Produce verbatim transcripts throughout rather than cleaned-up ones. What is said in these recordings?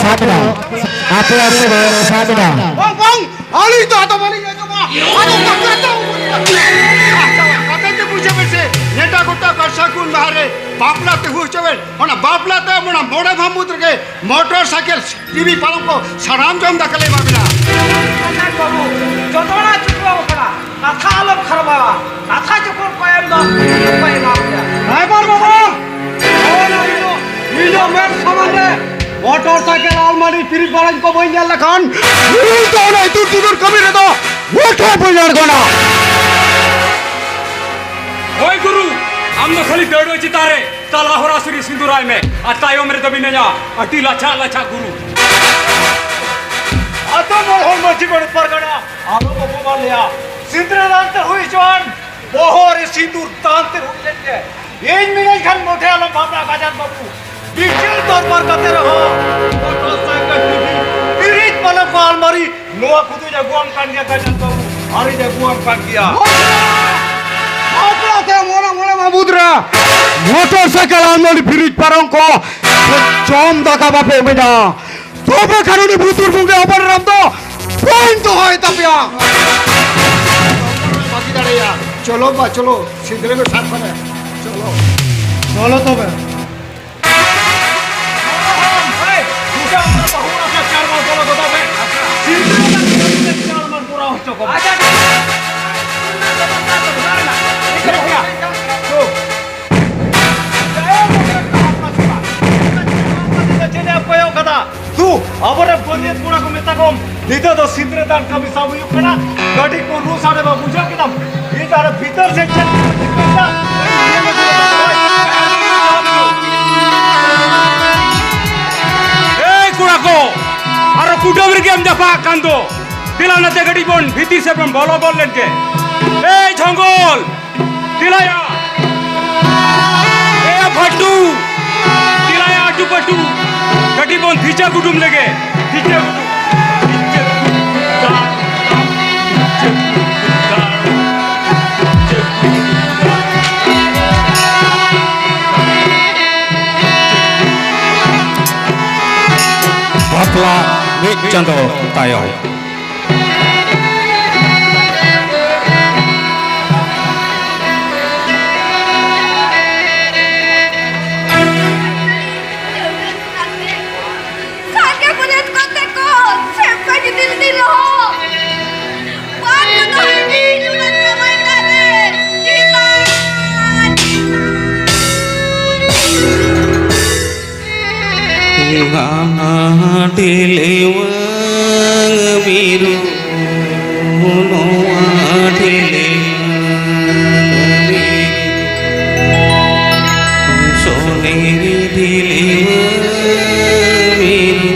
ᱥᱟᱵ ᱮᱱᱟ᱾ ᱟᱯᱮ ᱟᱯᱮ ᱥᱟᱵ ᱮᱱᱟ᱾ ᱵᱟᱝ, ᱵᱟᱝ, ᱟᱹᱞᱤᱧ ᱫᱚ ᱟᱫᱚ ᱵᱟᱹᱞᱤᱧ ᱟᱸᱡᱚᱢᱟ᱾ ᱟᱫᱚ ᱠᱟᱛᱷᱟ ᱫᱚ ᱟᱪᱪᱷᱟ, ᱠᱟᱛᱷᱟ ᱫᱚ ᱵᱩᱡᱷᱟᱹᱣ ᱯᱮᱥᱮ, ᱱᱮᱰᱟ ᱜᱚᱴᱟ ᱠᱟᱨᱥᱟ ᱜᱩᱱ ᱢᱟᱦᱟ ᱨᱮ ᱵᱟᱯᱞᱟ ᱛᱮ ᱦᱩᱭ ᱦᱚᱪᱚ ᱵᱮᱱ᱾ ᱚᱱᱟ ᱵᱟᱯᱞᱟ ᱛᱟᱭᱚᱢ ᱚᱱᱟ ᱢᱚᱬᱮ ᱢᱟᱦᱟ ᱢᱩᱫᱽ ᱨᱮᱜᱮ ᱢᱚᱴᱚᱨ ᱥᱟᱭᱠᱮᱞ, ᱴᱤᱵᱷᱤ, ᱯᱟᱞᱚᱝ ᱠᱚ ᱥᱟᱱᱟᱢ ᱡᱚᱢ ᱫᱟᱠᱟ ᱞᱮ ᱮᱢᱟ ᱵᱮᱱᱟ᱾ ᱥᱚᱨᱫᱟᱨ ᱵᱟᱹᱵᱩ, ᱡᱚᱛᱚᱱᱟᱜ ᱪᱩᱠᱟᱹᱣ ᱟᱠᱟᱱᱟ, ᱠᱟᱛᱷᱟ ᱟᱞᱚᱢ ᱠᱷᱟᱨᱟᱯᱟ᱾ ᱠᱟᱛᱷᱟ ᱡᱚᱠᱷᱚᱱ ᱠᱚ ᱮᱢ ᱫᱟ, ᱩᱱ ᱠᱚ ᱮᱢᱟ ᱯᱮᱭᱟ᱾ ᱰᱨᱟᱭᱵᱷᱟᱨ ᱵᱟᱹᱵᱩ, ᱱᱚᱜᱼᱚᱭ ᱱᱤᱡᱚ, ᱱᱤᱡᱚ ᱢᱮᱫ ᱥᱟᱢᱟᱝ ᱨᱮ ᱢᱚᱴᱚᱨ ᱥᱟᱭᱠᱮᱞ ᱟᱞᱢᱟᱨᱤ ᱯᱷᱨᱤᱡᱽ ᱵᱟᱲᱟᱧ ᱠᱚ ᱵᱟᱹᱧ ᱧᱮᱞ ᱞᱮᱠᱷᱟᱱ, ᱤᱧ ᱫᱚ ᱚᱱᱟ ᱤᱛᱩᱨ ᱛᱤᱛᱩᱨ ᱠᱟᱹᱢᱤ ᱨᱮᱫᱚ ᱢᱚᱴᱷᱮ ᱵᱟᱹᱧ ᱟᱬᱜᱚᱱᱟ᱾ ᱦᱳᱭ ᱜᱩᱨᱩ, ᱟᱢ ᱫᱚ ᱠᱷᱟᱹᱞᱤ ᱫᱟᱹᱲ ᱪᱮᱛᱟᱱ ᱨᱮ ᱛᱟᱞᱟ ᱦᱚᱨᱟ ᱥᱤᱨᱤ ᱥᱤᱸᱫᱩᱨᱟᱭ ᱢᱮ ᱟᱨ ᱛᱟᱭᱚᱢ ᱨᱮᱫᱚ ᱢᱤᱱᱟᱹᱧᱟ ᱟᱹᱰᱤ ᱞᱟᱪᱷᱟ ᱞᱟᱪᱷᱟ ᱜᱩᱨᱩ᱾ ᱟᱛᱳ ᱢᱚᱬᱮ ᱦᱚᱲ ᱢᱟᱹᱡᱷᱤ ᱜᱚᱰᱮᱛ ᱯᱟᱨᱜᱟᱱᱟ, ᱟᱞᱚ ᱵᱚᱠᱚ ᱵᱟᱞᱮᱭᱟ᱾ ᱥᱤᱸᱫᱽᱨᱟᱹ ᱫᱟᱱ ᱛᱮ ᱦᱩᱭ ᱦᱚᱪᱚᱣᱟᱱ, ᱵᱚᱦᱚᱜ ᱨᱮ ᱥᱤᱸᱫᱩᱨ ᱫᱟᱱ ᱛᱮ ᱦᱩᱭ ᱞᱮᱱ ᱜᱮ᱾ ᱤᱧ ᱢᱤᱱᱟᱹᱧ ᱠᱷᱟᱱ ᱢᱚᱴᱷᱮ ᱟᱞᱚᱢ ᱵᱷᱟᱵᱽᱱᱟ ᱜᱟᱡᱟᱱ ᱵᱟᱹᱵᱩ᱾ ᱵᱤᱪᱟᱹᱨ ᱫᱚᱨᱵᱟᱨ ᱠᱟᱛᱮ ᱨᱮᱦᱚᱸ ᱢᱚᱴᱚᱨ ᱥᱟᱭᱠᱮᱞ, ᱴᱤᱵᱷᱤ, ᱯᱷᱨᱤᱡᱽ, ᱯᱟᱞᱚᱝ ᱠᱚ, ᱟᱞᱢᱟᱨᱤ, ᱱᱚᱣᱟ ᱠᱚᱫᱚᱧ ᱟᱹᱜᱩᱣᱟᱢ ᱠᱟᱱ ᱜᱮᱭᱟ ᱜᱟᱡᱟᱱ ᱵᱟᱹᱵᱩ᱾ ᱟᱨᱤᱧ ᱟᱹᱜᱩᱣᱟᱢ ᱠᱟᱱ ᱜᱮᱭᱟ᱾ ᱵᱟᱯᱞᱟ ᱛᱮ ᱢᱚᱱᱮ ᱢᱚᱱᱮ ᱢᱟ ᱵᱩᱫᱽᱨᱟ᱾ ᱢᱚᱴᱚᱨ ᱥᱟᱭᱠᱮᱞ, ᱟᱞᱢᱟᱨᱤ, ᱯᱷᱨᱤᱡᱽ, ᱯᱟᱞᱚᱝ ᱠᱚ ᱡᱚᱢ ᱫᱟᱠᱟ ᱵᱟᱯᱮ ᱮᱢᱟᱹᱧᱟ᱾ ᱛᱚᱵᱮ ᱠᱷᱟᱱ ᱩᱱᱤ ᱵᱩᱛᱩᱨ ᱵᱚᱸᱜᱟ ᱚᱵᱚᱨ ᱨᱟᱢ ᱫᱚ ᱵᱟᱹᱧ ᱫᱚᱦᱚᱭ ᱛᱟᱯᱮᱭᱟ᱾ ᱵᱟᱹᱜᱤ ᱫᱟᱲᱮᱭᱟᱜᱼᱟ᱾ ᱪᱚᱞᱚ ᱵᱟ, ᱪᱚᱞᱚ, ᱥᱤᱸᱫᱽᱨᱟᱹ ᱠᱚ ᱥᱟᱵ ᱠᱟᱫᱟ᱾ ᱪᱚᱞᱚ᱾ ᱪᱚᱞᱚ ᱛᱚᱵᱮ᱾ ᱫᱩ, ᱟᱵᱚᱨᱮᱱ ᱵᱟᱹᱨᱭᱟᱹᱛ ᱠᱚᱲᱟ ᱠᱚ ᱢᱮᱛᱟ ᱠᱚᱢ, ᱱᱤᱛᱚᱜ ᱫᱚ ᱥᱤᱸᱫᱽᱨᱟᱹ ᱫᱟᱱ ᱠᱟᱹᱢᱤ ᱥᱟᱵ ᱦᱩᱭᱩᱜ ᱠᱟᱱᱟ᱾ ᱜᱟᱹᱰᱤ ᱠᱚ ᱨᱩ ᱥᱟᱰᱮ ᱢᱟ ᱵᱩᱡᱷᱟᱹᱣ ᱠᱮᱫᱟᱢ᱾ ᱤᱧ ᱫᱚ ᱟᱨ ᱵᱷᱤᱛᱟᱹᱨ ᱥᱮᱫ ᱪᱮᱫ ᱠᱚ ᱪᱤᱠᱟᱹᱭᱮᱫᱟ? ᱮᱭ ᱠᱚᱲᱟ ᱠᱚ, ᱟᱨᱚ ᱠᱩᱰᱟᱹᱢ ᱨᱮᱜᱮᱢ ᱡᱟᱯᱟᱜ ᱠᱟᱱ ᱫᱚ᱾ ᱫᱮᱞᱟ ᱱᱟᱛᱮ ᱠᱟᱹᱴᱤᱡ ᱵᱚᱱ ᱵᱷᱤᱛᱤᱨ ᱥᱮᱫ ᱵᱚᱱ ᱵᱚᱞᱚ ᱜᱚᱫ ᱞᱮᱱ ᱜᱮ᱾ ᱮᱭ ᱡᱷᱚᱝᱜᱚᱞ, ᱫᱮᱞᱟᱭᱟ᱾ ᱮᱭᱟ ᱵᱷᱟᱴᱩ, ᱫᱮᱞᱟᱭᱟ ᱟᱴᱩ ᱯᱟᱴᱩ᱾ ᱠᱟᱹᱴᱤᱡ ᱵᱚᱱ ᱫᱷᱤᱪᱟᱹ ᱜᱩᱰᱩᱢ ᱞᱮᱜᱮ᱾ ᱫᱷᱤᱪᱟᱹ ᱜᱩᱰᱩᱢ᱾ ᱫᱷᱤᱪᱟᱹ ᱜᱩᱰᱩᱢ᱾ ᱵᱟᱯᱞᱟ ᱢᱤᱫ ᱪᱟᱸᱫᱚ ᱛᱟᱭᱚᱢ᱾ ᱥᱟᱸᱜᱮ ᱵᱟᱹᱨᱭᱟᱹᱛ ᱠᱚᱛᱮ ᱠᱚ ᱥᱮᱨᱢᱟ ᱡᱩᱫᱤ ᱨᱤᱢᱤᱞ ᱞᱚᱦᱚᱫ᱾ ᱵᱟᱨ ᱠᱚᱫᱚ ᱦᱟᱹᱴᱤᱧ ᱚᱲᱟᱜ ᱡᱟᱶᱟᱭ ᱚᱲᱟᱜ ᱨᱮ ᱪᱮᱫᱟᱜ? ᱦᱟᱱᱟ ᱰᱷᱤᱞᱣᱟᱹᱝ ᱢᱤᱨᱩ, ᱱᱚᱣᱟ ᱰᱷᱤᱞᱣᱟᱹᱝ ᱢᱤᱨᱩ, ᱥᱚᱱᱮᱨᱤ ᱰᱷᱤᱞᱣᱟᱹᱝ ᱢᱤᱨᱩ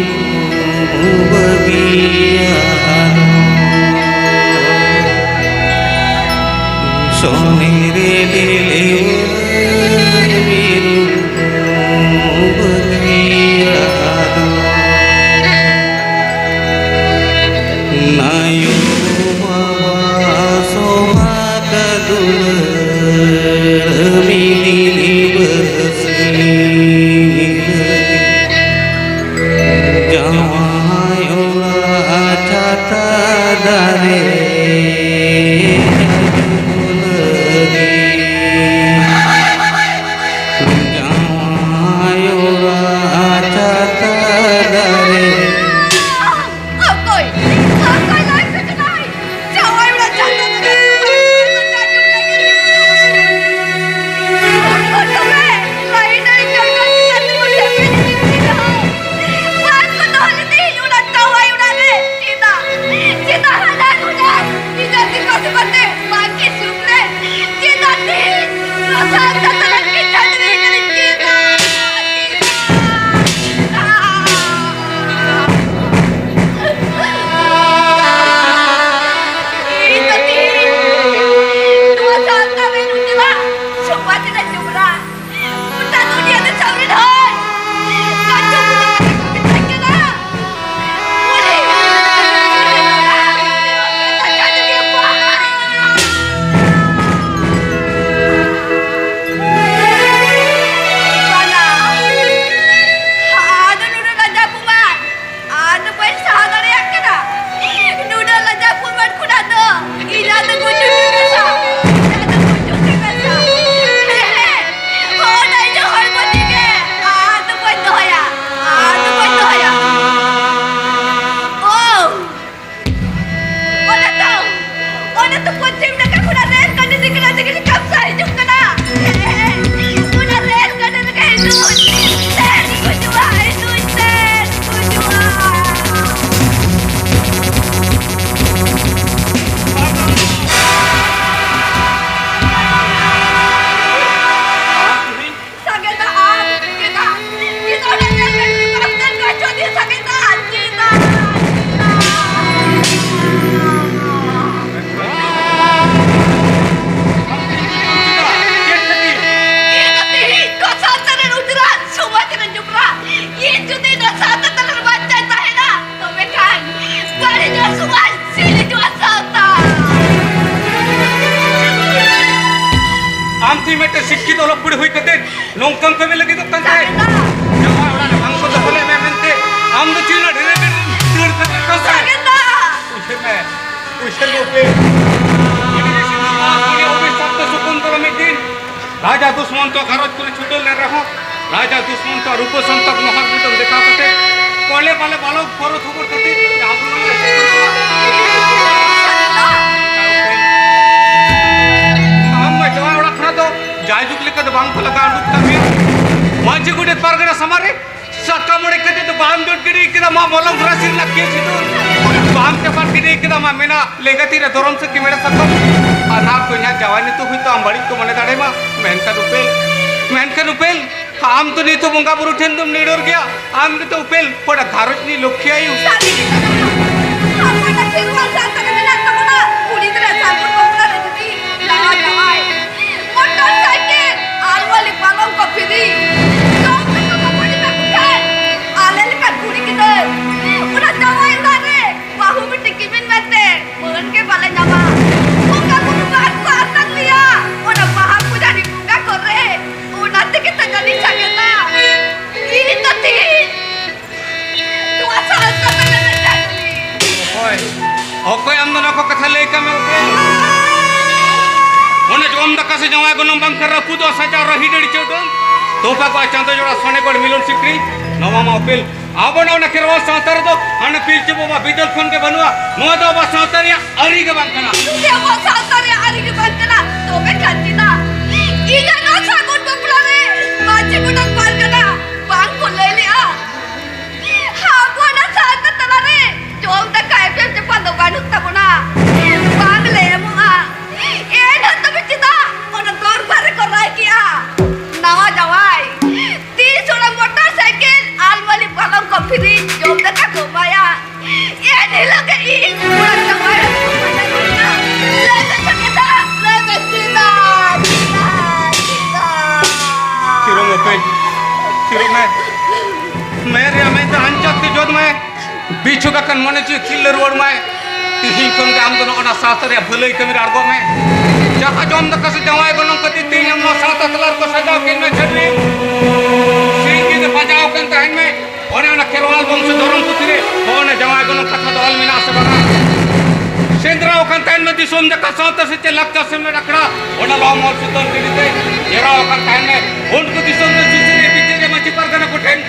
ᱵᱟᱹᱜᱤᱭᱟᱫᱚ᱾ ᱥᱚᱱᱮᱨᱤ ᱰᱷᱤᱞᱣᱟᱹᱝ ᱢᱤᱨᱩ ᱵᱟᱹᱜᱤᱭᱟᱫᱚ᱾ ᱱᱟᱭᱩ ᱵᱟᱵᱟ ᱥᱚᱵᱷᱟ ᱠᱟᱫᱩᱞᱟᱹᱲ ᱢᱤᱫᱤᱱ ᱵᱟᱹᱥᱤ ᱡᱟᱶᱟᱭ ᱚᱲᱟᱜ ᱪᱷᱟᱛᱟ ᱫᱟᱨᱮ ᱡᱟᱹᱱᱩᱢ ᱞᱟᱹᱜᱤᱫ᱾ ᱡᱟᱶᱟᱭ ᱚᱲᱟᱜ ᱪᱷᱟᱛᱟ ᱫᱟᱨᱮ᱾ ᱚᱠᱚᱭ? ᱚᱠᱚᱭ ᱞᱟᱹᱭ ᱠᱟᱫᱟᱭ? ᱡᱟᱶᱟᱭ ᱚᱲᱟᱜ ᱪᱷᱟᱛᱟ ᱫᱟᱨᱮ᱾ ᱚᱠᱚᱭ ᱛᱚᱵᱮ? ᱞᱟᱹᱭ ᱫᱟᱹᱧ ᱡᱟᱶᱟᱭ ᱚᱲᱟᱜ ᱪᱷᱟᱛᱟ ᱫᱟᱨᱮ᱾ ᱵᱟᱝ ᱠᱚ ᱫᱚᱦᱚ ᱞᱮᱫᱮ ᱤᱧ ᱚᱲᱟᱜ ᱡᱟᱶᱟᱭ ᱚᱲᱟᱜ ᱨᱮ᱾ ᱪᱮᱫᱟᱜ? ᱪᱮᱫᱟᱜ ᱦᱟᱱᱟ ᱱᱚᱰᱮ? ᱪᱮᱫᱟᱜ ᱫᱤᱠᱩ ᱥᱮᱵᱟ ᱛᱮ ᱵᱟᱝ ᱠᱤ ᱥᱩᱠ ᱨᱮ? ᱪᱮᱫᱟᱜ ᱛᱮ? ᱱᱚᱣᱟ ᱥᱟᱶᱛᱟ ᱛᱟᱞᱟ ᱨᱮ ᱪᱟᱹᱰᱩ ᱦᱮᱡ ᱠᱟᱱᱟ? ᱪᱮᱫᱟᱜ? ᱤᱧ ᱫᱚ ᱛᱤᱦᱤᱧ ᱱᱚᱣᱟ ᱥᱟᱶᱛᱟ ᱨᱮ ᱱᱩᱭ ᱥᱚᱢᱟᱡᱽ ᱨᱮ ᱡᱚᱵᱽᱨᱟ ᱜᱚᱴᱟ ᱫᱩᱱᱤᱭᱟᱹ ᱫᱤᱥᱚᱢ ᱨᱮᱱ ᱦᱚᱲ ᱠᱟᱹᱴᱩᱵ ᱵᱩᱨᱩ ᱠᱟᱛᱮ ᱠᱚ ᱢᱮᱛᱟᱹᱧ ᱠᱟᱱᱟ, "ᱵᱩᱲᱦᱤ, ᱵᱩᱲᱦᱤ ᱵᱟᱵᱟ, ᱵᱩᱲᱦᱤ ᱵᱟᱵᱟ, ᱠᱟᱴᱟ ᱡᱩᱫᱤ ᱟᱵᱚᱣᱟᱜ ᱟᱢ ᱛᱤ ᱢᱤᱫᱴᱮᱱ ᱥᱤᱠᱠᱷᱤᱛ ᱚᱞᱚᱜ ᱠᱩᱲᱤ ᱦᱩᱭ ᱠᱟᱛᱮ ᱱᱚᱝᱠᱟᱱ ᱠᱟᱹᱢᱤ ᱞᱟᱹᱜᱤᱫᱚᱜ ᱠᱟᱱ ᱛᱟᱦᱮᱸᱫ? ᱡᱟᱶᱟᱭ ᱚᱲᱟᱜ ᱨᱮ ᱵᱟᱝ ᱠᱚ ᱫᱚᱦᱚ ᱞᱮᱫ ᱢᱮ ᱢᱮᱱᱛᱮ ᱟᱢ ᱫᱚ ᱪᱮᱫ ᱚᱱᱟ ᱰᱷᱮᱨ ᱰᱷᱮᱨ ᱫᱟᱹᱲ ᱠᱟᱛᱮ ᱠᱟᱱ ᱛᱟᱦᱮᱸᱫ? ᱩᱭᱦᱟᱹᱨ ᱢᱮ, ᱩᱭᱦᱟᱹᱨ ᱜᱚᱯᱮ᱾ ᱟᱹᱰᱤ ᱡᱟᱹᱥᱛᱤ ᱱᱚᱣᱟ ᱠᱩᱲᱤ ᱚᱵᱷᱤᱥᱟᱯ ᱛᱮ ᱥᱩᱠᱩᱱ ᱫᱚ ᱢᱤᱫ ᱫᱤᱱ ᱨᱟᱡᱟ ᱫᱩᱥᱢᱚᱱ ᱛᱚ ᱜᱷᱟᱨᱚᱸᱡᱽ ᱠᱚᱨᱮ ᱪᱷᱩᱰᱟᱹᱨ ᱞᱮᱱ ᱨᱮᱦᱚᱸ, ᱨᱟᱡᱟ ᱫᱩᱥᱢᱚᱱ ᱛᱚ ᱨᱩᱯᱟᱹ ᱥᱚᱱᱛᱚᱨ ᱱᱚᱦᱚᱨ ᱢᱤᱫᱴᱟᱝ ᱫᱮᱠᱷᱟᱣ ᱠᱟᱛᱮ ᱠᱚᱞᱮ ᱵᱟᱞᱮ ᱵᱟᱞᱚᱠ ᱯᱚᱨᱚ ᱛᱷᱚᱵᱚᱨ ᱠᱟᱛᱮ ᱟᱵᱚ ᱱᱚᱣᱟ ᱟᱢ ᱢᱟ ᱡᱟᱶᱟᱭ ᱚᱲᱟᱜ ᱠᱷᱚᱱᱟᱜ ᱫᱚ ᱡᱟᱭᱡᱩᱜᱽ ᱞᱮᱠᱟ ᱫᱚ ᱵᱟᱝ ᱠᱚ ᱞᱟᱜᱟ ᱩᱰᱩᱠ ᱠᱟᱜ ᱢᱮᱭᱟ᱾ ᱢᱟᱹᱡᱷᱤ ᱜᱚᱰᱮᱛ ᱯᱟᱨᱜᱟᱱᱟ ᱥᱟᱢᱟᱝ ᱨᱮ ᱥᱟᱠᱟᱢ ᱚᱲᱮᱡ ᱠᱟᱛᱮ ᱫᱚ ᱵᱟᱢ ᱡᱚᱫ ᱜᱤᱰᱤ ᱠᱮᱫᱟ, ᱢᱟ ᱢᱚᱞᱚᱝ ᱨᱟᱥᱤ ᱨᱮᱱᱟᱜ ᱠᱮᱥ ᱫᱚ ᱵᱟᱢ ᱪᱟᱯᱟᱫ ᱜᱤᱰᱤ ᱠᱮᱫᱟ, ᱢᱟ ᱢᱮᱱᱟ ᱞᱮᱸᱜᱟ ᱛᱤ ᱨᱮ ᱫᱚᱨᱚᱢ ᱥᱮ ᱠᱮᱢᱮᱨᱟ ᱥᱟᱠᱟᱢ᱾ ᱟᱨ ᱱᱟ ᱠᱚ ᱤᱧᱟᱹᱜ ᱡᱟᱶᱟᱭ ᱱᱤᱛᱚᱜ ᱦᱚᱭᱛᱳ ᱟᱢ ᱵᱟᱹᱲᱤᱡ ᱠᱚ ᱢᱚᱱᱮ ᱫᱟᱲᱮᱭᱟᱢᱟ, ᱢᱮᱱᱠᱷᱟᱱ ᱩᱯᱮᱞ, ᱢᱮᱱᱠᱷᱟᱱ ᱩᱯᱮᱞ, ᱟᱢ ᱫᱚ ᱱᱤᱛᱚᱜ ᱵᱚᱸᱜᱟ ᱵᱩᱨᱩ ᱴᱷᱮᱱ ᱫᱚᱢ ᱱᱤᱰᱚᱨ ᱜᱮᱭᱟ, ᱟᱢ ᱜᱮᱛᱚ ᱩᱯᱮᱞ ᱠᱚᱲᱟ ᱜᱷᱟᱨᱚᱸᱡᱽ ᱨᱤᱱᱤᱡ ᱞᱚᱠᱠᱷᱤ ᱟᱭᱳ᱾ ᱥᱟᱹᱨᱤ ᱜᱮ ᱠᱟᱱᱟ᱾ ᱟᱵᱚ ᱫᱚ ᱠᱷᱮᱨᱣᱟᱞ ᱥᱟᱶᱛᱟ ᱨᱮ ᱢᱮᱱᱟᱜ ᱛᱟᱵᱚᱱᱟ, ᱠᱩᱲᱤ ᱜᱤᱫᱽᱨᱟᱹ ᱥᱟᱨ ᱵᱚᱱ ᱵᱟᱯᱞᱟ ᱨᱮ ᱡᱩᱫᱤ ᱱᱟᱣᱟ ᱡᱟᱶᱟᱭ ᱢᱚᱴᱚᱨ ᱥᱟᱭᱠᱮᱞ ᱟᱨ ᱢᱟᱹᱞᱤ ᱯᱟᱞᱚᱝ ᱠᱚ ᱯᱷᱤᱨᱤ, ᱡᱚᱢ ᱧᱩ ᱠᱚ ᱵᱟᱹᱲᱤᱡ ᱟᱠᱚ ᱠᱷᱟᱱ, ᱟᱞᱮ ᱞᱮᱠᱟᱱ ᱠᱩᱲᱤ ᱜᱤᱫᱽᱨᱟᱹ ᱚᱱᱟ ᱡᱟᱶᱟᱭ ᱚᱲᱟᱜ ᱨᱮ ᱵᱟᱹᱦᱩ ᱵᱤᱴᱤ ᱠᱤᱢᱤᱱ ᱢᱮᱱᱛᱮ ᱢᱟᱹᱱ ᱜᱮ ᱵᱟᱞᱮ ᱧᱟᱢᱟ᱾ ᱵᱚᱸᱜᱟ ᱵᱩᱨᱩ ᱵᱟᱝ ᱠᱚ ᱟᱛᱟᱝ ᱞᱮᱭᱟ, ᱚᱱᱟ ᱵᱟᱦᱟ ᱯᱩᱡᱟᱹ ᱨᱮ ᱵᱚᱸᱜᱟ ᱠᱚᱨᱮ, ᱚᱱᱟ ᱛᱮᱜᱮ ᱛᱚ ᱡᱟᱹᱱᱤᱡ ᱥᱟᱸᱜᱮ ᱫᱟ᱾ ᱤᱧ ᱫᱚ ᱛᱤᱦᱤᱧ ᱱᱚᱣᱟ ᱥᱟᱦᱟᱱ ᱥᱟᱠᱟᱢ ᱨᱮᱱᱟᱜ ᱪᱟᱹᱴᱱᱤ᱾ ᱚᱠᱚᱭ? ᱚᱠᱚᱭ ᱟᱢ ᱫᱚ ᱱᱚᱣᱟ ᱠᱚ ᱠᱟᱛᱷᱟ ᱞᱟᱹᱭ ᱠᱟᱜ ᱢᱮ ᱚᱠᱚᱭ? ᱚᱱᱮ ᱡᱚᱢ ᱫᱟᱠᱟ ᱥᱮ ᱡᱟᱶᱟᱭ ᱜᱚᱱᱚᱝ ᱵᱟᱝ ᱠᱟᱱ ᱨᱟᱹᱯᱩᱫᱚᱜ ᱥᱟᱡᱟᱣ ᱨᱟᱹᱦᱤ ᱰᱟᱹᱲᱤ ᱪᱟᱹᱰᱚᱢ᱾ ᱛᱚᱯᱟ ᱠᱚᱜᱼᱟ ᱪᱟᱸᱫᱚ ᱡᱚᱲᱟ ᱥᱚᱱᱮ ᱜᱚᱲ ᱢᱤᱞᱚᱱ ᱥᱤᱠᱲᱤ᱾ ᱱᱚᱣᱟ ᱢᱟ ᱚᱯᱮᱞ ᱟᱵᱚ ᱱᱚᱣᱟ ᱠᱷᱮᱨᱣᱟᱞ ᱥᱟᱶᱛᱟ ᱨᱮᱫᱚ ᱦᱟᱱᱮ ᱯᱤᱞᱪᱩ ᱵᱟᱵᱟ ᱵᱤᱫᱟᱹᱞ ᱠᱷᱚᱱ ᱜᱮ ᱵᱟᱹᱱᱩᱜᱼᱟ᱾ ᱱᱚᱣᱟ ᱫᱚ ᱟᱵᱚ ᱥᱟᱶᱛᱟ ᱨᱮᱭᱟᱜ ᱟᱹᱨᱤ ᱜᱮ ᱵᱟᱝ ᱠᱟᱱᱟ᱾ ᱡᱩᱫᱤ ᱟᱵᱚ ᱥᱟᱶᱛᱟ ᱨᱮᱭᱟᱜ ᱟᱹᱨᱤ ᱜᱮ ᱵᱟᱝ ᱠᱟᱱᱟ, ᱛᱚᱵᱮ ᱠᱷᱟᱱ ᱪᱮᱫᱟᱜ ᱤᱧᱟᱹᱜ ᱱᱚᱣᱟ ᱥᱟᱹᱜᱩᱱ ᱵᱟᱯᱞᱟ ᱨᱮ ᱢᱟᱹᱡᱷᱤ ᱜᱚᱰᱮᱛ ᱯᱟᱨᱜᱟᱱᱟ ᱵᱟᱝ ᱠᱚ ᱞᱟᱹᱭ ᱞᱮᱜᱼᱟ? ᱟᱵᱚᱣᱟᱜ ᱚᱱᱟ ᱥᱟᱶᱛᱟ ᱛᱟᱞᱟᱨᱮ ᱡᱚᱢ ᱫᱟᱠᱟ ᱮᱯᱮᱢ ᱪᱟᱯᱟᱞ ᱫᱚ ᱵᱟᱹᱱᱩᱜ ᱛᱟᱵᱚᱱᱟ, ᱵᱟᱝ ᱞᱮ ᱮᱢᱚᱜᱼᱟ᱾ ᱮᱱ ᱦᱚᱸ ᱛᱚᱵᱮ ᱪᱮᱫᱟᱜ ᱚᱱᱟ ᱫᱚᱨᱵᱟᱨ ᱨᱮᱠᱚ ᱨᱟᱭ ᱠᱮᱜᱼᱟ? ᱱᱟᱣᱟ ᱡᱟᱶᱟᱭ ᱛᱤᱥ ᱚᱱᱟ ᱢᱚᱴᱚᱨ ᱥᱟᱭᱠᱮᱞ ᱟᱞᱢᱟᱨᱤ ᱯᱟᱞᱚᱝ ᱠᱚ ᱯᱷᱤᱨᱤ ᱡᱚᱢ ᱫᱟᱠᱟ ᱠᱚ ᱮᱢᱟᱭᱟ? ᱮᱱ ᱦᱤᱞᱳᱜ ᱜᱮ ᱤᱧ ᱚᱲᱟᱜ ᱡᱟᱶᱟᱭ ᱚᱲᱟᱜ ᱠᱷᱚᱱ ᱯᱟᱸᱡᱟ ᱠᱮᱫᱟ᱾ ᱞᱟᱹᱭ ᱢᱮ ᱪᱮᱫᱟᱜ? ᱞᱟᱹᱭ ᱢᱮ ᱪᱮᱫᱟᱜ? ᱪᱮᱫᱟᱜ? ᱪᱮᱫᱟᱜ? ᱛᱷᱤᱨᱚᱜ ᱢᱮ ᱯᱟᱹᱭ, ᱛᱷᱤᱨᱚᱜ ᱢᱮ᱾ ᱢᱮ ᱨᱮᱭᱟᱜ ᱢᱮᱫ ᱫᱚ ᱟᱧᱪᱟᱨ ᱛᱮ ᱡᱚᱫ ᱢᱮ᱾ ᱵᱤᱪᱷᱩᱠ ᱟᱠᱟᱱ ᱢᱚᱱᱮ ᱡᱤᱣᱤ ᱛᱤᱨᱞᱟᱹ ᱨᱩᱣᱟᱹᱲ ᱢᱟᱭ᱾ ᱛᱤᱦᱤᱧ ᱠᱷᱚᱱ ᱜᱮ ᱟᱢ ᱫᱚ ᱱᱚᱜᱼᱚ ᱱᱟ ᱥᱟᱶᱛᱟ ᱨᱮᱭᱟᱜ ᱵᱷᱟᱹᱞᱟᱹᱭ ᱠᱟᱹᱢᱤ ᱨᱮ ᱟᱬᱜᱚᱜ ᱢᱮ᱾ ᱡᱟᱦᱟᱸ ᱡᱚᱢ ᱫᱟᱠᱟ ᱥᱮ ᱡᱟᱶᱟᱭ ᱜᱚᱱᱚᱝ ᱠᱷᱟᱹᱛᱤᱨ ᱛᱮ ᱤᱧ ᱟᱢ ᱱᱚᱣᱟ ᱥᱟᱶᱛᱟ ᱛᱟᱞᱟ ᱨᱮᱠᱚ ᱥᱟᱡᱟᱣ ᱠᱮᱫ ᱢᱮ ᱪᱷᱟᱹᱰᱣᱤ᱾ ᱥᱤᱧ ᱧᱤᱫᱟᱹ ᱯᱟᱸᱡᱟᱣ ᱟᱠᱟᱱ ᱛᱟᱦᱮᱱ ᱢᱮ᱾ ᱚᱱᱮ ᱚᱱᱟ ᱠᱷᱮᱨᱣᱟᱞ ᱵᱚᱝᱥᱚ ᱫᱷᱚᱨᱚᱢ ᱯᱩᱛᱷᱤ ᱨᱮ ᱚᱱᱮ ᱡᱟᱶᱟᱭ ᱜᱚᱱᱚᱝ ᱠᱟᱛᱷᱟ ᱫᱚ ᱚᱞ ᱢᱮᱱᱟᱜ ᱟᱥᱮ ᱵᱟᱝᱟ? ᱥᱮᱸᱫᱽᱨᱟ ᱟᱠᱟᱱ ᱛᱟᱦᱮᱱ ᱢᱮ ᱫᱤᱥᱚᱢ ᱡᱟᱠᱟᱛ ᱥᱟᱶᱛᱟ ᱥᱮᱪᱮᱫ ᱞᱟᱠᱪᱟᱨ ᱥᱮᱢᱞᱮᱫ ᱟᱠᱷᱲᱟ, ᱚᱱᱟ ᱞᱚᱢ ᱚᱞ ᱥᱩᱛᱟᱹᱢ ᱴᱤᱰᱤ ᱛᱮ ᱜᱷᱮᱨᱟᱣ ᱟᱠᱟᱱ ᱛᱟᱦᱮᱱ ᱢᱮ᱾ ᱩᱱᱠᱩ ᱫᱤᱥᱚᱢ ᱨᱮ ᱥᱩᱥᱟᱹᱨᱤᱭᱟᱹ ᱵᱤᱪᱟᱹᱨᱤᱭᱟᱹ ᱢᱟᱹᱡᱷᱤ ᱯᱟᱨᱜᱟᱱᱟ ᱠᱚᱴᱷᱮᱱ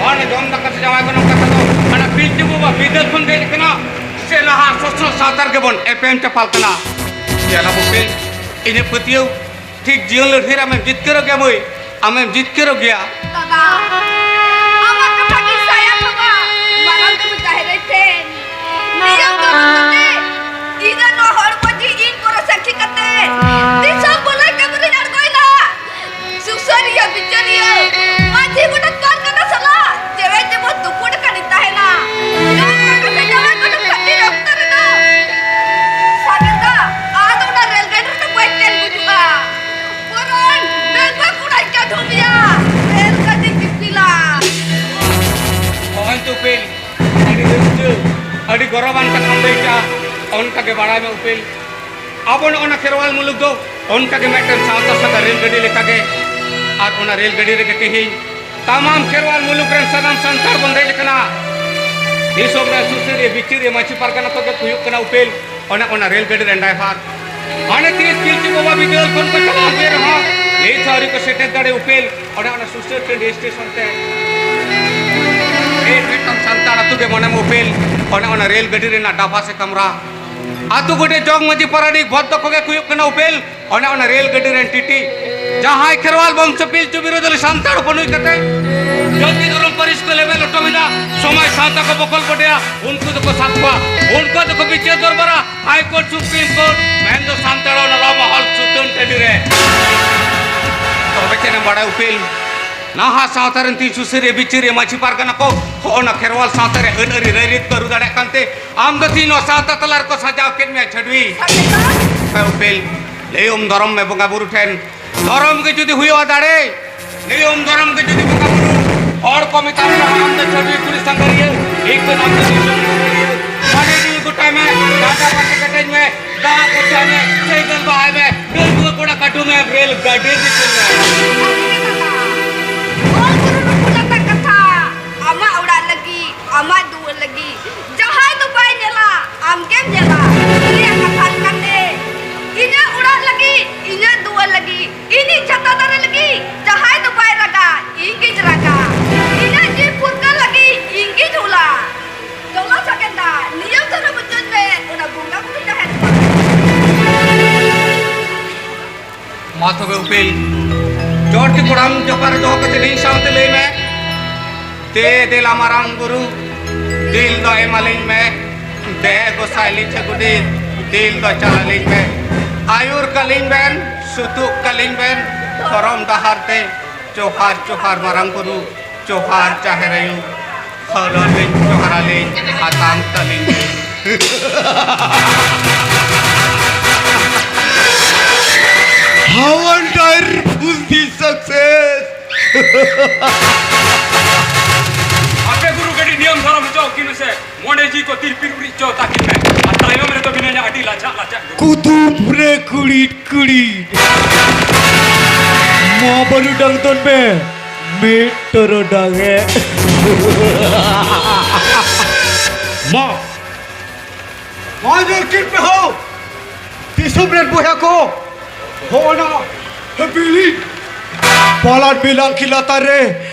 ᱚᱱᱟ ᱡᱚᱢ ᱫᱟᱠᱟ ᱥᱮ ᱡᱟᱶᱟᱭ ᱜᱚᱱᱚᱝ ᱠᱟᱛᱷᱟ ᱫᱚ ᱚᱱᱟ ᱯᱤᱞᱪᱩ ᱵᱟᱵᱟ ᱵᱤᱫᱟᱹᱞ ᱠᱷᱚᱱ ᱜᱮ ᱦᱮᱡ ᱟᱠᱟᱱᱟ᱾ ᱥᱮ ᱱᱟᱦᱟᱜ ᱥᱚᱥᱱᱚᱜ ᱥᱟᱶᱛᱟ ᱨᱮᱜᱮ ᱵᱚᱱ ᱮᱯᱮᱢ ᱪᱟᱯᱟᱞ ᱠᱟᱱᱟ᱾ ᱪᱮᱫ ᱟᱵᱚ ᱯᱮ ᱤᱧᱟᱹᱜ ᱯᱟᱹᱛᱭᱟᱹᱣ ᱴᱷᱤᱠ ᱡᱤᱭᱚᱱ ᱞᱟᱹᱲᱦᱟᱹᱭ ᱨᱮ ᱟᱢᱮᱢ ᱡᱤᱛᱠᱟᱹᱨᱚᱜ ᱜᱮᱭᱟ ᱢᱟᱹᱭ, ᱟᱢᱮᱢ ᱡᱤᱛᱠᱟᱹᱨᱚᱜ ᱜᱮᱭᱟ᱾ ᱵᱟᱵᱟ, ᱟᱢᱟᱜ ᱠᱟᱛᱷᱟ ᱜᱮ ᱥᱟᱭᱟ ᱵᱟᱵᱟ, ᱢᱟᱨᱟᱝ ᱵᱩᱨᱩ ᱡᱟᱦᱮᱨ ᱟᱭᱳ ᱴᱷᱮᱱ ᱱᱤᱭᱚᱢ ᱫᱷᱚᱨᱚᱢ ᱠᱟᱛᱮ ᱤᱧ ᱫᱚ ᱱᱚᱣᱟ ᱦᱚᱲᱢᱚ ᱡᱤᱣᱤ ᱤᱧ ᱯᱚᱨᱚ ᱥᱟᱹᱠᱷᱤ ᱠᱟᱛᱮ ᱫᱤᱥᱚᱢ ᱵᱷᱟᱹᱞᱟᱹᱭ ᱠᱟᱹᱢᱤ ᱨᱤᱧ ᱟᱬᱜᱚᱭᱮᱱᱟ᱾ ᱥᱩᱥᱟᱹᱨᱤᱭᱟᱹ ᱵᱤᱪᱟᱹᱨᱤᱭᱟᱹ ᱢᱟᱹᱡᱷᱤ ᱜᱚᱰᱮᱛ ᱯᱟᱨᱜᱟᱱᱟ ᱥᱟᱞᱟᱜ ᱡᱮᱣᱮᱫ ᱡᱮᱢᱚᱱ ᱫᱩᱯᱩᱲ ᱟᱠᱟᱱᱤᱧ ᱛᱟᱦᱮᱱᱟ᱾ ᱡᱚᱢ ᱫᱟᱠᱟ ᱥᱮ ᱡᱟᱶᱟᱭ ᱠᱚᱫᱚ ᱠᱷᱟᱹᱛᱤᱨ ᱚᱠᱛᱚ ᱨᱮᱫᱚ ᱥᱟᱜᱮᱱ ᱫᱟ ᱟᱫᱚ ᱚᱱᱟ ᱨᱮᱞ ᱜᱟᱹᱰᱤ ᱨᱮᱫᱚ ᱵᱟᱹᱧ ᱫᱮᱡ ᱜᱩᱡᱩᱜᱼᱟ᱾ ᱵᱚᱨᱚᱝ ᱰᱟᱹᱝᱜᱩᱣᱟᱹ ᱠᱚᱲᱟᱧ ᱠᱟᱹᱰᱷᱩᱢᱮᱭᱟ, ᱨᱮᱞ ᱜᱟᱹᱰᱤ ᱫᱤᱯᱤᱞᱟ᱾ ᱦᱚᱸᱜᱼᱚᱭ ᱛᱚ ᱩᱯᱮᱞ, ᱟᱹᱰᱤ ᱨᱟᱹᱥᱠᱟᱹ, ᱟᱹᱰᱤ ᱜᱚᱨᱚᱵᱟᱱ ᱠᱟᱛᱷᱟᱢ ᱞᱟᱹᱭ ᱠᱮᱜᱼᱟ᱾ ᱚᱱᱠᱟ ᱜᱮ ᱵᱟᱲᱟᱭ ᱢᱮ ᱩᱯᱮᱞ, ᱟᱵᱚ ᱱᱚᱜᱼᱚ ᱱᱟ ᱠᱷᱮᱨᱣᱟᱞ ᱢᱩᱞᱩᱠ ᱫᱚ ᱚᱱᱠᱟ ᱜᱮ ᱢᱤᱫᱴᱮᱱ ᱥᱟᱶᱛᱟ ᱥᱟᱶᱛᱟ ᱨᱮᱞ ᱜᱟᱹᱰᱤ ᱞᱮᱠᱟᱜᱮ, ᱟᱨ ᱚᱱᱟ ᱨᱮᱞ ᱜᱟᱹᱰᱤ ᱨᱮᱜᱮ ᱛᱮᱦᱮᱧ ᱛᱟᱢᱟᱢ ᱠᱷᱮᱨᱣᱟᱞ ᱢᱩᱞᱩᱠ ᱨᱮᱱ ᱥᱟᱱᱟᱢ ᱥᱟᱱᱛᱟᱲ ᱵᱚᱱ ᱫᱮᱡ ᱟᱠᱟᱱᱟ᱾ ᱫᱤᱥᱚᱢ ᱨᱮ ᱥᱩᱥᱟᱹᱨᱤᱭᱟᱹ ᱵᱤᱪᱟᱹᱨᱤᱭᱟᱹ ᱢᱟᱹᱡᱷᱤ ᱯᱟᱨᱜᱟᱱᱟ ᱠᱚᱜᱮ ᱠᱚ ᱦᱩᱭᱩᱜ ᱠᱟᱱᱟ ᱩᱯᱮᱞ ᱚᱱᱮ ᱚᱱᱟ ᱨᱮᱞ ᱜᱟᱹᱰᱤ ᱨᱮᱱ ᱰᱟᱭᱵᱷᱟᱨ᱾ ᱦᱟᱱᱮ ᱛᱤᱥ ᱯᱤᱞᱪᱩ ᱵᱟᱵᱟ ᱵᱤᱫᱟᱹᱞ ᱠᱷᱚᱱ ᱠᱚ ᱪᱟᱞᱟᱣ ᱟᱹᱜᱩᱭ ᱨᱮᱦᱚᱸ ᱱᱤᱛ ᱦᱚᱸ ᱟᱹᱣᱨᱤ ᱠᱚ ᱥᱮᱴᱮᱨ ᱫᱟᱲᱮ ᱩᱯᱮᱞ ᱚᱱᱮ ᱚᱱᱟ ᱥᱩᱥᱟᱹᱨ ᱴᱟᱺᱰᱤ ᱥᱴᱮᱥᱚᱱ ᱛᱮ᱾ ᱮᱭ ᱢᱤᱫᱴᱟᱝ ᱥᱟᱱᱛᱟᱲ ᱟᱹᱛᱩ ᱜᱮ ᱢᱚᱱᱮᱢ ᱩᱯᱮᱞ ᱚᱱᱮ ᱚᱱᱟ ᱨᱮᱞ ᱜᱟᱹᱰᱤ ᱨᱮᱱᱟᱜ ᱰᱟᱵᱷᱟ ᱥᱮ ᱠᱟᱢᱨᱟ᱾ ᱟᱹᱛᱩ ᱜᱚᱰᱮᱛ ᱡᱚᱜᱽ ᱢᱟᱹᱡᱷᱤ ᱯᱟᱨᱟᱱᱤᱠ ᱵᱚᱫᱽᱫᱚ ᱠᱚᱜᱮ ᱠᱚ ᱦᱩᱭᱩᱜ ᱠᱟᱱᱟ ᱩᱯᱮᱞ ᱚᱱᱮ ᱚᱱᱟ ᱨᱮᱞ ᱜᱟᱹᱰᱤ ᱨᱮᱱ ᱴᱤᱴᱤ᱾ ᱡᱟᱦᱟᱸᱭ ᱠᱷᱮᱨᱣᱟᱞ ᱵᱚᱝᱥᱚ ᱯᱤᱞᱪᱩ ᱵᱤᱨᱳᱫᱷᱟᱞᱤ ᱥᱟᱱᱛᱟᱲ ᱦᱚᱯᱚᱱ ᱦᱩᱭ ᱠᱟᱛᱮ ᱡᱟᱹᱛᱤ ᱫᱷᱚᱨᱚᱢ ᱯᱟᱹᱨᱤᱥ ᱠᱚ ᱞᱮᱵᱮᱫ ᱞᱚᱴᱚᱢ ᱮᱫᱟ, ᱥᱚᱢᱟᱡᱽ ᱥᱟᱶᱛᱟ ᱠᱚ ᱵᱚᱠᱚᱞ ᱵᱚᱰᱮᱭᱟ, ᱩᱱᱠᱩ ᱫᱚᱠᱚ ᱥᱟᱵ ᱠᱚᱣᱟ, ᱩᱱᱠᱩ ᱫᱚᱠᱚ ᱵᱤᱪᱟᱹᱨ ᱫᱚᱨᱵᱟᱨᱟ ᱦᱟᱭ ᱠᱳᱨᱴ, ᱥᱩᱯᱨᱤᱢ ᱠᱳᱨᱴ, ᱢᱮᱱᱫᱚ ᱥᱟᱱᱛᱟᱲ ᱚᱱᱟ ᱞᱚ ᱢᱚᱦᱚᱞ ᱥᱩᱛᱟᱹᱱ ᱴᱟᱺᱰᱤ ᱨᱮ᱾ ᱛᱚᱵᱮ ᱪᱮᱫ ᱮᱢ ᱵᱟᱲᱟᱭ ᱩᱯᱮᱞ? ᱱᱟᱦᱟᱜ ᱥᱟᱶᱛᱟ ᱨᱮᱱ ᱛᱤᱱ ᱥᱩᱥᱟᱹᱨᱤᱭᱟᱹ ᱵᱤᱪᱟᱹᱨᱤᱭᱟᱹ ᱢᱟᱹᱡᱷᱤ ᱯᱟᱨᱜᱟᱱᱟ ᱠᱚ ᱦᱚᱸᱜᱼᱚ ᱱᱟ ᱠᱷᱮᱨᱣᱟᱞ ᱥᱟᱶᱛᱟ ᱨᱮ ᱟᱹᱱ ᱟᱹᱨᱤ ᱨᱟᱭᱨᱤᱛ ᱠᱚ ᱟᱹᱨᱩ ᱫᱟᱲᱮᱭᱟᱜ ᱠᱟᱱᱛᱮ ᱟᱢ ᱫᱚ ᱛᱤᱦᱤᱧ ᱱᱚᱣᱟ ᱥᱟᱶᱛᱟ ᱛᱟᱞᱟ ᱨᱮᱠᱚ ᱥᱟᱡᱟᱣ ᱠᱮᱫ ᱢᱮᱭᱟ ᱪᱷᱟᱹᱰᱣᱤ᱾ ᱦᱮᱸ ᱩᱯᱮᱞ, ᱞᱟᱹᱭᱟᱢ ᱫᱷᱚᱨᱚᱢ ᱢᱮ ᱵᱚᱸᱜᱟ ᱵᱩᱨᱩ ᱴᱷᱮᱱ, ᱫᱷᱚᱨᱚᱢ ᱜᱮ ᱡᱩᱫᱤ ᱦᱩᱭᱩᱜᱼᱟ ᱫᱟᱲᱮ, ᱱᱤᱭᱚᱢ ᱫᱷᱚᱨᱚᱢ ᱜᱮ ᱡᱩᱫᱤ ᱵᱚᱸᱜᱟ ᱵᱩᱨᱩ, ᱦᱚᱲ ᱠᱚ ᱢᱮᱛᱟᱢ ᱠᱟᱱᱟ, "ᱟᱢ ᱫᱚ ᱪᱷᱟᱹᱰᱣᱤ ᱠᱩᱲᱤ ᱥᱟᱸᱜᱷᱟᱨᱤᱭᱟᱹ, ᱤᱧ ᱫᱚ ᱟᱢ ᱫᱚ ᱫᱤᱥᱚᱢ ᱥᱟᱸᱜᱷᱟᱨᱤᱭᱟᱹ", ᱢᱟᱱᱮ ᱡᱤᱣᱤ ᱜᱚᱴᱟᱭ ᱢᱮ, ᱰᱟᱸᱰᱟ ᱯᱟᱴᱤ ᱠᱮᱴᱮᱡ ᱢᱮ, ᱫᱟᱜ ᱠᱚ ᱪᱟᱭ ᱢᱮ, ᱥᱟᱭᱠᱮᱞ ᱵᱟᱦᱟᱭ ᱢᱮ, ᱰᱟᱺᱜᱩᱣᱟᱹ ᱠᱚᱲᱟ ᱠᱟᱹᱴᱩ ᱢᱮ, ᱨᱮᱞ ᱜᱟᱹᱰᱤ ᱫᱤᱯᱤᱞ ᱢᱮ᱾ ᱚᱞ ᱜᱩᱨᱩ ᱱᱩᱠᱩ ᱞᱮᱠᱟ ᱠᱟᱛᱷᱟ, ᱟᱢᱟᱜ ᱚᱲᱟᱜ ᱞᱟᱹᱜᱤᱫ, ᱟᱢᱟᱜ ᱫᱩᱣᱟᱹᱨ ᱞᱟᱹᱜᱤᱫ, ᱡᱟᱦᱟᱸᱭ ᱫᱚ ᱵᱟᱭ ᱧᱮᱞᱟ, ᱟᱢ ᱜᱮᱢ ᱧᱮᱞᱟ᱾ ᱩᱱᱤᱭᱟᱜ ᱠᱟᱛᱷᱟ ᱞᱮᱠᱟᱛᱮ, ᱤᱧᱟᱹᱜ ᱚᱲᱟᱜ ᱞᱟᱹᱜᱤᱫ, ᱤᱧᱟᱹᱜ ᱫᱩᱣᱟᱹᱨ ᱞᱟᱹᱜᱤᱫ, ᱤᱧᱤᱡ ᱪᱷᱟᱛᱟ ᱫᱟᱨᱮ ᱞᱟᱹᱜᱤᱫ, ᱡᱟᱦᱟᱸᱭ ᱫᱚ ᱵᱟᱭ ᱨᱟᱜᱟ, ᱤᱧ ᱜᱤᱧ ᱨᱟᱜᱟ᱾ ᱤᱧᱟᱹᱜ ᱡᱤᱣᱤ ᱯᱷᱩᱨᱜᱟᱹᱞ ᱞᱟᱹᱜᱤᱫ, ᱤᱧ ᱜᱤᱧ ᱦᱩᱞᱟ᱾ ᱪᱚᱞᱚ ᱥᱟᱜᱮᱱ ᱫᱟ, ᱱᱤᱭᱚᱢ ᱫᱷᱚᱨᱚᱢ ᱩᱪᱟᱹᱲ ᱢᱮ, ᱚᱱᱟ ᱵᱚᱸᱜᱟ ᱵᱩᱨᱩ ᱡᱟᱦᱮᱨ ᱠᱚ᱾ ᱢᱟ ᱛᱚᱵᱮ ᱩᱯᱮᱞ, ᱪᱚᱴ ᱠᱤ ᱠᱚᱲᱟᱢ ᱡᱚᱯᱟᱨ ᱫᱚᱦᱚ ᱠᱟᱛᱮ ᱤᱧ ᱥᱟᱶᱛᱮ ᱞᱟᱹᱭ ᱢᱮ᱾ ᱫᱮ ᱫᱮᱞᱟ ᱢᱟᱨᱟᱝ ᱵᱩᱨᱩ, ᱫᱤᱞ ᱫᱚ ᱮᱢᱟᱞᱤᱧ ᱢᱮ᱾ ᱫᱮ ᱜᱚᱸᱥᱟᱭ ᱞᱤᱧ ᱪᱮ ᱜᱚᱰᱮᱛ, ᱫᱤᱞ ᱫᱚ ᱪᱟᱞᱟᱞᱤᱧ ᱢᱮ᱾ ᱟᱹᱭᱩᱨ ᱠᱟᱹᱞᱤᱧ ᱵᱮᱱ, ᱥᱩᱛᱩᱜ ᱠᱟᱹᱞᱤᱧ ᱵᱮᱱ, ᱫᱷᱚᱨᱚᱢ ᱰᱟᱦᱟᱨ ᱛᱮ᱾ ᱡᱚᱦᱟᱨ, ᱡᱚᱦᱟᱨ ᱢᱟᱨᱟᱝ ᱵᱩᱨᱩ, ᱡᱚᱦᱟᱨ ᱡᱟᱦᱮᱨ ᱟᱭᱳ᱾ ᱦᱚᱞᱚ ᱞᱤᱧ ᱡᱚᱦᱟᱨ ᱟᱹᱞᱤᱧ, ᱦᱟᱛᱟᱢ ᱛᱟᱹᱞᱤᱧ᱾ How wonderful this success! ᱟᱯᱮ ᱜᱩᱨᱩ ᱠᱟᱹᱴᱤᱡ ᱱᱤᱭᱚᱢ ᱫᱷᱚᱨᱚᱢ ᱦᱚᱪᱚ ᱠᱤᱱ ᱢᱮᱥᱮ, ᱢᱚᱬᱮ ᱡᱤᱣᱤ ᱠᱚ ᱛᱤᱨᱯᱤᱨ ᱩᱨᱤᱡ ᱪᱚ ᱛᱟᱹᱠᱤᱱ ᱢᱮ, ᱟᱨ ᱛᱟᱭᱚᱢ ᱨᱮᱫᱚ ᱢᱤᱱᱟᱹᱧᱟ ᱟᱹᱰᱤ ᱞᱟᱪᱷᱟᱜ ᱞᱟᱪᱷᱟᱜ ᱜᱩᱨᱩ᱾ ᱠᱩᱫᱩᱢ ᱨᱮ ᱠᱩᱲᱤᱫ ᱠᱩᱲᱤᱫ᱾ ᱢᱟ ᱵᱟᱹᱨᱩᱰᱟᱝ ᱫᱚᱱ ᱢᱮ, ᱢᱤᱫ ᱴᱚᱨᱚᱰᱟᱝ ᱮ᱾ ᱢᱟ ᱢᱟ ᱧᱮᱞ ᱠᱤᱱ ᱯᱮ ᱦᱳ, ᱫᱤᱥᱚᱢ ᱨᱮᱱ ᱵᱚᱭᱦᱟ ᱠᱚ, ᱦᱚᱸ ᱚᱱᱟ ᱦᱟᱹᱵᱤᱞᱤ ᱯᱟᱞᱟᱱ ᱵᱤᱞᱟᱝᱠᱤ ᱞᱟᱛᱟᱨ ᱨᱮ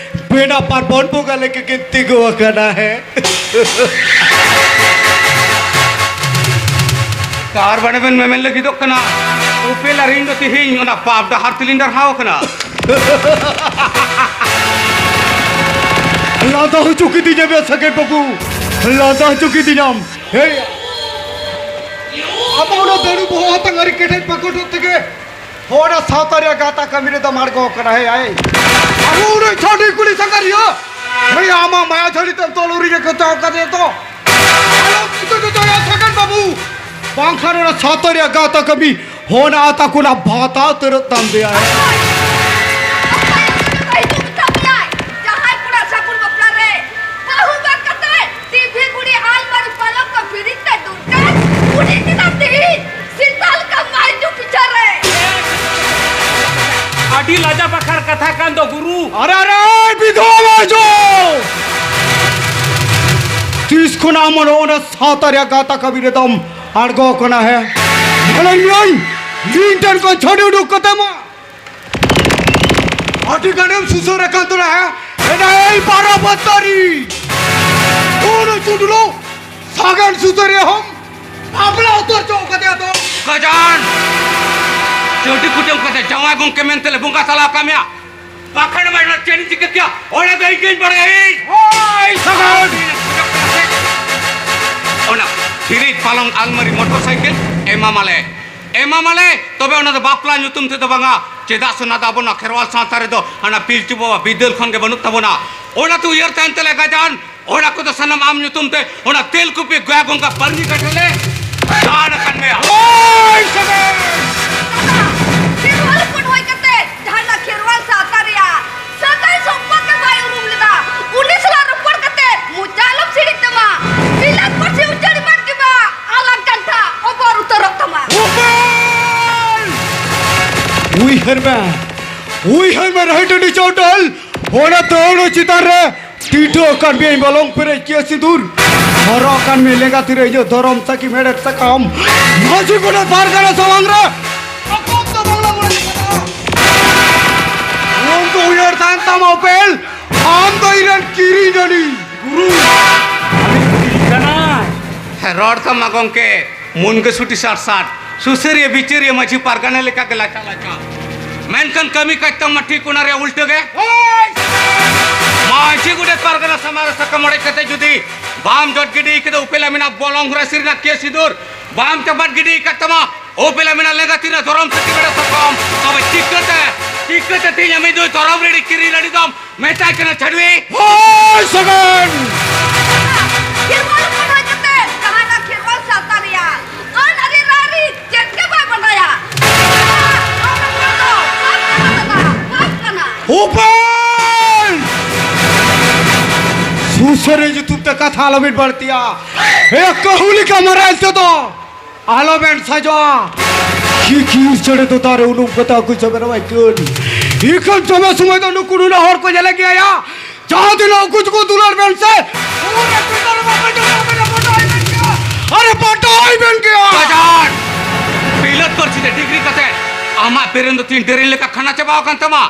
ᱵᱮᱱᱟ ᱯᱟᱨᱵᱚᱱ ᱵᱚᱸᱜᱟ ᱞᱮᱠᱟ ᱠᱤᱱ ᱛᱤᱸᱜᱩ ᱟᱠᱟᱱᱟ ᱦᱮᱸ᱾ ᱛᱟᱨ ᱵᱟᱲᱮ ᱵᱮᱱ ᱢᱮᱢᱮᱱ ᱞᱟᱹᱜᱤᱫᱚᱜ ᱠᱟᱱᱟ, ᱩᱯᱮᱞ ᱟᱨ ᱤᱧ ᱫᱚ ᱛᱤᱦᱤᱧ ᱚᱱᱟ ᱯᱟᱯ ᱰᱟᱦᱟᱨ ᱛᱮᱞᱤᱧ ᱰᱟᱨᱦᱟᱣ ᱟᱠᱟᱱᱟ᱾ ᱞᱟᱸᱫᱟ ᱦᱚᱪᱚ ᱠᱤᱫᱤᱧᱟ ᱵᱮ ᱥᱟᱜᱮᱱ ᱵᱟᱹᱵᱩ, ᱞᱟᱸᱫᱟ ᱦᱚᱪᱚ ᱠᱤᱫᱤᱧᱟᱢ᱾ ᱦᱮᱭ, ᱟᱢᱟᱜ ᱚᱱᱟ ᱫᱟᱹᱲᱩ ᱵᱚᱦᱚᱜ ᱦᱟᱛᱟᱝ ᱟᱹᱨᱤ ᱠᱮᱴᱮᱡ ᱯᱟᱹᱠᱩᱴᱚᱜ ᱛᱮᱜᱮ ᱦᱚᱲ ᱥᱟᱶᱛᱟ ᱨᱮᱭᱟᱜ ᱜᱟᱶᱛᱟ ᱠᱟᱹᱢᱤ ᱨᱮᱫᱚ ᱟᱬᱜᱚ ᱟᱠᱟᱱᱟ᱾ ᱦᱮᱭ, ᱟᱭ, ᱟᱵᱚ ᱩᱱᱟᱹᱜ ᱪᱷᱟᱹᱰᱤ ᱠᱩᱲᱤ ᱥᱟᱸᱜᱷᱟᱨᱤᱭᱟᱹ, ᱦᱮᱭ, ᱟᱢᱟᱜ ᱢᱟᱭᱟ ᱡᱷᱟᱹᱲᱤ ᱛᱮᱢ ᱛᱚᱞ ᱩᱨᱤᱡ ᱮ ᱠᱚᱪᱟᱣ ᱠᱟᱫᱮᱭᱟ ᱛᱚ᱾ ᱟᱞᱚᱢ ᱪᱤᱱᱛᱟᱹ ᱪᱚᱭᱟ ᱥᱟᱜᱮᱱ ᱵᱟᱹᱵᱩ, ᱵᱟᱝᱠᱷᱟᱱ ᱚᱱᱟ ᱥᱟᱶᱛᱟ ᱨᱮᱭᱟᱜ ᱜᱟᱶᱛᱟ ᱠᱟᱹᱢᱤ ᱦᱚᱱᱟ ᱟᱛᱟ ᱠᱚᱱᱟ ᱵᱷᱟᱛᱟ ᱩᱛᱟᱹᱨᱚᱜ ᱛᱟᱢ ᱫᱮᱭᱟ᱾ ᱚᱠᱚᱭ? ᱚᱠᱚᱭ ᱚᱠᱚᱭ ᱦᱤᱡᱩᱜ ᱢᱮᱛᱟ ᱯᱮᱭᱟᱭ? ᱡᱟᱦᱟᱸᱭ ᱠᱚᱲᱟ ᱥᱟᱹᱜᱩᱱ ᱵᱟᱯᱞᱟ ᱨᱮ ᱵᱟᱹᱦᱩ ᱵᱟᱝ ᱠᱟᱛᱮ ᱴᱤᱵᱷᱤ ᱜᱷᱩᱲᱤ ᱟᱞᱢᱟᱨᱤ ᱯᱟᱞᱚᱝ ᱠᱚ ᱯᱷᱤᱨᱤᱡ ᱛᱮ ᱫᱩᱨᱠᱟᱨ, ᱩᱱᱤ ᱪᱮᱫᱟᱜ ᱛᱤᱦᱤᱧ ᱞᱟᱡᱟ ᱵᱟᱠᱷᱟᱨ ᱠᱟᱛᱷᱟ ᱠᱟᱱ ᱫᱚ ᱜᱩᱨᱩ᱾ ᱟᱨᱮ, ᱟᱨᱮ, ᱵᱤᱫᱷᱚᱵᱟ ᱡᱚ! ᱛᱤᱥ ᱠᱷᱚᱱᱟᱜ ᱟᱢ ᱱᱚᱜᱼᱚ ᱱᱟ ᱥᱟᱶᱛᱟ ᱨᱮᱭᱟᱜ ᱜᱟᱶᱛᱟ ᱠᱟᱹᱢᱤ ᱨᱮᱫᱚᱢ ᱟᱬᱜᱚ ᱟᱠᱟᱱᱟ, ᱦᱮᱸ? ᱧᱮᱞᱮᱫ ᱢᱤᱭᱟᱹᱧ, ᱤᱧ ᱴᱷᱮᱱ ᱠᱷᱚᱱ ᱪᱷᱟᱹᱰᱤ ᱩᱰᱩᱠ ᱠᱟᱛᱮ ᱢᱟ᱾ ᱟᱹᱰᱤ ᱜᱟᱱᱮᱢ ᱥᱩᱥᱟᱹᱨ ᱟᱠᱟᱱ ᱛᱟᱞᱟᱝᱟ, ᱦᱮᱸ? ᱮᱱᱟ ᱮᱭ ᱵᱟᱨᱚ ᱵᱟᱛᱟᱨᱤ᱾ ᱩᱱᱤ ᱪᱩᱰᱞᱩ ᱥᱟᱜᱮᱱ ᱥᱩᱥᱟᱹᱨᱤᱭᱟᱹ ᱦᱚᱸᱢ ᱵᱟᱯᱞᱟ ᱩᱛᱟᱹᱨ ᱪᱚ ᱠᱟᱫᱮᱭᱟ ᱛᱚ᱾ ᱜᱟᱡᱟᱱ! ᱪᱟᱹᱰᱤ ᱠᱩᱴᱟᱹᱢ ᱠᱟᱛᱮ ᱡᱟᱶᱟᱭ ᱜᱚᱢᱠᱮ ᱢᱮᱱᱛᱮ ᱞᱮ ᱵᱚᱸᱜᱟ ᱛᱟᱞᱟ ᱟᱠᱟᱫ ᱢᱮᱭᱟ᱾ ᱵᱟᱠᱷᱟᱱ ᱢᱟ ᱚᱱᱟ ᱪᱮᱫ ᱤᱧ ᱪᱤᱠᱟᱹ ᱠᱮᱭᱟ? ᱚᱱᱟ ᱫᱚ ᱤᱧ ᱜᱤᱧ ᱵᱟᱲᱟᱭᱟ, ᱤᱧ᱾ ᱦᱳᱭ, ᱥᱟᱹᱜᱩᱱ᱾ ᱚᱱᱟ ᱯᱷᱤᱨᱤᱡᱽ, ᱯᱟᱞᱚᱝ, ᱟᱞᱢᱟᱨᱤ, ᱢᱚᱴᱚᱨ ᱥᱟᱭᱠᱮᱞ ᱮᱢᱟᱢᱟᱞᱮ, ᱮᱢᱟᱢᱟᱞᱮ, ᱛᱚᱵᱮ ᱚᱱᱟ ᱫᱚ ᱵᱟᱯᱞᱟ ᱧᱩᱛᱩᱢ ᱛᱮᱫᱚ ᱵᱟᱝᱟ᱾ ᱪᱮᱫᱟᱜ ᱥᱮ ᱚᱱᱟ ᱫᱚ ᱟᱵᱚ ᱱᱚᱣᱟ ᱠᱷᱮᱨᱣᱟᱞ ᱥᱟᱶᱛᱟ ᱨᱮᱫᱚ ᱦᱟᱱᱟ ᱯᱤᱞᱪᱩ ᱵᱟᱵᱟ ᱵᱤᱫᱟᱹᱞ ᱠᱷᱚᱱ ᱜᱮ ᱵᱟᱹᱱᱩᱜ ᱛᱟᱵᱚᱱᱟ᱾ ᱚᱱᱟᱛᱮ ᱩᱭᱦᱟᱹᱨ ᱛᱟᱦᱮᱱ ᱛᱟᱞᱮ ᱜᱟᱡᱟᱱ, ᱚᱱᱟ ᱠᱚᱫᱚ ᱥᱟᱱᱟᱢ ᱟᱢ ᱧᱩᱛᱩᱢ ᱛᱮ ᱚᱱᱟ ᱛᱮᱞᱠᱩᱯᱤ ᱜᱚᱭᱟ ᱜᱚᱝᱜᱟ ᱯᱟᱨᱱᱤ ᱜᱷᱟᱴ ᱨᱮᱞᱮ ᱫᱟᱱ ᱟᱠᱟᱫ ᱢᱮᱭᱟ᱾ ᱦᱳᱭ, ᱥᱟᱹᱜᱩᱱ᱾ ᱫᱟᱫᱟ, ᱠᱷᱮᱨᱣᱟᱞ ᱦᱚᱯᱚᱱ ᱦᱩᱭ ᱠᱟᱛᱮ ᱡᱟᱦᱟᱸ ᱞᱮᱠᱟ ᱠᱷᱮᱨᱣᱟᱞ ᱥᱟᱶᱛᱟ ᱨᱮᱭᱟᱜ ᱥᱟᱹᱜᱟᱹᱭ ᱥᱚᱢᱯᱚᱨᱠᱚ ᱵᱟᱭ ᱩᱨᱩᱢ ᱞᱮᱫᱟ, ᱩᱱᱤ ᱥᱟᱞᱟᱜ ᱨᱚᱯᱚᱲ ᱠᱟᱛᱮ ᱢᱚᱪᱟ ᱟᱞᱚᱢ ᱥᱤᱲᱤᱡ ᱛᱟᱢᱟ᱾ ᱵᱤᱞᱟᱹᱛ ᱯᱟᱹᱨᱥᱤ ᱩᱪᱟᱹᱲ ᱮᱢᱟᱱ ᱠᱮᱫᱟ, ᱟᱞᱟᱝ ᱠᱟᱱᱛᱷᱟ ᱚᱵᱚᱨ ᱩᱛᱟᱹᱨᱚᱜ ᱛᱟᱢᱟ᱾ ᱩᱯᱟᱹᱭ! ᱩᱭᱦᱟᱹᱨ ᱢᱮ, ᱩᱭᱦᱟᱹᱨ ᱢᱮ, ᱨᱟᱦᱤ ᱴᱟᱺᱰᱤ ᱪᱚᱴᱚᱞ, ᱚᱱᱟ ᱫᱟᱹᱣᱲᱟᱹ ᱪᱮᱛᱟᱱ ᱨᱮ ᱴᱤᱴᱟᱹ ᱟᱠᱟᱱ ᱢᱮᱭᱟᱧ ᱵᱟᱞᱚᱝ ᱯᱮᱨᱮᱡ ᱠᱮᱥ ᱥᱤᱸᱫᱩᱨ᱾ ᱦᱚᱨᱚᱜ ᱟᱠᱟᱱ ᱢᱮ ᱞᱮᱸᱜᱟ ᱛᱤᱨᱮ ᱤᱧᱟᱹᱜ ᱫᱷᱚᱨᱚᱢ ᱥᱟᱹᱠᱷᱤ ᱢᱮᱲᱦᱮᱫ ᱥᱟᱠᱟᱢ᱾ ᱢᱟᱹᱡᱷᱤ ᱜᱚᱰᱮᱛ ᱯᱟᱨᱜᱟᱱᱟ ᱥᱟᱢᱟᱝ ᱨᱮ ᱟᱠᱚᱴ ᱫᱚ ᱵᱟᱝᱞᱟ ᱢᱚᱬᱮ ᱠᱟᱱᱟ᱾ ᱩᱱᱠᱩ ᱩᱭᱦᱟᱹᱨ ᱛᱟᱦᱮᱱ ᱛᱟᱢᱟ ᱩᱯᱮᱞ, ᱟᱢ ᱫᱚ ᱤᱧᱨᱮᱱ ᱠᱤᱨᱤᱧ ᱟᱹᱱᱤᱡ᱾ ᱜᱩᱨᱩ, ᱟᱹᱰᱤ ᱠᱩᱲᱤ ᱠᱟᱱᱟᱭ᱾ ᱦᱮᱸ, ᱨᱚᱲ ᱛᱟᱢᱟ ᱜᱚᱢᱠᱮ, ᱢᱩᱱᱜᱟᱹ ᱥᱩᱴᱤ ᱥᱟᱴ ᱥᱟᱴ, ᱥᱩᱥᱟᱹᱨᱤᱭᱟᱹ ᱵᱤᱪᱟᱹᱨᱤᱭᱟᱹ ᱢᱟᱹᱡᱷᱤ ᱯᱟᱨᱜᱟᱱᱟ ᱞᱮᱠᱟ ᱜᱮ ᱞᱟᱪᱟ ᱞᱟᱪᱟ᱾ ᱢᱮᱱᱠᱷᱟᱱ ᱠᱟᱹᱢᱤ ᱠᱟᱡᱽ ᱛᱟᱢ ᱢᱟ ᱴᱷᱤᱠ ᱚᱱᱟ ᱨᱮᱭᱟᱜ ᱩᱞᱴᱟᱹ ᱜᱮ᱾ ᱦᱳᱭ! ᱢᱟᱹᱡᱷᱤ ᱜᱚᱰᱮᱛ ᱯᱟᱨᱜᱟᱱᱟ ᱥᱟᱢᱟᱝ ᱨᱮ ᱥᱟᱠᱟᱢ ᱚᱲᱮᱡ ᱠᱟᱛᱮ ᱡᱩᱫᱤ ᱵᱟᱢ ᱡᱚᱫ ᱜᱤᱰᱤ ᱠᱟᱫᱟ ᱩᱯᱮᱞᱟ ᱢᱮᱱᱟᱜ ᱵᱚᱞᱚᱝ ᱨᱟᱥᱤ ᱨᱮᱱᱟᱜ ᱠᱮᱥ ᱥᱤᱸᱫᱩᱨ, ᱵᱟᱢ ᱪᱟᱯᱟᱫ ᱜᱤᱰᱤ ᱟᱠᱟᱫ ᱛᱟᱢᱟ ᱩᱯᱮᱞᱟ ᱢᱮᱱᱟᱜ ᱞᱮᱸᱜᱟ ᱛᱤ ᱨᱮᱱᱟᱜ ᱫᱷᱚᱨᱚᱢ ᱥᱟᱹᱠᱷᱤ ᱢᱮᱲᱦᱮᱫ ᱥᱟᱠᱟᱢ, ᱛᱚᱵᱮ ᱪᱤᱠᱟᱹᱛᱮ, ᱪᱤᱠᱟᱹᱛᱮ ᱛᱮᱦᱮᱧ ᱟᱢ ᱫᱚ ᱫᱷᱚᱨᱚᱢ ᱨᱤᱱᱤᱡ ᱠᱤᱨᱤᱧ ᱟᱹᱰᱤ ᱫᱚᱢ ᱢᱮᱛᱟᱭ ᱠᱟᱱᱟ ᱪᱷᱟᱹᱰᱣᱤ? ᱦᱳᱭ, ᱥᱟᱹᱜᱩᱱ! ᱠᱷᱮᱨᱣᱟᱞ ᱦᱚᱯᱚᱱ ᱦᱩᱭ ᱠᱟᱛᱮ ᱡᱟᱦᱟᱸ ᱱᱟ ᱠᱷᱮᱨᱣᱟᱞ ᱥᱟᱶᱛᱟ ᱨᱮᱭᱟᱜ ᱟᱹᱱ ᱟᱹᱨᱤ ᱨᱟᱹᱭᱨᱤᱛ ᱪᱮᱫ ᱜᱮ ᱵᱟᱭ ᱵᱟᱰᱟᱭᱟ᱾ ᱚᱱᱟ ᱦᱚᱲ ᱫᱚ ᱯᱟᱯ ᱠᱟᱱᱟ ᱫᱟᱫᱟ, ᱯᱟᱯ ᱠᱟᱱᱟ᱾ ᱩᱯᱟᱹᱭ! ᱥᱩᱥᱟᱹᱨᱤ ᱧᱩᱛᱩᱢ ᱛᱮ ᱠᱟᱛᱷᱟ ᱟᱞᱚᱵᱤᱱ ᱵᱟᱹᱲᱛᱤᱭᱟ᱾ ᱮ ᱠᱟᱹᱦᱩ ᱞᱮᱠᱟ ᱢᱟᱨᱟᱝ ᱛᱮᱫᱚ ᱟᱞᱚᱵᱮᱱ ᱥᱟᱡᱚᱜᱼᱟ᱾ ᱠᱤᱠᱤᱨ ᱪᱮᱬᱮ ᱫᱚ ᱫᱟᱨᱮ ᱩᱱᱩᱢ ᱠᱟᱛᱮ ᱟᱹᱜᱩ ᱪᱚᱵᱮᱱ ᱨᱚᱦᱚᱭ ᱠᱟᱹᱱ᱾ ᱤᱠᱷᱟᱹᱱ ᱡᱚᱢᱮ ᱥᱚᱢᱚᱭ ᱫᱚ ᱱᱩᱠᱩ ᱱᱩᱱᱟᱹᱜ ᱦᱚᱲ ᱠᱚ ᱧᱮᱞᱮ ᱜᱮᱭᱟ ᱭᱟ᱾ ᱡᱟᱦᱟᱸ ᱛᱤᱱᱟᱹᱜ ᱩᱠᱩ ᱪᱩᱠᱩ ᱫᱩᱞᱟᱹᱲ ᱵᱮᱱ ᱥᱮ, ᱩᱱ ᱨᱮ ᱯᱤᱛᱟᱹᱨ ᱵᱟᱯᱮ ᱡᱚᱢᱟ, ᱟᱵᱮᱱ ᱫᱚ ᱯᱟᱴᱟᱭ ᱵᱮᱱ ᱜᱮᱭᱟ᱾ ᱟᱨᱮ ᱯᱟᱴᱟᱭ ᱵᱮᱱ ᱜᱮᱭᱟ᱾ ᱵᱟᱡᱟᱨ! ᱵᱤᱞᱟᱹᱛ ᱯᱟᱹᱨᱥᱤ ᱛᱮ ᱰᱤᱜᱽᱨᱤ ᱠᱟᱛᱮ ᱟᱢᱟᱜ ᱵᱨᱮᱱ ᱫᱚ ᱛᱤᱱ ᱰᱨᱮᱱ ᱞᱮᱠᱟ ᱠᱷᱟᱱᱟ ᱪᱟᱵᱟᱣ ᱟᱠᱟᱱ ᱛᱟᱢᱟ᱾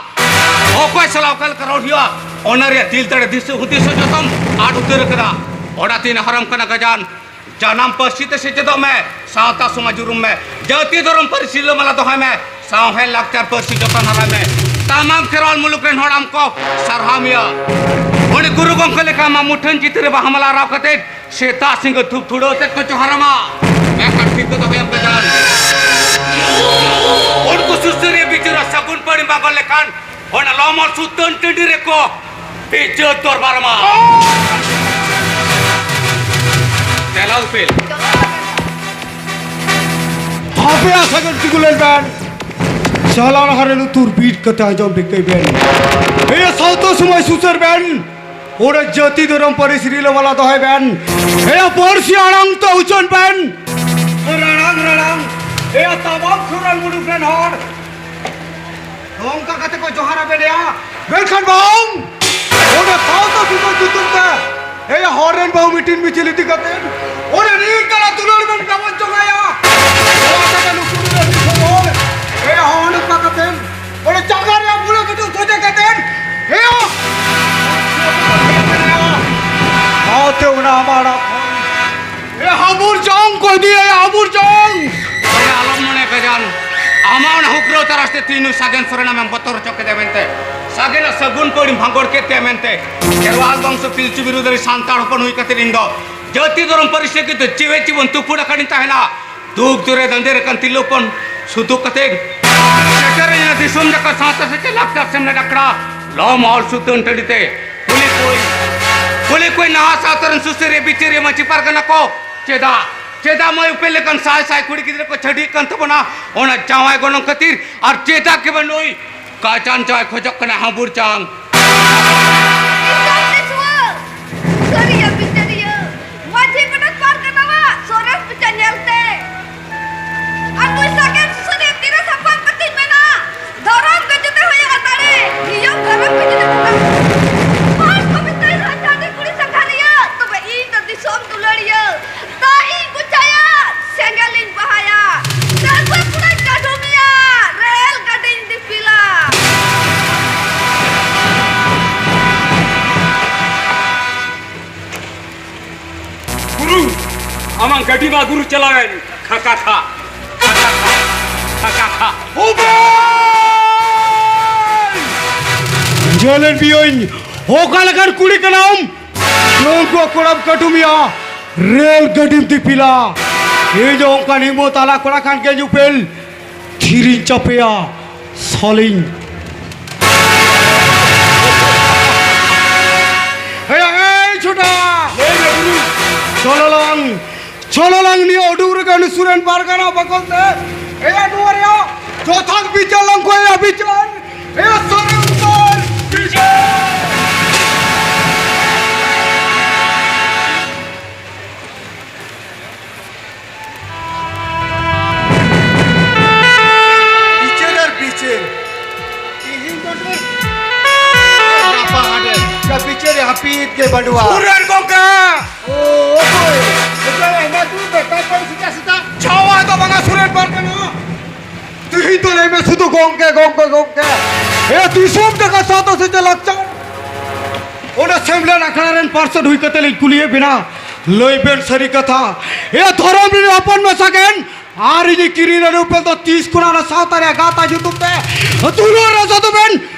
ᱚᱠᱚᱭ ᱥᱟᱞᱟᱜ ᱚᱠᱟ ᱞᱮᱠᱟ ᱨᱚᱲ ᱦᱩᱭᱩᱜᱼᱟ, ᱚᱱᱟ ᱨᱮᱭᱟᱜ ᱫᱤᱞ ᱫᱟᱲᱮ ᱫᱤᱥᱟᱹ ᱦᱩᱫᱤᱥ ᱦᱚᱸ ᱡᱚᱛᱚᱢ ᱟᱫ ᱩᱛᱟᱹᱨ ᱟᱠᱟᱫᱟ᱾ ᱚᱱᱟ ᱛᱤᱱ ᱦᱟᱨᱟᱢ ᱠᱟᱱᱟ ᱜᱟᱡᱟᱱ᱾ ᱡᱟᱱᱟᱢ ᱯᱟᱹᱨᱥᱤ ᱛᱮ ᱥᱮᱪᱮᱫᱚᱜ ᱢᱮ, ᱥᱟᱶᱛᱟ ᱥᱚᱢᱟᱡᱽ ᱩᱨᱩᱢ ᱢᱮ, ᱡᱟᱹᱛᱤ ᱫᱷᱚᱨᱚᱢ ᱯᱟᱹᱨᱥᱤ ᱨᱤᱞᱟᱹᱢᱟᱞᱟ ᱫᱚᱦᱚᱭ ᱢᱮ, ᱥᱟᱶᱦᱮᱫ ᱞᱟᱠᱪᱟᱨ ᱯᱟᱹᱨᱥᱤ ᱡᱚᱛᱚᱱ ᱦᱟᱨᱟᱭ ᱢᱮ᱾ ᱛᱟᱢᱟᱢ ᱠᱷᱮᱨᱣᱟᱞ ᱢᱩᱞᱩᱠ ᱨᱮᱱ ᱦᱚᱲ ᱟᱢ ᱠᱚ ᱥᱟᱨᱦᱟᱣ ᱢᱮᱭᱟ᱾ ᱩᱱᱤ ᱜᱩᱨᱩ ᱜᱚᱢᱠᱮ ᱞᱮᱠᱟ ᱟᱢᱟᱜ ᱢᱩᱴᱷᱟᱹᱱ ᱪᱤᱛᱟᱹᱨ ᱨᱮ ᱵᱟᱦᱟ ᱢᱟᱞᱟ ᱟᱨᱟᱣ ᱠᱟᱛᱮ ᱥᱮᱛᱟᱜ ᱥᱤᱸᱜᱟᱹ ᱫᱷᱩᱯ ᱫᱷᱩᱲᱟᱹᱣ ᱟᱛᱮᱫ ᱠᱚ ᱡᱚᱦᱟᱨᱟᱢᱟ᱾ ᱢᱮᱱᱠᱷᱟᱱ ᱴᱷᱤᱠ ᱫᱚ ᱫᱚᱦᱚᱭᱟᱢ ᱠᱟᱡᱟᱱ᱾ ᱩᱱᱠᱩ ᱥᱩᱥᱟᱹᱨᱤᱭᱟᱹ ᱵᱤᱪᱟᱹᱨᱟ ᱥᱟᱹᱜᱩᱱ ᱯᱟᱹᱲᱤ ᱵᱟᱜᱚᱨ ᱞᱮᱠᱷᱟᱱ ᱚᱱᱟ ᱞᱚᱢᱚᱞ ᱥᱩᱛᱟᱹᱱ ᱴᱟᱺᱰᱤ ᱨᱮᱠᱚ ᱵᱤᱪᱟᱹᱨ ᱫᱚᱨᱵᱟᱨ ᱢᱟ᱾ ᱫᱮᱞᱟ ᱩᱯᱮᱞ᱾ ᱦᱟᱯᱮᱭᱟ ᱥᱟᱹᱜᱩᱱ ᱛᱤᱸᱜᱩ ᱞᱮᱱ ᱵᱮᱱ᱾ ᱪᱟᱞᱟᱣ ᱞᱟᱦᱟᱨᱮ ᱞᱩᱛᱩᱨ ᱵᱤᱫ ᱠᱟᱛᱮ ᱟᱸᱡᱚᱢ ᱴᱷᱤᱠᱟᱹᱭ ᱵᱮᱱ᱾ ᱮᱭᱟ ᱥᱟᱶᱛᱟ ᱥᱚᱢᱟᱡᱽ ᱥᱩᱥᱟᱹᱨ ᱵᱮᱱ᱾ ᱚᱸᱰᱮ ᱡᱟᱹᱛᱤ ᱫᱷᱚᱨᱚᱢ ᱯᱟᱹᱨᱤᱥ ᱨᱤᱞᱟᱹᱢᱟᱞᱟ ᱫᱚᱦᱚᱭ ᱵᱮᱱ᱾ ᱮᱭᱟ ᱯᱟᱹᱨᱥᱤ ᱟᱲᱟᱝ ᱛᱮ ᱩᱪᱷᱟᱹᱱ ᱵᱮᱱ᱾ ᱨᱟᱲᱟᱝ ᱨᱟᱲᱟᱝ᱾ ᱮᱭᱟ ᱛᱟᱢᱟᱢ ᱥᱩᱨᱟᱱ ᱢᱩᱞᱩᱠ ᱨᱮᱱ ᱦᱚᱲ᱾ ᱱᱚᱝᱠᱟ ᱠᱟᱛᱮ ᱠᱚ ᱡᱚᱦᱟᱨ ᱟᱵᱮᱱ ᱭᱟ᱾ ᱢᱮᱱᱠᱷᱟᱱ ᱵᱟᱝ, ᱚᱸᱰᱮ ᱥᱟᱶᱛᱟ ᱥᱩᱥᱟᱹᱨ ᱧᱩᱛᱩᱢ ᱛᱮ ᱮᱭᱟ ᱦᱚᱲ ᱨᱮᱱ ᱵᱟᱹᱦᱩ ᱢᱤᱴᱤᱝ ᱢᱤᱪᱷᱤᱞ ᱤᱫᱤ ᱠᱟᱛᱮ ᱚᱸᱰᱮ ᱱᱤᱨ ᱛᱟᱞᱟ ᱫᱩᱞᱟᱹᱲ ᱵᱮᱱ ᱜᱟᱵᱟᱱ ᱪᱚᱸᱜᱟᱭᱟ᱾ ᱱᱚᱣᱟ ᱠᱟᱛᱷᱟ ᱱᱩᱠᱩ ᱨᱮᱱ ᱫᱤᱥᱚᱢ ᱦᱚᱲ ᱮᱭᱟ ᱦᱚᱸ ᱱᱚᱝᱠᱟ ᱠᱟᱛᱮ ᱚᱸᱰᱮ ᱪᱟᱸᱜᱟ ᱨᱮᱭᱟᱜ ᱢᱩᱲᱟᱹ ᱠᱟᱹᱴᱩᱵ ᱥᱚᱡᱷᱮ ᱠᱟᱛᱮ ᱮᱭᱟ ᱥᱟᱶᱛᱮ ᱚᱱᱟ ᱟᱢᱟᱲᱟ ᱠᱷᱚᱱ ᱮ ᱦᱟᱹᱵᱩᱨ ᱡᱚᱝ ᱠᱚ ᱤᱫᱤᱭᱟ, ᱦᱟᱹᱵᱩᱨ ᱡᱚᱝ᱾ ᱛᱚᱵᱮ ᱟᱞᱚᱢ ᱢᱚᱱᱮ ᱠᱟᱡᱟᱱ, ᱟᱢᱟᱜ ᱚᱱᱟ ᱦᱩᱠᱨᱟᱹᱣ ᱛᱟᱨᱟᱥ ᱛᱮ ᱛᱤᱦᱤᱧ ᱱᱩᱭ ᱥᱟᱜᱮᱱ ᱥᱚᱨᱮᱱ ᱟᱢᱮᱢ ᱵᱚᱛᱚᱨ ᱦᱚᱪᱚ ᱠᱮᱫᱮᱭᱟ ᱢᱮᱱᱛᱮ, ᱥᱟᱜᱮᱱᱟᱜ ᱥᱟᱹᱜᱩᱱ ᱯᱟᱹᱲᱤᱢ ᱵᱷᱟᱸᱜᱚᱲ ᱠᱮᱫ ᱛᱟᱭᱟ ᱢᱮᱱᱛᱮ, ᱠᱷᱮᱨᱣᱟᱞ ᱵᱚᱝᱥᱚ ᱯᱤᱞᱪᱩ ᱵᱤᱨᱩᱫᱷ ᱨᱮ ᱥᱟᱱᱛᱟᱲ ᱦᱚᱯᱚᱱ ᱦᱩᱭ ᱠᱟᱛᱮ ᱤᱧ ᱫᱚ ᱡᱟᱹᱛᱤ ᱫᱷᱚᱨᱚᱢ ᱯᱟᱹᱨᱤᱥ ᱞᱟᱹᱜᱤᱫ ᱫᱚ ᱡᱤᱣᱤ ᱡᱤᱵᱚᱱ ᱛᱩᱯᱩᱫ ᱟᱠᱟᱱᱤᱧ ᱛᱟᱦᱮᱱᱟ᱾ ᱫᱩᱠ ᱫᱩᱨᱮ ᱫᱟᱸᱫᱮᱨ ᱟᱠᱟᱱ ᱛᱤᱨᱞᱟᱹ ᱦᱚᱯᱚᱱ ᱥᱩᱛᱩᱜ ᱠᱟᱛᱮ ᱥᱮᱴᱮᱨ ᱮᱱᱟ ᱫᱤᱥᱚᱢ ᱡᱟᱠᱟᱛ ᱥᱟᱶᱛᱟ ᱥᱮᱪᱮᱫ ᱞᱟᱠᱪᱟᱨ ᱥᱮᱢᱞᱮᱫ ᱟᱠᱷᱲᱟ ᱞᱚᱢᱦᱚᱞ ᱥᱩᱛᱟᱹᱱ ᱴᱟᱺᱰᱤ ᱛᱮ᱾ ᱠᱩᱞᱤ ᱠᱚᱭ, ᱠᱩᱞᱤ ᱠᱚᱭ ᱱᱟᱦᱟᱜ ᱥᱟᱶᱛᱟ ᱨᱮᱱ ᱥᱩᱥᱟᱹᱨᱤᱭᱟᱹ ᱵᱤᱪᱟᱹᱨᱤᱭᱟᱹ ᱢᱟᱹᱡᱷᱤ ᱯᱟᱨᱜᱟᱱᱟ ᱠᱚ, ᱪᱮᱫᱟᱜ, ᱪᱮᱫᱟᱜ ᱢᱟᱹᱭ ᱩᱯᱮᱞ ᱞᱮᱠᱟᱱ ᱥᱟᱭ ᱥᱟᱭ ᱠᱩᱲᱤ ᱜᱤᱫᱽᱨᱟᱹ ᱠᱚ ᱪᱷᱟᱹᱰᱤᱜ ᱠᱟᱱ ᱛᱟᱵᱚᱱᱟ ᱚᱱᱟ ᱡᱟᱶᱟᱭ ᱜᱚᱱᱚᱝ ᱠᱷᱟᱹᱛᱤᱨ? ᱟᱨ ᱪᱮᱫᱟᱜ ᱜᱮ ᱵᱟᱹᱱᱩᱭ ᱠᱟᱪᱟᱱ ᱡᱟᱶᱟᱭ ᱠᱷᱚᱡᱚᱜ ᱠᱟᱱᱟ ᱦᱟᱹᱵᱩᱨ ᱡᱟᱝ? ᱤᱥᱚᱨ ᱤᱥᱣᱚᱨ, ᱥᱩᱥᱟᱹᱨᱤᱭᱟᱹ ᱵᱤᱪᱟᱹᱨᱤᱭᱟᱹ, ᱢᱟᱹᱡᱷᱤ ᱜᱚᱰᱮᱛ ᱯᱟᱨᱜᱟᱱᱟᱣᱟᱜ ᱥᱚᱨᱮᱥ ᱵᱤᱪᱟᱹᱨ ᱧᱮᱞᱛᱮ᱾ ᱟᱨ ᱱᱩᱭ ᱥᱟᱜᱮᱱ ᱥᱩᱥᱟᱹᱨᱤᱭᱟᱹ ᱛᱤᱨᱮ ᱥᱟᱯᱷᱟ ᱠᱟᱛᱮᱧ ᱢᱮᱱᱟ, ᱫᱷᱚᱨᱚᱢ ᱜᱮ ᱡᱩᱫᱤ ᱦᱩᱭᱩᱜᱼᱟ, ᱟᱢᱟᱜ ᱜᱟᱹᱰᱤ ᱢᱟ ᱜᱩᱨᱩ ᱪᱟᱞᱟᱣᱮᱱ᱾ ᱠᱷᱟᱠᱟ ᱠᱷᱟ, ᱠᱷᱟᱠᱟ ᱠᱷᱟ, ᱠᱷᱟᱠᱟ ᱠᱷᱟ᱾ ᱩᱵᱟᱹᱭ! ᱧᱮᱞᱮᱫ ᱯᱮᱭᱟᱹᱧ, ᱚᱠᱟ ᱞᱮᱠᱟᱱ ᱠᱩᱲᱤ ᱠᱟᱱᱟᱢ? ᱱᱩᱠᱩ ᱠᱚᱲᱟᱢ ᱠᱟᱹᱴᱩᱢᱤᱭᱟ, ᱨᱮᱞ ᱜᱟᱹᱰᱤᱢ ᱫᱤᱯᱤᱞᱟ᱾ ᱤᱧ ᱫᱚ ᱚᱱᱠᱟᱱ ᱦᱤᱢᱚ ᱛᱟᱞᱟ ᱠᱚᱲᱟ ᱠᱷᱟᱱ ᱜᱮ ᱧᱩᱯᱮᱞ ᱛᱷᱤᱨᱤᱧ ᱪᱟᱯᱮᱭᱟ, ᱥᱟᱞᱤᱧ᱾ ᱦᱮᱭᱟ, ᱮᱭ ᱪᱷᱳᱴᱟ! ᱞᱟᱹᱭ ᱢᱮ, ᱜᱩᱨᱩ᱾ ᱪᱚᱞᱚ ᱞᱟᱝ, ᱪᱚᱞᱚ ᱞᱟᱝ ᱱᱤᱭᱟᱹ ᱩᱰᱩᱠ ᱨᱮᱜᱮ ᱩᱱᱤ ᱥᱩᱨᱮᱱ ᱯᱟᱨᱜᱟᱱᱟ ᱵᱟᱠᱷᱚᱞ ᱛᱮ᱾ ᱮᱭᱟ, ᱱᱚᱣᱟ ᱨᱮᱭᱟᱜ ᱡᱚᱛᱷᱟᱛ ᱵᱤᱪᱟᱹᱨ ᱞᱟᱝ ᱠᱚᱭᱟ, ᱵᱤᱪᱟᱹᱨ᱾ ᱮᱭᱟ, ᱥᱚᱨᱮᱱ ᱯᱟᱨ-, ᱵᱤᱪᱟᱹᱨ᱾ ᱵᱤᱪᱟᱹᱨ ᱟᱨ ᱵᱤᱪᱟᱹᱨ᱾ ᱛᱤᱦᱤᱧ ᱫᱚ ᱰᱷᱮᱨ᱾ ᱜᱟᱯᱟ ᱦᱟᱸᱰᱮ᱾ ᱡᱟ ᱵᱤᱪᱟᱹᱨ ᱦᱟᱹᱯᱤᱫ ᱜᱮ ᱵᱟᱹᱱᱩᱜᱼᱟ᱾ ᱥᱩᱨᱮᱱ ᱜᱚᱝᱠᱮ! ᱚ, ᱚᱠᱚᱭ? ᱚᱠᱚᱭ? ᱮᱱᱟ ᱛᱩ ᱵᱮᱴᱟ ᱠᱚ ᱥᱤᱛᱟ ᱥᱤᱛᱟ᱾ ᱪᱷᱟᱣᱟ ᱫᱚ ᱵᱟᱝᱟ ᱥᱩᱨᱮᱱ ᱯᱟᱨᱜᱟᱱᱟ᱾ ᱛᱤᱦᱤᱧ ᱫᱚ ᱞᱟᱹᱭ ᱢᱮ ᱥᱩᱫᱷᱩ ᱜᱚᱝᱠᱮ, ᱜᱚᱝᱠᱮ, ᱜᱚᱝᱠᱮ᱾ ᱮ, ᱫᱤᱥᱚᱢ ᱴᱟᱠᱟ ᱥᱟᱶᱛᱟ ᱥᱮᱪᱮᱫ ᱞᱟᱠᱪᱟᱨ᱾ ᱚᱸᱰᱮ ᱥᱮᱢᱞᱮᱫ ᱟᱠᱷᱲᱟ ᱨᱮᱱ ᱯᱟᱨᱥᱮᱫ ᱦᱩᱭ ᱠᱟᱛᱮ ᱞᱤᱧ ᱠᱩᱞᱤᱭᱮᱫ ᱵᱮᱱᱟ, ᱞᱟᱹᱭ ᱵᱮᱱ ᱥᱟᱹᱨᱤ ᱠᱟᱛᱷᱟ, ᱮ ᱫᱷᱚᱨᱚᱢ ᱨᱮᱱ ᱦᱚᱯᱚᱱ ᱢᱮᱥᱟ ᱠᱮᱱ ᱟᱨ ᱤᱧ ᱠᱤᱨᱤᱧ ᱨᱮᱱ ᱩᱯᱮᱞ ᱫᱚ ᱛᱤᱥ ᱠᱷᱚᱱᱟᱜ ᱚᱱᱟ ᱥᱟᱶᱛᱟ ᱨᱮᱭᱟᱜ ᱜᱟᱶᱛᱟ ᱧᱩᱛᱩᱢ ᱛᱮ ᱫᱩᱞᱟᱹᱲ ᱨᱮ ᱥᱟᱹᱫᱷᱩ ᱵᱮᱱ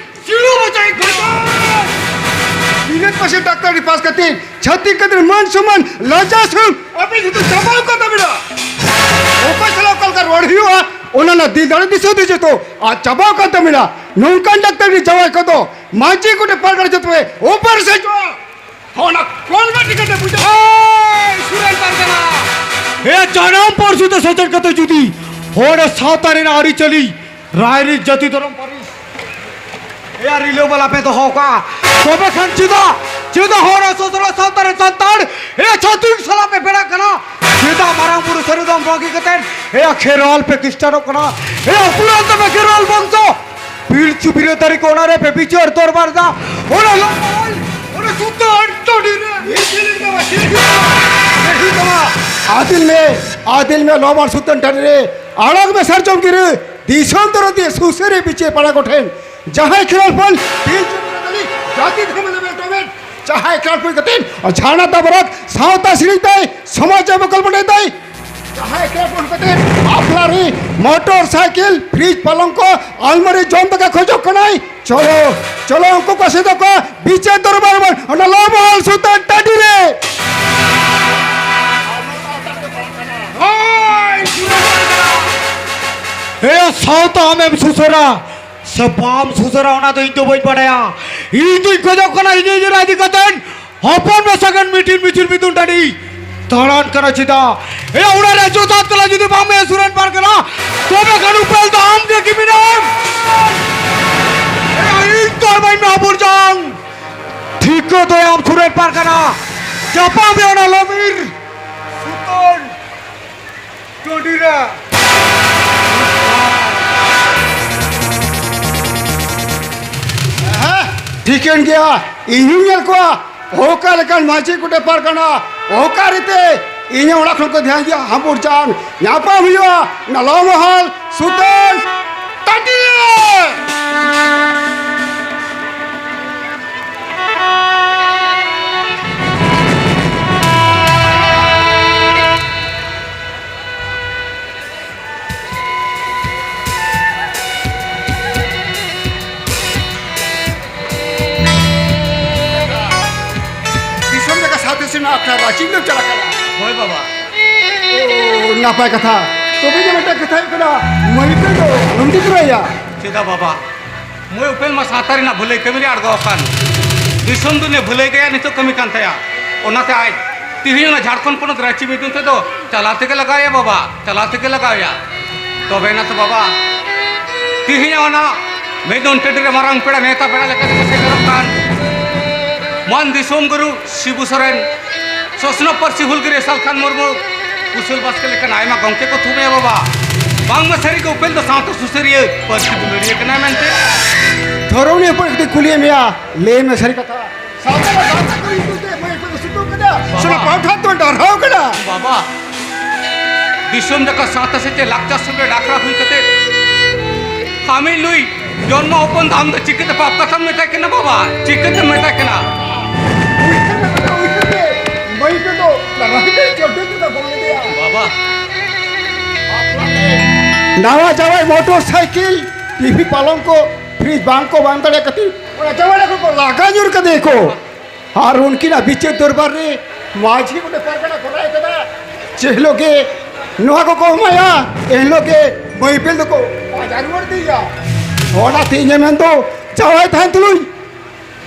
ᱥᱤᱲᱩ ᱢᱚᱪᱟᱭ ᱠᱷᱚᱡᱚᱜ? ᱵᱤᱱᱤᱰ ᱯᱟᱥᱮ ᱰᱟᱠᱛᱟᱨᱤ ᱯᱟᱥ ᱠᱟᱛᱮ ᱪᱷᱟᱹᱛᱤᱠ ᱠᱟᱛᱮ ᱢᱟᱹᱱ ᱥᱚᱢᱢᱟᱱ ᱞᱟᱡᱟ ᱥᱮ ᱟᱯᱮ ᱡᱚᱛᱚ ᱪᱟᱵᱟᱣ ᱠᱟᱱ ᱛᱟᱵᱮᱱᱟ᱾ ᱚᱠᱚᱭ ᱥᱟᱞᱟᱜ ᱚᱠᱟ ᱞᱮᱠᱟ ᱨᱚᱲ ᱦᱩᱭᱩᱜᱼᱟ, ᱚᱱᱟ ᱨᱮᱱᱟᱜ ᱫᱤᱞ ᱫᱟᱲᱮ ᱫᱤᱥᱟᱹ ᱦᱩᱫᱤᱥ ᱡᱚᱛᱚ ᱟᱫ ᱪᱟᱵᱟᱣ ᱠᱟᱱ ᱛᱟᱵᱮᱱᱟ᱾ ᱱᱚᱝᱠᱟᱱ ᱰᱟᱠᱛᱟᱨᱤ ᱡᱟᱶᱟᱭ ᱠᱚᱫᱚ ᱢᱟᱹᱡᱷᱤ ᱠᱚᱴᱷᱮᱱ ᱯᱟᱨᱜᱟᱱᱟ ᱡᱚᱛᱚ ᱯᱮ ᱚᱯᱟᱨᱮᱥᱚᱱ ᱦᱚᱪᱚᱜᱼᱟ᱾ ᱚᱱᱟ ᱠᱚᱞᱜᱟ ᱴᱤᱠᱤᱴ ᱮ ᱵᱩᱡᱷᱟᱹᱣ᱾ ᱮᱭ, ᱥᱩᱨᱮᱱ ᱯᱟᱨᱜᱟᱱᱟ! ᱮ, ᱡᱟᱱᱟᱢ ᱯᱟᱹᱨᱥᱤ ᱛᱮ ᱥᱮᱪᱮᱫ ᱠᱟᱛᱮ ᱡᱩᱫᱤ ᱦᱚᱲ ᱥᱟᱶᱛᱟ ᱨᱮᱱᱟᱜ ᱟᱹᱨᱤᱪᱟᱹᱞᱤ ᱨᱟᱭᱨᱤᱛ ᱡᱟᱹᱛᱤ ᱫᱷᱚᱨᱚᱢ ᱯᱟᱹᱨᱤᱥ ᱮᱭᱟ ᱨᱤᱞᱟᱹ ᱵᱟᱞᱟ ᱯᱮ ᱫᱚᱦᱚ ᱠᱟᱜᱼᱟ, ᱛᱚᱵᱮ ᱠᱷᱟᱱ ᱪᱮᱫᱟᱜ, ᱪᱮᱫᱟᱜ ᱦᱚᱲ ᱥᱚᱥᱚᱲ ᱥᱟᱶᱛᱟ ᱨᱮ ᱥᱟᱱᱛᱟᱲ ᱮᱭᱟ ᱪᱷᱟᱹᱛᱤᱠ ᱥᱟᱞᱟᱜ ᱯᱮ ᱵᱮᱲᱟᱜ ᱠᱟᱱᱟ? ᱪᱮᱫᱟᱜ ᱢᱟᱨᱟᱝ ᱵᱩᱨᱩ ᱥᱟᱹᱨᱤ ᱫᱷᱚᱨᱚᱢ ᱵᱟᱹᱜᱤ ᱠᱟᱛᱮ ᱮᱭᱟ ᱠᱷᱮᱨᱣᱟᱞ ᱯᱮ ᱠᱷᱨᱤᱥᱴᱟᱱᱚᱜ ᱠᱟᱱᱟ? ᱮᱭᱟ ᱩᱯᱨᱟᱱ ᱛᱟᱯᱮ ᱠᱷᱮᱨᱣᱟᱞ ᱵᱚᱝᱥᱚ ᱯᱤᱞᱪᱩ ᱵᱤᱨᱟᱹᱫᱟᱹᱨᱤ ᱠᱚ ᱚᱱᱟ ᱨᱮ ᱯᱮ ᱵᱤᱪᱟᱹᱨ ᱫᱚᱨᱵᱟᱨ ᱫᱟ᱾ ᱚᱱᱟ ᱞᱚᱢᱟᱞ, ᱚᱱᱟ ᱥᱩᱛᱟᱹᱱ ᱴᱟᱺᱰᱤ ᱨᱮ ᱦᱤᱡᱩᱜ ᱢᱟ, ᱦᱤᱡᱩᱜ ᱢᱟ᱾ ᱟᱹᱫᱤᱞ ᱢᱮ, ᱟᱹᱫᱤᱞ ᱢᱮ ᱞᱚᱢᱟᱞ ᱥᱩᱛᱟᱹᱱ ᱴᱟᱺᱰᱤ ᱨᱮ᱾ ᱟᱲᱟᱜ ᱢᱮ ᱥᱟᱨᱡᱚᱢ ᱜᱤᱨᱟᱹ, ᱫᱤᱥᱚᱢ ᱫᱚᱨᱚᱫᱤᱭᱟᱹ ᱥᱩᱥᱟᱹᱨᱤᱭᱟᱹ ᱵᱤᱪᱟᱹᱨ ᱯᱟᱲᱟ ᱠᱚᱴᱷᱮᱱ᱾ ᱡᱟᱦᱟᱸᱭ ᱠᱷᱮᱞᱳᱰ ᱵᱚᱞ ᱯᱤᱪ ᱨᱮ ᱛᱟᱹᱞᱤ, ᱡᱟᱹᱛᱤ ᱫᱷᱟᱢᱟ ᱞᱮᱵᱮᱞ ᱴᱚᱢᱮᱴ, ᱡᱟᱦᱟᱸᱭ ᱠᱞᱟᱵᱽ ᱠᱚ ᱠᱟᱛᱮ ᱡᱷᱟᱨᱱᱟ ᱫᱟᱵᱨᱟᱠ ᱥᱟᱶᱛᱟ ᱥᱤᱨᱤᱧ ᱛᱟᱭ, ᱥᱚᱢᱟᱡᱽ ᱵᱚᱠᱚᱞ ᱵᱚᱱᱮ ᱛᱟᱭ, ᱡᱟᱦᱟᱸᱭ ᱠᱞᱟᱵᱽ ᱠᱚ ᱠᱟᱛᱮ ᱟᱯᱱᱟᱨᱤ ᱢᱚᱴᱚᱨ ᱥᱟᱭᱠᱮᱞ, ᱯᱷᱨᱤᱡᱽ, ᱯᱟᱞᱚᱝᱠᱚ, ᱟᱞᱢᱟᱨᱤ, ᱡᱚᱢ ᱫᱟᱠᱟ ᱠᱷᱚᱡᱚᱜ ᱠᱟᱱᱟᱭ᱾ ᱪᱚᱞᱚ, ᱪᱚᱞᱚ, ᱩᱱᱠᱩ ᱠᱚ ᱥᱮᱫ ᱠᱚ ᱵᱤᱪᱟᱹᱨ ᱫᱚᱨᱵᱟᱨ ᱵᱚᱱ ᱚᱱᱟ ᱞᱚᱢᱦᱚᱞ ᱥᱩᱛᱟᱹᱱ ᱴᱟᱺᱰᱤ ᱨᱮ᱾ ᱦᱮ ᱥᱟᱶᱛᱟ, ᱟᱢᱮᱢ ᱥᱩᱥᱟᱹᱨᱟ ᱥᱮ ᱵᱟᱢ ᱥᱩᱥᱟᱹᱨᱟ, ᱚᱱᱟ ᱫᱚ ᱤᱧ ᱫᱚ ᱵᱟᱹᱧ ᱵᱟᱰᱟᱭᱟ᱾ ᱤᱧ ᱫᱩᱧ ᱠᱷᱚᱡᱚᱜ ᱠᱟᱱᱟ, ᱤᱧ ᱱᱤᱡᱮᱨᱟᱜ ᱤᱫᱤ ᱠᱟᱛᱮ ᱦᱚᱯᱚᱱ ᱢᱮᱥᱟ ᱜᱟᱱ ᱢᱤᱴᱤᱱ ᱢᱤᱪᱷᱤᱞ ᱢᱤᱫᱩᱱ ᱴᱟᱺᱰᱤ ᱫᱟᱬᱟᱱ ᱠᱟᱱᱟ ᱪᱮᱫᱟᱜ? ᱮ ᱚᱲᱟᱜ ᱨᱮ ᱡᱚᱛᱷᱟᱛ ᱛᱮᱞᱟ ᱡᱩᱫᱤ ᱵᱟᱢ ᱮᱢ ᱥᱩᱨᱮᱱ ᱯᱟᱨᱜᱟᱱᱟ, ᱛᱚᱵᱮ ᱠᱷᱟᱱ ᱩᱯᱮᱞ ᱫᱚ ᱟᱢ ᱜᱮ ᱠᱤᱢᱤᱱᱮᱢ᱾ ᱮ ᱤᱧ ᱛᱚᱨ ᱵᱟᱹᱧ ᱢᱮ ᱦᱚᱯᱚᱱ ᱡᱟᱝ᱾ ᱴᱷᱤᱠᱟᱹ ᱫᱚᱭ ᱟᱢ ᱥᱩᱨᱮᱱ ᱯᱟᱨᱜᱟᱱᱟ᱾ ᱪᱟᱯᱟ ᱢᱮ ᱚᱱᱟ ᱞᱚᱢᱤᱨ ᱥᱩᱛᱟᱹᱨ ᱴᱟᱺᱰᱤ ᱨᱮ᱾ ᱦᱮᱸ, ᱴᱷᱤᱠᱟᱹᱱ ᱜᱮᱭᱟ, ᱤᱧ ᱦᱚᱸᱧ ᱧᱮᱞ ᱠᱚᱣᱟ᱾ ᱚᱠᱟ ᱞᱮᱠᱟᱱ ᱢᱟᱹᱡᱷᱤ ᱠᱚᱴᱮ ᱯᱟᱨᱜᱟᱱᱟ, ᱚᱠᱟ ᱨᱮᱛᱮ ᱤᱧᱟᱹᱜ ᱚᱲᱟᱜ ᱠᱷᱚᱱ ᱠᱚ ᱫᱷᱮᱭᱟᱱ ᱜᱮᱭᱟ᱾ ᱦᱟᱢᱵᱩᱲ ᱪᱟᱸᱫ ᱧᱟᱯᱟᱢ ᱦᱩᱭᱩᱜᱼᱟ ᱱᱟᱞᱚ ᱢᱚᱦᱚᱞ ᱥᱩᱛᱟᱹᱱ ᱴᱟᱺᱰᱤ ᱨᱮ᱾ ᱫᱤᱥᱚᱢ ᱞᱮᱠᱟ ᱥᱟᱶᱛᱮ ᱥᱮᱱᱚᱜ ᱟᱠᱷᱲᱟ ᱨᱟᱸᱪᱤ ᱫᱚ ᱪᱟᱞᱟᱜ ᱠᱟᱱᱟ᱾ ᱦᱳᱭ ᱵᱟᱵᱟ᱾ ᱳ, ᱱᱟᱯᱟᱭ ᱠᱟᱛᱷᱟ᱾ ᱛᱚᱵᱮ ᱡᱮ ᱢᱤᱫᱴᱟᱝ ᱠᱟᱛᱷᱟ ᱦᱩᱭᱩᱜ ᱠᱟᱱᱟ, ᱢᱟᱹᱭ ᱦᱚᱯᱚᱱ ᱫᱚ ᱟᱞᱚᱢ ᱰᱤᱜᱽᱨᱟᱹᱭᱟ᱾ ᱪᱮᱫᱟᱜ ᱵᱟᱵᱟ? ᱢᱟᱹᱭ ᱩᱯᱮᱞ ᱢᱟ ᱥᱟᱶᱛᱟ ᱨᱮᱱᱟᱜ ᱵᱷᱟᱹᱞᱟᱹᱭ ᱠᱟᱹᱢᱤ ᱨᱮ ᱟᱬᱜᱚ ᱟᱠᱟᱱ᱾ ᱫᱤᱥᱚᱢ ᱫᱩᱱᱤᱭᱟᱹ ᱵᱷᱟᱹᱞᱟᱹᱭ ᱜᱮᱭᱟ ᱱᱤᱛᱚᱜ ᱠᱟᱹᱢᱤ ᱠᱟᱱ ᱛᱟᱭᱟ᱾ ᱚᱱᱟᱛᱮ ᱟᱡ ᱛᱤᱦᱤᱧ ᱚᱱᱟ ᱡᱷᱟᱲᱠᱷᱚᱸᱰ ᱯᱚᱱᱚᱛ ᱨᱟᱸᱪᱤ ᱢᱤᱫᱩᱱ ᱛᱮᱫᱚ ᱪᱟᱞᱟᱣ ᱛᱮᱜᱮ ᱞᱟᱜᱟᱣᱮᱭᱟ ᱵᱟᱵᱟ, ᱪᱟᱞᱟᱣ ᱛᱮᱜᱮ ᱞᱟᱜᱟᱣᱮᱭᱟ᱾ ᱛᱚᱵᱮ ᱮᱱᱟ ᱛᱚ ᱵᱟᱵᱟ, ᱛᱤᱦᱤᱧ ᱚᱱᱟ ᱢᱤᱫᱩᱱ ᱴᱟᱺᱰᱤ ᱨᱮ ᱢᱟᱨᱟᱝ ᱯᱮᱲᱟ ᱱᱮᱣᱛᱟ ᱯᱮᱲᱟ ᱞᱮᱠᱟ ᱛᱮᱠᱚ ᱥᱮᱴᱮᱨᱚᱜ ᱠᱟᱱ ᱢᱟᱱ ᱫᱤᱥᱚᱢ ᱜᱩᱨᱩ ᱥᱤᱵᱩ ᱥᱚᱨᱮᱱ, ᱥᱚᱥᱱᱚ ᱯᱟᱹᱨᱥᱤ ᱦᱩᱞᱜᱟᱹᱨᱤᱭᱟᱹ ᱥᱟᱞᱠᱷᱟᱱ ᱢᱩᱨᱢᱩ, ᱠᱩᱥᱚᱞ ᱵᱟᱥᱠᱮ ᱞᱮᱠᱟᱱ ᱟᱭᱢᱟ ᱜᱚᱢᱠᱮ ᱠᱚ ᱛᱷᱩᱢᱮᱭᱟ ᱵᱟᱵᱟ᱾ ᱵᱟᱝᱢᱟ ᱥᱟᱹᱨᱤ ᱜᱮ ᱩᱯᱮᱞ ᱫᱚ ᱥᱟᱶᱛᱟ ᱥᱩᱥᱟᱹᱨᱤᱭᱟᱹ, ᱯᱟᱹᱨᱥᱤ ᱫᱩᱞᱟᱹᱲᱤᱭᱟᱹ ᱠᱟᱱᱟᱭ ᱢᱮᱱᱛᱮ᱾ ᱫᱷᱚᱨᱚᱢ ᱱᱤᱭᱟᱹ ᱯᱚᱨᱮ ᱠᱟᱹᱴᱤᱡ ᱠᱩᱞᱤᱭᱮᱫ ᱢᱮᱭᱟ, ᱞᱟᱹᱭ ᱢᱮ ᱥᱟᱹᱨᱤ ᱠᱟᱛᱷᱟ᱾ ᱥᱟᱶᱛᱟ ᱨᱮ ᱜᱟᱶᱛᱟ ᱠᱚ ᱧᱩᱛᱩᱢ ᱛᱮ ᱢᱟᱹᱭ ᱠᱚ ᱥᱩᱛᱩᱜ ᱠᱟᱱᱟ, ᱵᱟᱵᱟ᱾ ᱥᱚᱱᱟ ᱯᱟᱣᱴᱷᱟ ᱫᱚ ᱰᱟᱨᱦᱟᱣ ᱠᱟᱱᱟ᱾ ᱵᱟᱵᱟ, ᱫᱤᱥᱚᱢ ᱡᱟᱠᱟᱛ ᱥᱟᱶᱛᱟ ᱥᱮᱪᱮᱫ ᱞᱟᱠᱪᱟᱨ ᱥᱚᱸᱜᱮ ᱰᱟᱠᱨᱟ ᱦᱩᱭ ᱠᱟᱛᱮ ᱟᱢᱤᱡ ᱱᱩᱭ ᱡᱚᱱᱢᱚ ᱦᱚᱯᱚᱱ ᱫᱚ ᱟᱢ ᱫᱚ ᱪᱤᱠᱟᱹᱛᱮ ᱯᱟᱯ ᱠᱟᱛᱷᱟᱢ ᱢᱮᱛᱟᱭ ᱠᱟᱱᱟ ᱵᱟᱵᱟ? ᱪᱤᱠᱟᱹᱛᱮᱢ ᱢᱮᱛᱟᱭ ᱠᱟᱱᱟ? ᱵᱟᱹᱭ ᱛᱮᱫᱚ ᱞᱟᱜᱟ ᱠᱮᱫᱮᱭᱟ, ᱪᱟᱹᱰᱤ ᱛᱮᱫᱚ ᱜᱚᱞ ᱞᱮᱫᱮᱭᱟ᱾ ᱵᱟᱵᱟ᱾ ᱱᱟᱣᱟ ᱡᱟᱶᱟᱭ ᱢᱚᱴᱚᱨ ᱥᱟᱭᱠᱮᱞ, ᱴᱤᱵᱷᱤ ᱯᱟᱞᱚᱝ ᱠᱚ, ᱯᱷᱨᱤᱡᱽ ᱵᱟᱝ ᱠᱚ ᱵᱟᱝ ᱫᱟᱲᱮ ᱠᱷᱟᱹᱛᱤᱨ ᱚᱱᱟ ᱡᱟᱶᱟᱭ ᱠᱚ ᱞᱟᱜᱟ ᱧᱩᱨ ᱠᱟᱫᱮᱭᱟ ᱠᱚ᱾ ᱟᱨ ᱩᱱᱠᱤᱱᱟᱜ ᱵᱤᱪᱟᱹᱨ ᱫᱚᱨᱵᱟᱨ ᱨᱮ ᱢᱟᱹᱡᱷᱤ ᱚᱸᱰᱮ ᱯᱟᱨᱜᱟᱱᱟ ᱠᱚᱨᱟᱣ ᱠᱟᱫᱟ᱾ ᱡᱮ ᱦᱤᱞᱳᱜ ᱜᱮ ᱱᱚᱣᱟ ᱠᱚᱠᱚ ᱮᱢᱟᱭᱟ, ᱮᱱ ᱦᱤᱞᱳᱜ ᱜᱮ ᱢᱟᱹᱭ ᱯᱮᱞ ᱫᱚᱠᱚ ᱯᱟᱸᱡᱟ ᱨᱩᱣᱟᱹᱲ ᱤᱫᱤᱭᱮᱭᱟ᱾ ᱚᱱᱟᱛᱮ ᱤᱧᱮ ᱢᱮᱱᱫᱚ, ᱡᱟᱶᱟᱭ ᱛᱟᱦᱮᱱ ᱛᱩᱞᱩᱡ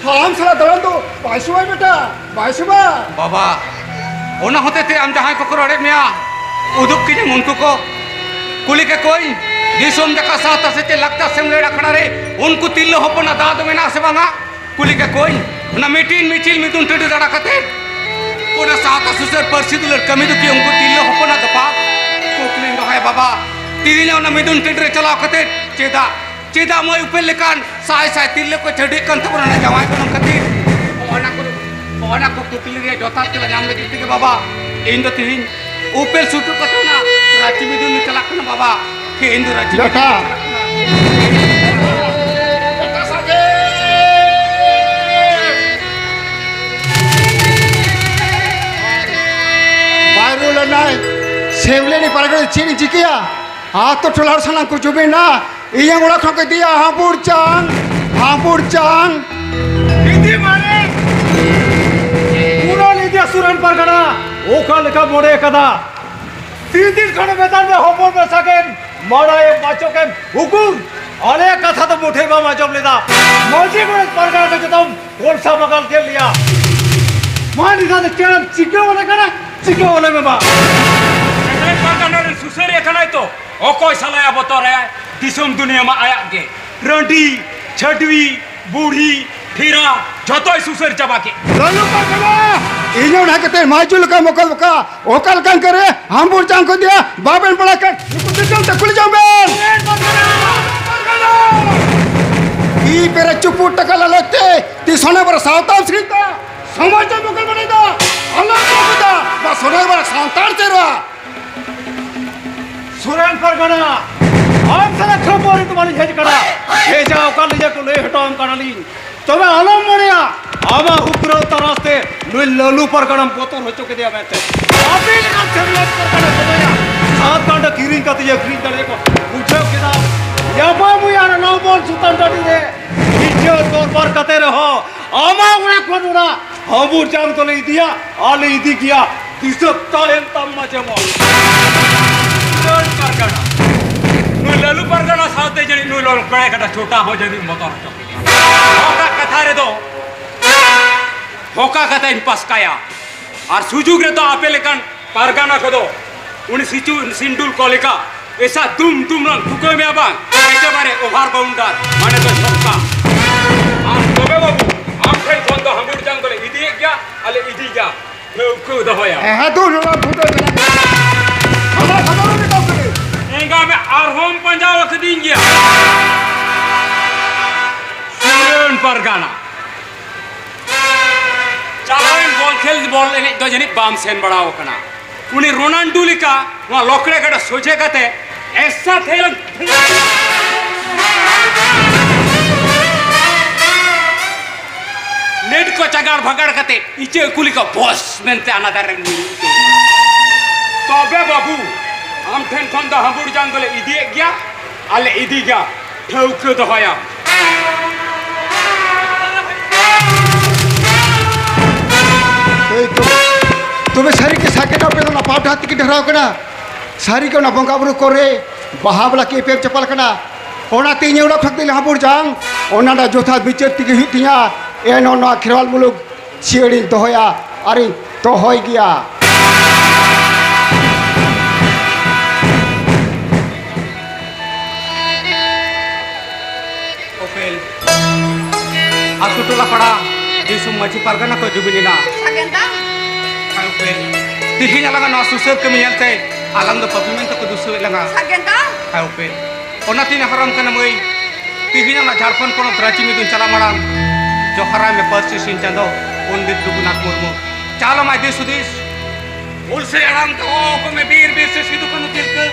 ᱦᱟᱲᱟᱢ ᱥᱟᱞᱟᱜ ᱫᱟᱬᱟᱱ ᱫᱚ ᱵᱟᱭ ᱥᱚᱵᱷᱟᱭᱟ ᱵᱮᱴᱟ, ᱵᱟᱭ ᱥᱚᱵᱷᱟ᱾ ᱵᱟᱵᱟ, ᱚᱱᱟ ᱦᱚᱛᱮ ᱛᱮ ᱟᱢ ᱡᱟᱦᱟᱸᱭ ᱠᱚᱠᱚ ᱨᱚᱲᱮᱫ ᱢᱮᱭᱟ, ᱩᱫᱩᱜ ᱠᱤᱧᱟᱢ ᱩᱱᱠᱩ ᱠᱚ᱾ ᱠᱩᱞᱤ ᱠᱮᱠᱚᱣᱟᱹᱧ, ᱫᱤᱥᱚᱢ ᱡᱟᱠᱟᱛ ᱥᱟᱶᱛᱟ ᱥᱮᱪᱮᱫ ᱞᱟᱠᱪᱟᱨ ᱥᱮᱢᱞᱮᱫ ᱟᱠᱷᱲᱟ ᱨᱮ ᱩᱱᱠᱩ ᱛᱤᱨᱞᱟᱹ ᱦᱚᱯᱚᱱᱟᱜ ᱫᱟᱣ ᱫᱚ ᱢᱮᱱᱟᱜ ᱟᱥᱮ ᱵᱟᱝᱟ? ᱠᱩᱞᱤ ᱠᱮᱠᱚᱣᱟᱹᱧ, ᱚᱱᱟ ᱢᱤᱴᱤᱝ ᱢᱤᱪᱷᱤᱞ ᱢᱤᱫᱩᱱ ᱴᱟᱺᱰᱤ ᱫᱟᱬᱟ ᱠᱟᱛᱮ ᱚᱱᱟ ᱥᱟᱶᱛᱟ ᱥᱩᱥᱟᱹᱨ ᱯᱟᱹᱨᱥᱤ ᱫᱩᱞᱟᱹᱲ ᱠᱟᱹᱢᱤ ᱫᱚ ᱠᱤ ᱩᱱᱠᱩ ᱛᱤᱨᱞᱟᱹ ᱦᱚᱯᱚᱱᱟᱜ ᱫᱚ ᱵᱟᱝ? ᱠᱩᱠᱞᱤᱧ ᱫᱚᱦᱚᱭᱟ ᱵᱟᱵᱟ, ᱛᱮᱦᱮᱧ ᱚᱱᱟ ᱢᱤᱫᱩᱱ ᱴᱟᱺᱰᱤ ᱨᱮ ᱪᱟᱞᱟᱣ ᱠᱟᱛᱮ ᱪᱮᱫᱟᱜ, ᱪᱮᱫᱟᱜ ᱢᱟᱹᱭ ᱩᱯᱮᱞ ᱞᱮᱠᱟᱱ ᱥᱟᱭ ᱥᱟᱭ ᱛᱤᱨᱞᱟᱹ ᱠᱚ ᱪᱷᱟᱹᱰᱣᱤᱜ ᱠᱟᱱ ᱛᱟᱵᱚᱱᱟ ᱚᱱᱟ ᱡᱟᱶᱟᱭ ᱜᱚᱱᱚᱝ ᱠᱷᱟᱹᱛᱤᱨ? ᱚᱱᱟ ᱠᱚ, ᱚᱱᱟ ᱠᱚ ᱠᱩᱠᱞᱤ ᱨᱮᱭᱟᱜ ᱡᱚᱛᱷᱟᱛ ᱛᱮᱞᱟ ᱧᱟᱢ ᱞᱟᱹᱜᱤᱫ ᱛᱮᱜᱮ ᱵᱟᱵᱟ, ᱤᱧ ᱫᱚ ᱛᱮᱦᱮᱧ ᱩᱯᱮᱞ ᱥᱩᱴᱩ ᱠᱟᱛᱮ ᱚᱱᱟ ᱨᱟᱸᱪᱤ ᱢᱤᱫᱩᱱ ᱤᱧ ᱪᱟᱞᱟᱜ ᱠᱟᱱᱟ ᱵᱟᱵᱟ᱾ ᱤᱧ ᱫᱚ ᱨᱟᱸᱪᱤ ᱢᱤᱫᱩᱱ ᱡᱚᱴᱟ᱾ ᱤᱧ ᱪᱟᱞᱟᱜ ᱠᱟᱱᱟ᱾ ᱵᱟᱭ ᱨᱩᱣᱟᱹᱲ ᱞᱮᱱᱟᱭ᱾ ᱥᱮᱢᱞᱮᱱᱤ ᱯᱟᱨᱜᱟᱱᱟ ᱪᱮᱫ ᱤᱧ ᱪᱤᱠᱟᱹᱭᱟ? ᱟᱛᱳ ᱴᱚᱞᱟ ᱦᱚᱲ ᱥᱟᱱᱟᱢ ᱠᱚ ᱡᱩᱢᱤᱫ ᱮᱱᱟ᱾ ᱤᱧᱟᱹᱜ ᱚᱲᱟᱜ ᱠᱷᱚᱱ ᱠᱚ ᱤᱫᱤᱭᱟ ᱦᱟᱸᱵᱩᱲ ᱪᱟᱝ, ᱦᱟᱸᱵᱩᱲ ᱪᱟᱝ᱾ ᱤᱫᱤ ᱢᱟᱱᱮ ᱯᱩᱨᱟᱹ ᱤᱫᱤᱭᱟ ᱥᱩᱨᱟᱱ ᱯᱟᱨᱜᱟᱱᱟ᱾ ᱚᱠᱟ ᱞᱮᱠᱟ ᱢᱚᱱᱮ ᱠᱟᱫᱟ? ᱛᱤᱱ ᱫᱤᱱ ᱠᱷᱚᱱ ᱢᱮᱛᱟᱫ ᱢᱮ ᱦᱚᱯᱚᱱ ᱢᱮᱥᱟ ᱜᱮᱢ ᱢᱟᱲᱟᱭᱮᱢ ᱵᱟᱪᱚᱠᱮᱢ ᱦᱩᱠᱩᱢ᱾ ᱟᱞᱮᱭᱟᱜ ᱠᱟᱛᱷᱟ ᱫᱚ ᱢᱩᱴᱷᱟᱹᱭ ᱵᱟᱢ ᱟᱸᱡᱚᱢ ᱞᱮᱫᱟ᱾ ᱢᱟᱹᱡᱷᱤ ᱜᱚᱰᱮᱛ ᱯᱟᱨᱜᱟᱱᱟ ᱠᱚ ᱡᱚᱛᱚᱢ ᱠᱚᱞᱥᱟ ᱵᱟᱜᱟᱞ ᱠᱮᱫ ᱞᱮᱭᱟ᱾ ᱢᱟ ᱱᱤᱛᱟᱜ ᱫᱚ ᱪᱮᱫ ᱮᱢ ᱪᱤᱠᱟᱹ ᱚᱞᱮ ᱠᱟᱱᱟ? ᱪᱤᱠᱟᱹ ᱚᱞᱮ ᱢᱮ ᱵᱟ᱾ ᱡᱟᱦᱟᱸᱭ ᱯᱟᱨᱜᱟᱱᱟ ᱨᱮᱱ ᱥᱩᱥᱟᱹᱨᱤᱭᱟᱹ ᱠᱟᱱᱟᱭ ᱛᱚ, ᱚᱠᱚᱭ ᱥᱟᱞᱟᱭᱟ ᱵᱚᱛᱚᱨᱟᱭ? ᱫᱤᱥᱚᱢ ᱫᱩᱱᱤᱭᱟᱹ ᱢᱟ ᱟᱭᱟᱜ ᱜᱮ᱾ ᱨᱟᱺᱰᱤ, ᱪᱷᱟᱹᱰᱣᱤ, ᱵᱩᱲᱦᱤ, ᱴᱷᱤᱨᱟ, ᱡᱷᱚᱛᱚᱭ ᱥᱩᱥᱟᱹᱨ ᱪᱟᱵᱟ ᱠᱮᱫ᱾ ᱞᱟᱞᱩ ᱯᱟᱨᱜᱟᱱᱟ, ᱤᱧ ᱚᱱᱟ ᱠᱟᱛᱮ ᱢᱟᱹᱡᱷᱤ ᱞᱮᱠᱟ ᱢᱚᱠᱚᱞ ᱵᱚᱠᱟ, ᱚᱠᱟ ᱞᱮᱠᱟᱱ ᱠᱟᱨᱮ ᱦᱟᱢᱵᱩᱲ ᱪᱟᱝ ᱠᱚ ᱤᱫᱤᱭᱟ, ᱵᱟᱵᱮᱱ ᱵᱟᱲᱟᱭ ᱠᱷᱟᱱ ᱱᱩᱠᱩ ᱫᱤᱥᱚᱢ ᱛᱮ ᱠᱩᱞᱤ ᱡᱚᱝ ᱵᱮᱱ᱾ ᱛᱤ ᱯᱮᱨᱮ ᱪᱩᱯᱩᱫ ᱴᱟᱠᱟ ᱞᱟᱞᱚᱪ ᱛᱮ ᱛᱤ ᱥᱚᱱᱮ ᱵᱟᱨ ᱥᱟᱶᱛᱟ ᱥᱨᱤᱛᱟ ᱥᱚᱢᱟᱡᱽ ᱢᱚᱠᱚᱞ ᱵᱟᱲᱟᱭ ᱫᱟ᱾ ᱟᱞᱚ ᱠᱚ ᱫᱟ, ᱵᱟ ᱥᱚᱱᱮ ᱵᱟᱨ ᱥᱟᱱᱛᱟᱲ ᱪᱮᱨᱣᱟ᱾ ᱥᱩᱨᱮᱱ ᱯᱟᱨᱜᱟᱱᱟ, ᱟᱢ ᱥᱟᱞᱟᱜ ᱠᱷᱟᱹᱯᱟᱹᱨᱤ ᱫᱚ ᱵᱟᱹᱞᱤᱧ ᱦᱮᱡ ᱟᱠᱟᱱᱟ᱾ ᱵᱷᱮᱡᱟ ᱚᱠᱟ ᱞᱤᱧᱟ ᱠᱚ ᱞᱟᱹᱭ ᱦᱚᱴᱚ ᱟᱢ ᱠᱟᱱᱟᱞᱤᱧ᱾ ᱛᱚᱵᱮ ᱟᱞᱚᱢ ᱢᱚᱱᱮᱭᱟ, ᱟᱢᱟᱜ ᱩᱛᱨᱟᱹᱣ ᱛᱟᱨᱟᱥ ᱛᱮ ᱱᱩᱭ ᱞᱟᱞᱩ ᱯᱟᱨᱜᱟᱱᱟᱢ ᱵᱚᱛᱚᱨ ᱦᱚᱪᱚ ᱠᱮᱫᱮᱭᱟ ᱢᱮᱱᱛᱮ᱾ ᱟᱯᱮ ᱞᱮᱠᱟᱱ ᱥᱮᱨᱣᱟ ᱯᱟᱨᱜᱟᱱᱟ ᱠᱚᱫᱚᱭᱟ ᱥᱟᱛ ᱜᱟᱱᱰᱟ ᱠᱤᱨᱤᱧ ᱠᱟᱛᱮ ᱟᱹᱠᱷᱨᱤᱧ ᱫᱟᱲᱮᱭᱟᱠᱚ ᱵᱩᱡᱷᱟᱹᱣ ᱠᱮᱫᱟ᱾ ᱭᱟᱵᱟ ᱢᱩᱭᱟ ᱱᱟᱣᱵᱚᱱ ᱥᱩᱛᱟᱱ ᱴᱟᱺᱰᱤ ᱨᱮ ᱤᱡᱽᱡᱚᱛ ᱫᱚᱨᱵᱟᱨ ᱠᱟᱛᱮ ᱨᱮᱦᱚᱸ ᱟᱢᱟᱜ ᱚᱲᱟᱜ ᱠᱷᱚᱱ ᱚᱱᱟ ᱦᱟᱹᱢᱵᱩᱲ ᱡᱟᱝ ᱫᱚᱞᱮ ᱤᱫᱤᱭᱟ ᱟᱨ ᱞᱮ ᱤᱫᱤ ᱜᱮᱭᱟ᱾ ᱫᱤᱥᱟᱹ ᱛᱟᱦᱮᱱ ᱛᱟᱢ ᱢᱟ ᱡᱮᱢᱚᱱ᱾ ᱞᱟᱞᱩ ᱯᱟᱨᱜᱟᱱᱟ, ᱱᱩᱭ ᱞᱟᱞᱩ ᱯᱟᱨᱜᱟᱱᱟ ᱥᱟᱶᱛᱮ ᱡᱟᱹᱱᱤᱡ ᱱᱩᱭ ᱞᱚᱞᱚ ᱠᱚᱲᱟ ᱠᱟᱴᱟ ᱪᱷᱳᱴᱟ ᱦᱚᱸ ᱡᱟᱹᱱᱤᱡ ᱵᱚᱛᱚᱨ ᱦᱚᱪᱚ ᱠᱮᱫᱮᱭᱟ᱾ ᱚᱠᱟ ᱠᱟᱛᱷᱟ ᱨᱮᱫᱚ ᱦᱚᱠᱟ ᱠᱟᱛᱷᱟᱧ ᱯᱟᱥᱠᱟᱭᱟ᱾ ᱟᱨ ᱥᱩᱡᱩᱜᱽ ᱨᱮᱫᱚ ᱟᱯᱮ ᱞᱮᱠᱟᱱ ᱯᱟᱨᱜᱟᱱᱟ ᱠᱚᱫᱚ ᱩᱱᱤ ᱥᱤᱪᱩ ᱥᱤᱱᱰᱩᱞ ᱠᱚ ᱞᱮᱠᱟ ᱮᱥᱟ ᱫᱩᱢ ᱫᱩᱢ ᱨᱟᱝ ᱴᱷᱩᱠᱟᱹᱣ ᱢᱮᱭᱟ ᱵᱟᱝ, ᱮᱠᱮᱵᱟᱨᱮ ᱚᱵᱷᱟᱨ ᱵᱟᱣᱩᱱᱰᱟᱨ, ᱢᱟᱱᱮ ᱫᱚ ᱪᱷᱚᱠᱠᱟ᱾ ᱟᱨ ᱛᱚᱵᱮ ᱵᱟᱹᱵᱩ, ᱟᱢ ᱴᱷᱮᱱ ᱠᱷᱚᱱ ᱫᱚ ᱦᱟᱺᱵᱩᱲ ᱡᱟᱝ ᱫᱚᱞᱮ ᱤᱫᱤᱭᱮᱫ ᱜᱮᱭᱟ, ᱟᱞᱮ ᱤᱫᱤ ᱜᱮᱭᱟ, ᱴᱷᱟᱹᱣᱠᱟᱹ ᱫᱚᱦᱚᱭᱟ᱾ ᱦᱮᱸ, ᱫᱩ ᱱᱚᱣᱟ ᱯᱷᱩᱴᱟᱹ ᱢᱮᱱᱟᱜ ᱜᱮᱭᱟ᱾ ᱟᱢᱟᱜ ᱠᱷᱚᱵᱚᱨ ᱢᱮᱛᱟᱢ ᱠᱟᱹᱱᱟᱹᱧ᱾ ᱮᱸᱜᱟ ᱢᱮ, ᱟᱨᱦᱚᱸᱢ ᱯᱟᱸᱡᱟ ᱟᱠᱟᱫᱤᱧ ᱜᱮᱭᱟ᱾ ᱥᱩᱨᱟᱹᱱ ᱯᱟᱨᱜᱟᱱᱟ᱾ ᱪᱟᱞᱟᱣᱮᱱ ᱵᱚᱞ ᱠᱷᱮᱞ, ᱵᱚᱞ ᱮᱱᱮᱡ ᱫᱚ ᱡᱟᱹᱱᱤᱡ ᱵᱟᱢ ᱥᱮᱱ ᱵᱟᱲᱟ ᱟᱠᱟᱱᱟ᱾ ᱩᱱᱤ ᱨᱳᱱᱟᱞᱰᱳ ᱞᱮᱠᱟ ᱱᱚᱣᱟ ᱞᱚᱠᱲᱮ ᱜᱟᱰᱟ ᱥᱚᱡᱷᱮ ᱠᱟᱛᱮ ᱮᱥᱟ ᱛᱷᱮᱞ ᱱᱮᱴ ᱠᱚ ᱪᱟᱜᱟᱲ ᱵᱷᱟᱜᱟᱲ ᱠᱟᱛᱮ ᱤᱪᱟᱹᱜ ᱠᱩᱞᱤ ᱠᱚ ᱵᱚᱥ ᱢᱮᱱᱛᱮ ᱟᱱᱟ ᱫᱟᱨᱮ ᱨᱮ ᱧᱩᱨᱩ ᱩᱛᱟᱹᱨ ᱮᱱᱟ᱾ ᱛᱚᱵᱮ ᱵᱟᱹᱵᱩ, ᱟᱢ ᱴᱷᱮᱱ ᱠᱷᱚᱱ ᱫᱚ ᱦᱟᱺᱵᱩᱲ ᱡᱟᱝ ᱫᱚᱞᱮ ᱤᱫᱤᱭᱮᱫ ᱜᱮᱭᱟ, ᱟᱞᱮ ᱤᱫᱤ ᱜᱮᱭᱟ, ᱴᱷᱟᱹᱣᱠᱟᱹ ᱫᱚᱦᱚᱭᱟᱢ᱾ ᱮᱭ ᱛᱚᱵᱮ, ᱛᱚᱵᱮ ᱥᱟᱹᱨᱤ ᱜᱮ ᱥᱟᱠᱮᱛ ᱟᱯᱮ ᱫᱚ ᱚᱱᱟ ᱯᱟᱯ ᱰᱟᱦᱟᱨ ᱛᱮᱜᱮ ᱰᱷᱮᱨᱟᱣ ᱠᱟᱱᱟ᱾ ᱥᱟᱹᱨᱤ ᱜᱮ ᱚᱱᱟ ᱵᱚᱸᱜᱟ ᱵᱩᱨᱩ ᱠᱚᱨᱮ ᱵᱟᱦᱟ ᱵᱟᱞᱟ ᱠᱤ ᱮᱯᱮᱢ ᱪᱟᱯᱟᱞ ᱠᱟᱱᱟ᱾ ᱚᱱᱟᱛᱮ ᱤᱧ ᱚᱲᱟᱜ ᱠᱷᱚᱱ ᱫᱚ ᱦᱟᱺᱵᱩᱲ ᱡᱟᱝ, ᱚᱱᱟ ᱨᱮᱱᱟᱜ ᱡᱚᱛᱷᱟᱛ ᱵᱤᱪᱟᱹᱨ ᱛᱮᱜᱮ ᱦᱩᱭᱩᱜ ᱛᱤᱧᱟ᱾ ᱮᱱ ᱱᱚᱣᱟ ᱠᱷᱮᱨᱣᱟᱞ ᱢᱩᱞᱩᱠ ᱥᱤᱭᱟᱹᱲᱤᱧ ᱫᱚᱦᱚᱭᱟ ᱟᱨᱤᱧ ᱫᱚᱦᱚᱭ ᱜᱮᱭᱟ᱾ ᱩᱯᱮᱞ, ᱟᱛᱳ ᱴᱚᱞᱟ ᱯᱟᱲᱟ ᱫᱤᱥᱚᱢ ᱢᱟᱹᱡᱷᱤ ᱯᱟᱨᱜᱟᱱᱟ ᱠᱚ ᱡᱩᱢᱤᱫ ᱮᱱᱟ᱾ ᱥᱟᱜᱮᱱ ᱫᱟ᱾ ᱦᱮᱸ ᱩᱯᱮᱞ, ᱛᱤᱦᱤᱧ ᱟᱞᱟᱝᱟᱜ ᱱᱚᱣᱟ ᱥᱩᱥᱟᱹᱨ ᱠᱟᱹᱢᱤ ᱧᱮᱞᱛᱮ ᱟᱞᱟᱝ ᱫᱚ ᱯᱟᱯᱤ ᱢᱮᱱᱛᱮ ᱠᱚ ᱫᱩᱥᱟᱹᱣᱮᱫ ᱞᱟᱝᱟ᱾ ᱥᱟᱜᱮᱱ ᱫᱟ᱾ ᱦᱮᱸ ᱩᱯᱮᱞ, ᱚᱱᱟᱛᱤᱧ ᱦᱟᱨᱟᱢ ᱠᱟᱱᱟ ᱢᱟᱹᱭ, ᱛᱤᱦᱤᱧ ᱚᱱᱟ ᱡᱷᱟᱲᱠᱷᱚᱸᱰ ᱯᱚᱱᱚᱛ ᱨᱟᱸᱪᱤ ᱢᱤᱫᱩᱱ ᱪᱟᱞᱟᱜ ᱢᱟᱲᱟᱝ ᱡᱚᱦᱟᱨᱟᱭ ᱢᱮ ᱯᱟᱹᱨᱥᱤ ᱥᱤᱧ ᱪᱟᱸᱫᱚ ᱯᱚᱱᱰᱤᱛ ᱨᱚᱜᱷᱩᱱᱟᱛᱷ ᱢᱩᱨᱢᱩ᱾ ᱪᱟᱞ ᱟᱢᱟᱭ ᱫᱤᱥ ᱦᱩᱫᱤᱥ᱾ ᱦᱩᱞᱥᱟᱹᱭ ᱟᱲᱟᱝ ᱛᱮ ᱦᱚᱦᱚ ᱟᱠᱚ ᱢᱮ ᱵᱤᱨ ᱵᱤᱨᱥᱟᱹ ᱥᱤᱫᱩ ᱠᱟᱹᱱᱦᱩ ᱛᱤᱞᱠᱟᱹ᱾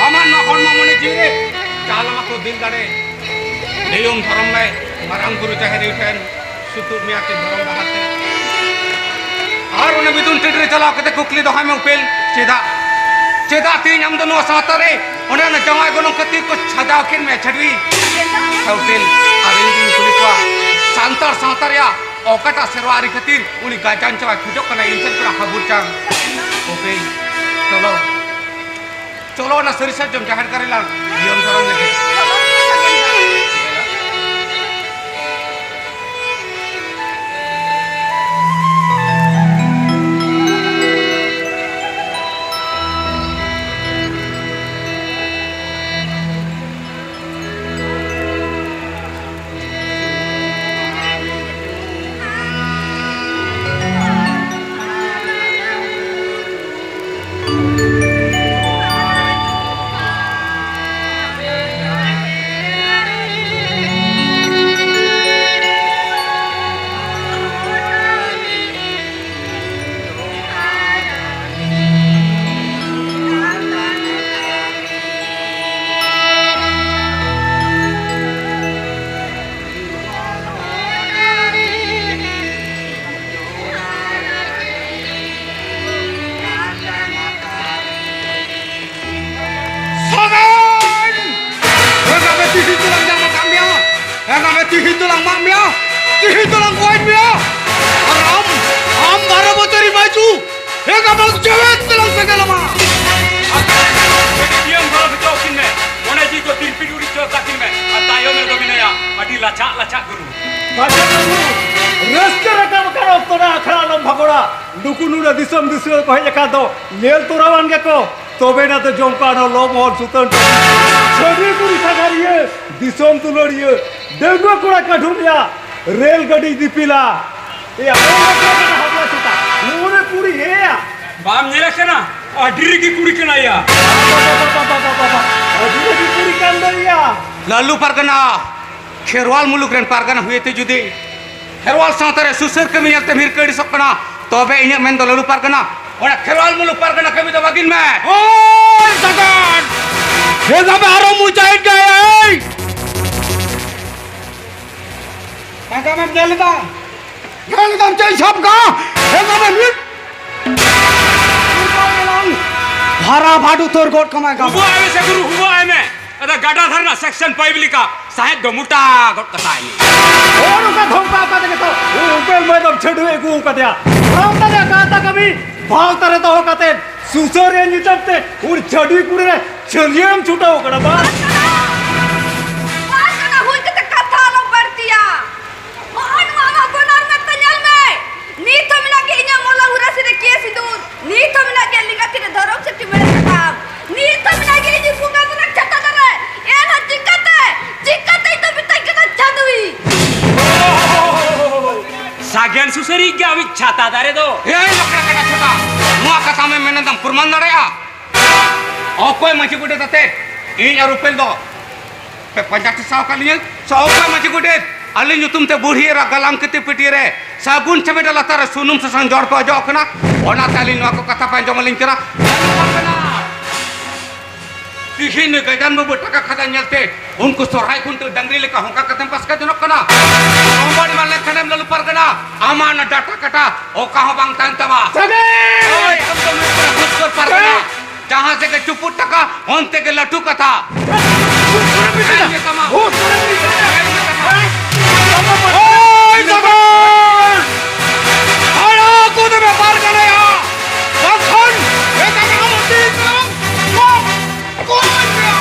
ᱟᱢᱟᱜ ᱱᱚᱣᱟ ᱦᱚᱲᱢᱚ ᱢᱚᱱᱮ ᱡᱤᱣᱤ ᱨᱮ ᱪᱟᱞ ᱟᱢᱟ ᱠᱚ ᱫᱤᱞ ᱫᱟᱲᱮ᱾ ᱱᱤᱭᱚᱢ ᱫᱷᱚᱨᱚᱢ ᱢᱮ ᱢᱟᱨᱟᱝ ᱵᱩᱨᱩ ᱡᱟᱦᱮᱨ ᱟᱭᱳ ᱴᱷᱮᱱ ᱥᱩᱛᱩᱜ ᱢᱮᱭᱟ ᱠᱤᱱ ᱫᱷᱚᱨᱚᱢ ᱰᱟᱦᱟᱨ ᱛᱮ᱾ ᱟᱨ ᱚᱱᱟ ᱢᱤᱫᱩᱱ ᱴᱟᱺᱰᱤ ᱨᱮ ᱪᱟᱞᱟᱣ ᱠᱟᱛᱮ ᱠᱩᱠᱞᱤ ᱫᱚᱦᱚᱭ ᱢᱮ ᱩᱯᱮᱞ, ᱪᱮᱫᱟᱜ? ᱪᱮᱫᱟᱜ ᱛᱮᱦᱮᱧ ᱟᱢ ᱫᱚ ᱱᱚᱣᱟ ᱥᱟᱶᱛᱟ ᱨᱮ ᱚᱱᱮ ᱚᱱᱟ ᱡᱟᱶᱟᱭ ᱜᱚᱱᱚᱝ ᱠᱷᱟᱹᱛᱤᱨ ᱠᱚ ᱥᱟᱡᱟᱣ ᱠᱮᱫ ᱢᱮᱭᱟ ᱪᱷᱟᱹᱰᱣᱤ? ᱦᱮᱸ ᱩᱯᱮᱞ, ᱟᱨ ᱤᱧ ᱫᱩᱧ ᱠᱩᱞᱤ ᱠᱚᱣᱟ, ᱥᱟᱱᱛᱟᱲ ᱥᱟᱶᱛᱟ ᱨᱮᱭᱟᱜ ᱚᱠᱟᱴᱟᱜ ᱥᱮᱨᱣᱟ ᱟᱹᱨᱤ ᱠᱷᱟᱹᱛᱤᱨ ᱩᱱᱤ ᱜᱟᱡᱟᱱ ᱪᱟᱵᱟᱭ ᱠᱷᱚᱡᱚᱜ ᱠᱟᱱᱟ ᱤᱧ ᱴᱷᱮᱱ ᱠᱷᱚᱱᱟᱜ ᱦᱟᱹᱵᱩᱨ ᱪᱟᱝ? ᱩᱯᱮᱞ, ᱪᱚᱞᱚ᱾ ᱪᱚᱞᱚ ᱚᱱᱟ ᱥᱟᱹᱨᱤ ᱥᱟᱨᱡᱚᱢ ᱡᱟᱦᱮᱨ ᱜᱟᱲ ᱨᱮᱞᱟᱝ ᱱᱤᱭᱚᱢ ᱫᱷᱚᱨᱚᱢ ᱞᱮᱜᱮ᱾ ᱥᱟᱜᱟᱱ! ᱮᱸᱜᱟ ᱢᱮ ᱛᱤᱦᱤᱧ ᱫᱚᱞᱟᱝ ᱡᱟᱝ ᱟᱠᱟᱫ ᱢᱮᱭᱟ, ᱮᱸᱜᱟ ᱢᱮ ᱛᱤᱦᱤᱧ ᱫᱚᱞᱟᱝ ᱢᱟᱜ ᱢᱮᱭᱟ, ᱛᱤᱦᱤᱧ ᱫᱚᱞᱟᱝ ᱜᱚᱡ ᱢᱮᱭᱟ᱾ ᱟᱨ ᱟᱢ, ᱟᱢ ᱵᱟᱨᱚ ᱵᱚᱪᱷᱚᱨᱤ ᱵᱟᱹᱡᱩ, ᱮᱸᱜᱟ ᱢᱮ ᱡᱮᱣᱮᱫ ᱛᱮᱞᱟᱝ ᱥᱮᱸᱜᱮᱞ ᱟᱢᱟ᱾ ᱟᱢ ᱵᱟᱨᱚ ᱵᱚᱪᱷᱚᱨ ᱠᱤᱱ ᱢᱮ, ᱚᱱᱮ ᱡᱤ ᱠᱚ ᱛᱤᱨᱯᱤ ᱩᱲᱤ ᱪᱚ ᱛᱟᱹᱠᱤᱱ ᱢᱮ, ᱟᱨ ᱛᱟᱭᱚᱢ ᱨᱮᱫᱚ ᱢᱮᱱᱟᱭᱟ ᱟᱹᱰᱤ ᱞᱟᱪᱷᱟᱜ ᱞᱟᱪᱷᱟᱜ ᱜᱩᱨᱩ᱾ ᱵᱟᱪᱷᱟ ᱵᱟᱹᱵᱩ, ᱨᱟᱹᱥᱠᱟᱹ ᱨᱟᱠᱟᱵ ᱟᱠᱟᱱ ᱚᱠᱛᱚ ᱨᱮ ᱟᱠᱷᱲᱟ ᱟᱞᱚᱢ ᱵᱷᱟᱜᱚᱲᱟ᱾ ᱱᱩᱠᱩ ᱱᱩᱱᱟᱹᱜ ᱫᱤᱥᱚᱢ ᱫᱤᱥᱚᱢ ᱠᱚ ᱦᱮᱡ ᱟᱠᱟᱱ ᱫᱚ ᱧᱮᱞ ᱛᱚᱨᱟᱣᱟᱱ ᱜᱮᱠᱚ, ᱛᱚᱵᱮ ᱮᱱᱟ ᱫᱚ ᱡᱚᱢ ᱠᱚ ᱟᱨᱦᱚᱸ ᱞᱚ ᱢᱚᱦᱚᱞ ᱥᱩᱛᱟᱹᱱ ᱴᱟᱺᱰᱤ᱾ ᱪᱷᱟᱹᱰᱣᱤ ᱠᱩᱲᱤ ᱥᱟᱸᱜᱷᱟᱨᱤᱭᱟᱹ, ᱫᱤᱥᱚᱢ ᱫᱩᱞᱟᱹᱲᱤᱭᱟᱹ, ᱰᱟᱺᱜᱩᱣᱟᱹ ᱠᱚᱲᱟ ᱠᱟᱹᱰᱷᱩᱢ ᱨᱮᱭᱟᱜ ᱨᱮᱞ ᱜᱟᱹᱰᱤ ᱫᱤᱯᱤᱞᱟ᱾ ᱮᱭᱟ, ᱚᱱᱟ ᱠᱚ ᱠᱟᱱᱟ ᱦᱟᱯᱲᱟ ᱪᱮᱛᱟ᱾ ᱱᱚᱜᱼᱚ ᱱᱟ ᱠᱩᱲᱤ ᱦᱮᱸᱭᱟ᱾ ᱵᱟᱢ ᱧᱮᱞᱮ ᱠᱟᱱᱟ? ᱟᱹᱰᱤ ᱨᱮᱜᱮ ᱠᱩᱲᱤ ᱠᱟᱱᱟᱭᱟ᱾ ᱵᱟᱵᱟ, ᱵᱟᱵᱟ, ᱵᱟᱵᱟ, ᱵᱟᱵᱟ, ᱟᱹᱰᱤ ᱨᱮᱜᱮ ᱠᱩᱲᱤ ᱠᱟᱱ ᱫᱚᱭᱟ᱾ ᱞᱟᱞᱩ ᱯᱟᱨᱜᱟᱱᱟ, ᱠᱷᱮᱨᱣᱟᱞ ᱢᱩᱞᱩᱠ ᱨᱮᱱ ᱯᱟᱨᱜᱟᱱᱟ ᱦᱩᱭᱛᱮ ᱡᱩᱫᱤ ᱠᱷᱮᱨᱣᱟᱞ ᱥᱟᱶᱛᱟ ᱨᱮ ᱥᱩᱥᱟᱹᱨ ᱠᱟᱹᱢᱤ ᱧᱮᱞ ᱛᱮᱢ ᱦᱤᱨᱠᱟᱹ ᱟᱹᱲᱤᱥᱚᱜ ᱠᱟᱱᱟ, ᱛᱚᱵᱮ ᱤᱧᱟᱹᱜ ᱢᱮᱱ ᱫᱚ ᱞᱟᱞᱩ ᱯᱟᱨᱜᱟᱱᱟ, ᱚᱱᱟ ᱠᱷᱮᱨᱣᱟᱞ ᱢᱩᱞᱩᱠ ᱯᱟᱨᱜᱟᱱᱟ ᱠᱟᱹᱢᱤ ᱫᱚ ᱵᱟᱹᱜᱤᱱ ᱢᱮ᱾ ᱦᱳᱭ ᱥᱟᱜᱟᱱ! ᱦᱮ ᱫᱟᱵᱮ ᱟᱨᱚ ᱢᱩᱪᱟᱹᱫ ᱜᱮ, ᱮᱭ! ᱛᱟᱭᱚᱢᱮᱢ ᱧᱮᱞ ᱮᱫᱟ? ᱮᱠᱫᱚᱢ ᱪᱮᱫ ᱥᱟᱵ ᱠᱟ? ᱮᱠᱫᱚᱢ ᱢᱤᱫ ᱵᱷᱟᱨᱟ ᱵᱷᱟᱰᱩ ᱛᱚᱨ ᱜᱚᱫ ᱠᱟᱢᱟᱭ ᱜᱟᱢ᱾ ᱦᱩᱵᱟᱹ ᱟᱭ ᱢᱮ ᱥᱮ ᱜᱩᱨᱩ, ᱦᱩᱵᱟᱹ ᱟᱭ ᱢᱮ᱾ ᱟᱫᱚ ᱜᱟᱰᱟ ᱫᱷᱟᱨᱮ ᱨᱮᱱᱟᱜ ᱥᱮᱠᱥᱚᱱ ᱯᱟᱭᱤᱯ ᱞᱮᱠᱟ ᱥᱟᱦᱮᱫ ᱫᱚ ᱢᱚᱴᱟ ᱜᱚᱫ ᱠᱟᱛᱟᱭ ᱢᱮ᱾ ᱦᱚᱲ ᱚᱱᱠᱟ ᱫᱷᱚᱢᱠᱟ ᱠᱟᱛᱮ ᱜᱮᱛᱚ ᱩᱯᱮᱞ ᱢᱟᱹᱭ ᱫᱚᱢ ᱪᱷᱟᱹᱰᱩᱭ ᱟᱹᱜᱩ ᱟᱠᱟᱫᱮᱭᱟ᱾ ᱵᱟᱝ ᱛᱟᱞᱮ ᱠᱟᱛᱟ ᱠᱟᱹᱢᱤ ᱵᱷᱟᱣ ᱛᱟᱨᱮ ᱫᱚᱦᱚ ᱠᱟᱛᱮ ᱥᱩᱥᱟᱹᱨᱤᱭᱟᱹ ᱧᱩᱛᱩᱢ ᱛᱮ ᱩᱱᱤ ᱪᱷᱟᱹᱰᱩᱭ ᱠᱩᱲᱤ ᱨᱮ ᱪᱷᱟᱹᱞᱭᱟᱹᱲᱮᱢ ᱪᱷᱩᱴᱟᱹᱣ ᱠᱟᱱᱟ ᱵᱟᱝ? ᱵᱟᱝ ᱠᱟᱱᱟ, ᱦᱩᱭ ᱠᱟᱛᱮ ᱠᱟᱛᱷᱟ ᱟᱞᱚᱢ ᱵᱟᱹᱲᱛᱤᱭᱟ᱾ ᱱᱚᱜᱼᱚᱭ ᱱᱚᱣᱟ ᱢᱟ ᱵᱟᱱᱟᱨ ᱢᱮᱫ ᱛᱮ ᱧᱮᱞ ᱢᱮ᱾ ᱱᱤᱛ ᱦᱚᱸ ᱢᱮᱱᱟᱜ ᱜᱮ ᱤᱧᱟᱹᱜ ᱢᱚᱞᱚᱝ ᱦᱩᱨᱟᱹᱥᱤ ᱨᱮ ᱠᱤᱭᱟᱹ ᱥᱤᱸᱫᱩᱨ᱾ ᱱᱤᱛ ᱦᱚᱸ ᱢᱮᱱᱟᱜ ᱜᱮᱭᱟ ᱞᱮᱸᱜᱟ ᱛᱤ ᱨᱮ ᱫᱷᱚᱨᱚᱢ ᱥᱮ ᱪᱩᱢᱟᱹᱲᱟ ᱥᱟᱠᱟᱢ᱾ ᱱᱤᱛ ᱦᱚᱸ ᱢᱮᱱᱟᱜ ᱜᱮᱭᱟ ᱤᱧᱤᱡ ᱵᱚᱸᱜᱟ ᱛᱟᱞᱟ ᱪᱷᱟᱛᱟ ᱫᱟᱨᱮ᱾ ᱮᱱᱦᱚᱸ ᱪᱤᱠᱟᱹᱛᱮ, ᱪᱤᱠᱟᱹᱛᱮ ᱤᱧ ᱫᱚ ᱢᱮᱛᱟᱧ ᱠᱟᱱᱟ ᱪᱷᱟᱹᱰᱩᱭ? ᱥᱟᱜᱮᱱ ᱥᱩᱥᱟᱹᱨᱤᱡ ᱜᱮ ᱟᱢᱤᱡ ᱪᱷᱟᱛᱟ ᱫᱟᱨᱮ ᱫᱚ᱾ ᱮᱭ ᱞᱚᱠᱲᱟ ᱠᱟᱰᱟ ᱪᱷᱟᱛᱟ, ᱱᱚᱣᱟ ᱠᱟᱛᱷᱟ ᱟᱢᱮᱢ ᱢᱮᱱᱮᱫᱟᱢ ᱯᱨᱚᱢᱟᱱ ᱫᱟᱲᱮᱭᱟᱜᱼᱟ? ᱚᱠᱚᱭ ᱢᱟᱹᱡᱷᱤ ᱜᱚᱰᱮᱛ ᱟᱛᱮ ᱤᱧ ᱟᱨ ᱩᱯᱮᱞ ᱫᱚ ᱯᱮ ᱯᱟᱸᱡᱟ ᱴᱷᱮᱥᱟᱣ ᱟᱠᱟᱫ ᱞᱤᱧᱟᱹ? ᱥᱮ ᱚᱠᱚᱭ ᱢᱟᱹᱡᱷᱤ ᱜᱚᱰᱮᱛ ᱟᱹᱞᱤᱧ ᱧᱩᱛᱩᱢ ᱛᱮ ᱵᱩᱲᱦᱤ ᱮᱨᱟ ᱜᱟᱞᱟᱝ ᱠᱤᱛᱟᱹ ᱯᱟᱹᱴᱭᱟᱹ ᱨᱮ ᱥᱟᱹᱜᱩᱱ ᱪᱷᱟᱢᱮᱰᱟ ᱞᱟᱛᱟᱨ ᱨᱮ ᱥᱩᱱᱩᱢ ᱥᱟᱥᱟᱝ ᱡᱚᱲ ᱯᱮ ᱚᱡᱚᱜ ᱠᱟᱱᱟ? ᱚᱱᱟᱛᱮ ᱟᱹᱞᱤᱧ ᱱᱚᱣᱟ ᱠᱚ ᱠᱟᱛᱷᱟ ᱯᱮ ᱟᱸᱡᱚᱢ ᱟᱹᱞᱤᱧ ᱠᱟᱱᱟ᱾ ᱛᱤᱦᱤᱧ ᱱᱩᱭ ᱜᱟᱡᱟᱱ ᱵᱟᱹᱵᱩ ᱴᱟᱠᱟ ᱠᱷᱟᱡᱟ ᱧᱮᱞᱛᱮ ᱩᱱᱠᱩ ᱥᱚᱨᱦᱟᱭ ᱠᱷᱩᱱᱴᱟᱹᱣ ᱰᱟᱝᱨᱤ ᱞᱮᱠᱟ ᱦᱚᱸᱠᱟ ᱠᱟᱛᱮᱢ ᱯᱟᱥᱠᱟ ᱡᱚᱱᱚᱜ ᱠᱟᱱᱟ᱾ ᱠᱚᱢᱵᱟᱲᱤ ᱢᱟ ᱞᱮᱱᱠᱷᱟᱱᱮᱢ ᱞᱟᱹᱞᱩ ᱯᱟᱨᱜᱟᱱᱟ, ᱟᱢᱟᱜ ᱚᱱᱟ ᱰᱟᱴᱟ ᱠᱟᱴᱟ ᱚᱠᱟ ᱦᱚᱸ ᱵᱟᱝ ᱛᱟᱦᱮᱱ ᱛᱟᱢᱟ᱾ ᱥᱟᱹᱜᱟᱹᱭ! ᱦᱳᱭ, ᱟᱢ ᱫᱚ ᱢᱤᱫ ᱠᱚᱲᱟ ᱜᱷᱩᱥᱠᱷᱳᱨ ᱯᱟᱨᱜᱟᱱᱟ᱾ ᱥᱟᱹᱜᱟᱹᱭ! ᱡᱟᱦᱟᱸ ᱥᱮᱫ ᱜᱮ ᱪᱩᱯᱩᱫ ᱴᱟᱠᱟ, ᱚᱱᱛᱮ ᱜᱮ ᱞᱟᱹᱴᱩ ᱠᱟᱛᱷᱟ᱾ ᱦᱩᱥ ᱠᱚᱨᱮ ᱢᱤᱫ ᱠᱟᱛᱷᱟ᱾ ᱦᱩᱥ ᱠᱚᱨᱮ ᱢᱤᱫ ᱠᱟᱛᱷᱟ᱾ ᱦᱳᱭ, ᱥᱟᱹᱜᱟᱹᱭ! ᱦᱟᱨᱟ ᱠᱚᱫᱚ ᱵᱮᱯᱟᱨ ᱠᱟᱱᱟ ᱭᱟ᱾ ᱵᱟᱝᱠᱷᱟᱱ ᱮᱴᱟᱜ ᱦᱚᱲ ᱛᱤ ᱠᱚ ᱜᱚᱡ ᱢᱮᱭᱟ᱾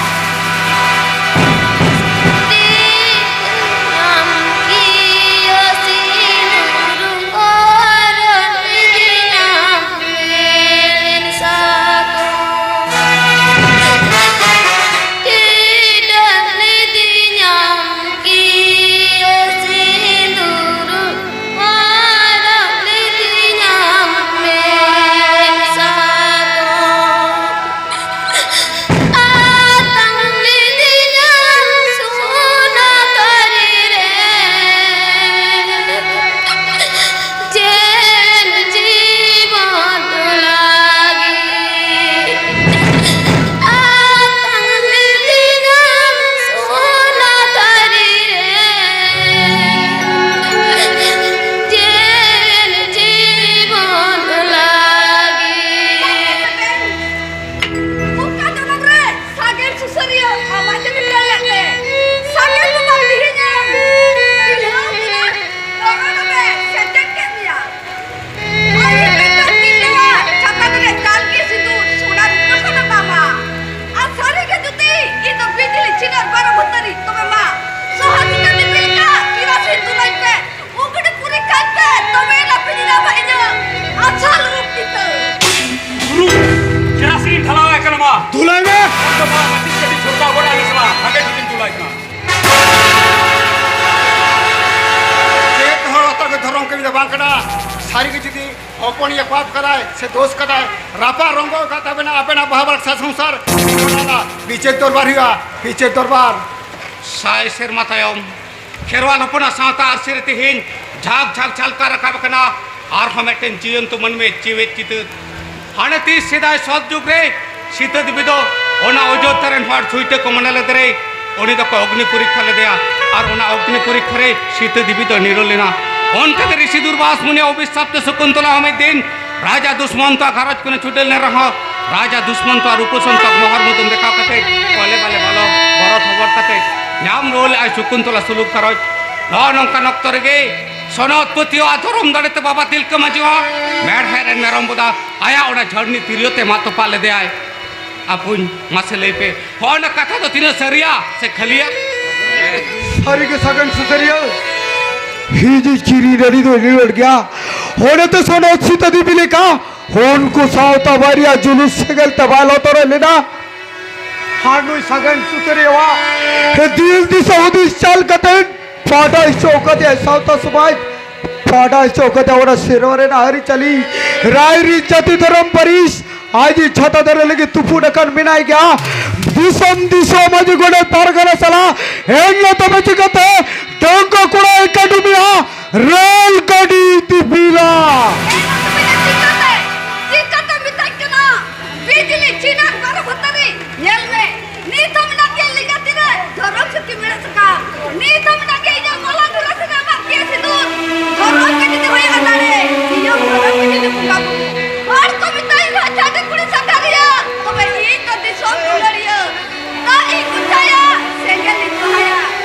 ᱵᱟᱝ ᱠᱟᱱᱟ᱾ ᱥᱟᱹᱨᱤ ᱜᱮ ᱡᱩᱫᱤ ᱦᱚᱯᱚᱱᱤᱭᱟᱹ ᱯᱟᱯ ᱠᱟᱫᱟᱭ ᱥᱮ ᱫᱳᱥ ᱠᱟᱫᱟᱭ, ᱨᱟᱯᱟᱜ ᱨᱚᱝᱜᱚ ᱠᱟᱫ ᱛᱟᱵᱮᱱᱟ ᱟᱵᱮᱱᱟᱜ ᱵᱟᱦᱟ ᱵᱟᱠᱥᱟ ᱥᱚᱝᱥᱟᱨ, ᱚᱱᱟ ᱨᱮᱱᱟᱜ ᱵᱤᱪᱟᱹᱨ ᱫᱚᱨᱵᱟᱨ ᱦᱩᱭᱩᱜᱼᱟ, ᱵᱤᱪᱟᱹᱨ ᱫᱚᱨᱵᱟᱨ᱾ ᱥᱟᱭ ᱥᱮᱨᱢᱟ ᱛᱟᱭᱚᱢ ᱠᱷᱮᱨᱣᱟᱞ ᱦᱚᱯᱚᱱᱟᱜ ᱥᱟᱶᱛᱟ ᱟᱹᱨᱥᱤ ᱨᱮ ᱛᱮᱦᱮᱧ ᱡᱷᱟᱠ ᱡᱷᱟᱠ ᱡᱷᱟᱞᱠᱟᱣ ᱨᱟᱠᱟᱵ ᱟᱠᱟᱱᱟ ᱟᱨᱦᱚᱸ ᱢᱤᱫᱴᱮᱱ ᱡᱤᱭᱚᱱᱛᱚ ᱢᱟᱹᱱᱢᱤ ᱡᱤᱣᱮᱫ ᱪᱤᱛᱟᱹᱨ᱾ ᱦᱟᱱᱮ ᱛᱤᱥ ᱥᱮᱫᱟᱭ ᱥᱚᱛ ᱡᱩᱜᱽ ᱨᱮ ᱥᱤᱛᱟᱹ ᱫᱮᱵᱤ ᱫᱚ ᱚᱱᱟ ᱚᱡᱳᱫᱽᱫᱷᱟ ᱨᱮᱱ ᱦᱚᱲ ᱥᱩᱭᱴᱟᱹ ᱠᱚ ᱢᱚᱱᱮ ᱞᱮᱫᱮ ᱨᱮ ᱩᱱᱤ ᱫᱚᱠᱚ ᱚᱜᱽᱱᱤ ᱯᱚᱨᱤᱠᱠᱷᱟ ᱞᱮᱫᱮᱭᱟ ᱟᱨ ᱚᱱᱟ ᱚᱜᱽᱱᱤ ᱯᱚᱨᱤᱠᱠᱷᱟ ᱨᱮ ᱥᱤᱛᱟᱹ ᱫᱮᱵᱤ ᱫᱚ ᱱᱤᱨᱚᱞ ᱞᱮᱱᱟ᱾ ᱚᱱᱠᱟᱛᱮ ᱨᱤᱥᱤ ᱫᱩᱨᱵᱟᱥ ᱢᱩᱱᱤᱭᱟᱜ ᱚᱵᱷᱤᱥᱟᱯ ᱛᱮ ᱥᱚᱠᱩᱱᱛᱚᱞᱟ ᱦᱚᱸ ᱢᱤᱫ ᱫᱤᱱ ᱨᱟᱡᱟ ᱫᱩᱥᱢᱚᱱᱛᱚ ᱟᱜ ᱜᱷᱟᱨᱚᱸᱡᱽ ᱠᱷᱚᱱᱮ ᱪᱷᱩᱰᱟᱹᱨ ᱞᱮᱱ ᱨᱮᱦᱚᱸ ᱨᱟᱡᱟ ᱫᱩᱥᱢᱚᱱᱛᱚ ᱟᱜ ᱨᱩᱯᱚ ᱥᱚᱱᱛᱚ ᱟᱜ ᱢᱚᱦᱚᱨ ᱢᱩᱫᱟᱹᱢ ᱫᱮᱠᱷᱟᱣ ᱠᱟᱛᱮ ᱠᱚᱞᱮ ᱵᱟᱞᱮ ᱵᱟᱞᱚ ᱵᱚᱨᱚᱛ ᱦᱚᱵᱚᱨ ᱠᱟᱛᱮ ᱧᱟᱢ ᱨᱩᱣᱟᱹᱲ ᱞᱮᱫᱼᱟᱭ ᱥᱚᱠᱩᱱᱛᱚᱞᱟ ᱥᱩᱞᱩᱠ ᱜᱷᱟᱨᱚᱸᱡᱽ᱾ ᱱᱚᱜᱼᱚ ᱱᱚᱝᱠᱟᱱ ᱚᱠᱛᱚ ᱨᱮᱜᱮ ᱥᱚᱱᱚᱛ ᱯᱟᱹᱛᱭᱟᱹᱣ ᱟᱨ ᱫᱷᱚᱨᱚᱢ ᱫᱟᱲᱮ ᱛᱮ ᱵᱟᱵᱟ ᱛᱤᱞᱠᱟᱹ ᱢᱟᱹᱡᱷᱤ ᱦᱚᱸ ᱢᱮᱲᱦᱮᱫ ᱨᱮᱱ ᱢᱮᱨᱚᱢ ᱵᱚᱫᱟ ᱟᱭᱟᱜ ᱚᱱᱟ ᱡᱷᱟᱹᱨᱱᱤ ᱛᱤᱨᱭᱳ ᱛᱮ ᱢᱟᱜ ᱛᱚᱯᱟᱜ ᱞᱮᱫᱮᱭᱟᱭ᱾ ᱟᱯᱩᱧ, ᱢᱟᱥᱮ ᱞᱟᱹᱭ ᱯᱮ, ᱦᱚᱸ ᱚᱱᱟ ᱠᱟᱛᱷᱟ ᱫᱚ ᱛᱤᱱᱟᱹᱜ ᱥᱟᱹᱨᱤᱭᱟ ᱥᱮ ᱠᱷᱟᱹᱞᱤᱭᱟ? ᱥᱟᱹᱨᱤ ᱜᱮ ᱥᱟᱜᱮᱱ ᱥᱩᱥᱟᱹᱨᱤᱭᱟᱹ, ᱦᱤᱡᱩᱜ ᱪᱤᱨᱤ ᱰᱟᱹᱰᱤ ᱫᱚ ᱨᱤᱣᱟᱹᱲ ᱜᱮᱭᱟ᱾ ᱦᱚᱲᱮ ᱛᱮ ᱥᱚᱱᱚᱛ ᱥᱤᱛᱟᱹ ᱫᱮᱵᱤ ᱞᱮᱠᱟ ᱩᱱᱠᱩ ᱥᱟᱶᱛᱟ ᱵᱟᱨᱭᱟ ᱡᱩᱞᱩᱥ ᱥᱮᱸᱜᱮᱞ ᱛᱮ ᱵᱟᱭ ᱞᱚᱛᱚᱨᱚᱜ ᱞᱮᱱᱟ᱾ ᱟᱨ ᱱᱩᱭ ᱥᱟᱜᱮᱱ ᱥᱩᱥᱟᱹᱨᱤᱭᱟᱹᱣᱟᱜ ᱫᱤᱞ ᱫᱤᱥᱟᱹ ᱦᱩᱫᱤᱥ ᱪᱟᱞ ᱠᱟᱛᱮ ᱯᱟᱰᱟ ᱦᱚᱪᱚ ᱠᱟᱫᱮᱭᱟ ᱥᱟᱶᱛᱟ ᱥᱚᱢᱟᱡᱽ, ᱯᱟᱰᱟ ᱦᱚᱪᱚ ᱠᱟᱫᱮᱭᱟ ᱚᱱᱟ ᱥᱮᱨᱣᱟ ᱨᱮᱱᱟᱜ ᱟᱹᱨᱤᱪᱟᱹᱞᱤ, ᱨᱟᱭ ᱨᱤᱛ, ᱡᱟᱹᱛᱤ ᱫᱷᱚᱨᱚᱢ ᱯᱟᱹᱨᱤᱥ, ᱟᱡ ᱪᱷᱟᱛᱟ ᱫᱟᱨᱮ ᱞᱟᱹᱜᱤᱫ ᱛᱩᱯᱩᱫ ᱟᱠᱟᱱ ᱢᱮᱱᱟᱭ ᱜᱮᱭᱟ᱾ ᱫᱤᱥᱚᱢ ᱫᱤᱥᱚᱢ ᱢᱟᱹᱡᱷᱤ ᱜᱚᱰᱮᱛ ᱯᱟᱨᱜᱟᱱᱟ ᱥᱟᱞᱟᱜ ᱮᱱ ᱞᱮ ᱛᱚᱵᱮ ᱪᱤᱠᱟᱹᱛᱮ ᱰᱟᱹᱝᱜᱩᱣᱟᱹ ᱠᱚᱲᱟᱭ ᱠᱟᱹᱰᱩᱢᱮᱭᱟ ᱨᱮᱞ ᱜᱟᱹᱰᱤ ᱫᱤᱯᱤᱞᱟ᱾ ᱪᱤᱠᱟᱹᱛᱮ, ᱪᱤᱠᱟᱹᱛᱮ ᱢᱮᱛᱟᱭ ᱠᱟᱱᱟ? ᱵᱤᱡᱽᱞᱤ ᱪᱤᱱᱟᱨ ᱵᱟᱨᱚ ᱵᱷᱟᱛᱟᱨᱤ ᱧᱮᱞ ᱢᱮ, ᱱᱤᱛ ᱦᱚᱸ ᱢᱮᱱᱟᱜ ᱜᱮᱭᱟ ᱞᱮᱸᱜᱟ ᱛᱤᱨᱮ ᱫᱷᱚᱨᱚᱢ ᱥᱩᱠᱤ ᱢᱮᱲᱦᱮᱫ ᱥᱟᱠᱟᱢ᱾ ᱱᱤᱛ ᱦᱚᱸ ᱢᱮᱱᱟᱜ ᱜᱮᱭᱟ ᱤᱧᱟᱹᱜ ᱢᱟᱞᱟ ᱜᱷᱚᱲᱟ ᱥᱮ ᱟᱢᱟᱜ ᱜᱮ ᱥᱤᱸᱫᱩᱨ᱾ ᱫᱷᱚᱨᱚᱢ ᱜᱮ ᱡᱩᱫᱤ ᱦᱩᱭᱩᱜᱼᱟ ᱫᱟᱲᱮ, ᱤᱧᱟᱹᱜ ᱫᱷᱚᱨᱚᱢ ᱜᱮ ᱡᱩᱫᱤ ᱵᱚᱸᱜᱟ ᱵᱩᱨᱩ᱾ ᱦᱚᱲ ᱠᱚ ᱢᱮᱛᱟᱹᱧ ᱨᱮᱦᱚᱸ ᱪᱷᱟᱹᱰᱤ ᱠᱩᱲᱤ ᱥᱟᱸᱜᱷᱟᱨᱤᱭᱟᱹ, ᱛᱚᱵᱮ ᱤᱧ ᱫᱚ ᱫᱤᱥᱚᱢ ᱫᱩᱞᱟᱹᱲᱤᱭᱟᱹ᱾ ᱫᱟᱜ ᱤᱧ ᱵᱩᱡᱷᱟᱹᱭᱟ, ᱥᱮᱸᱜᱮᱞ ᱤᱧ ᱵᱟᱦᱟᱭᱟ᱾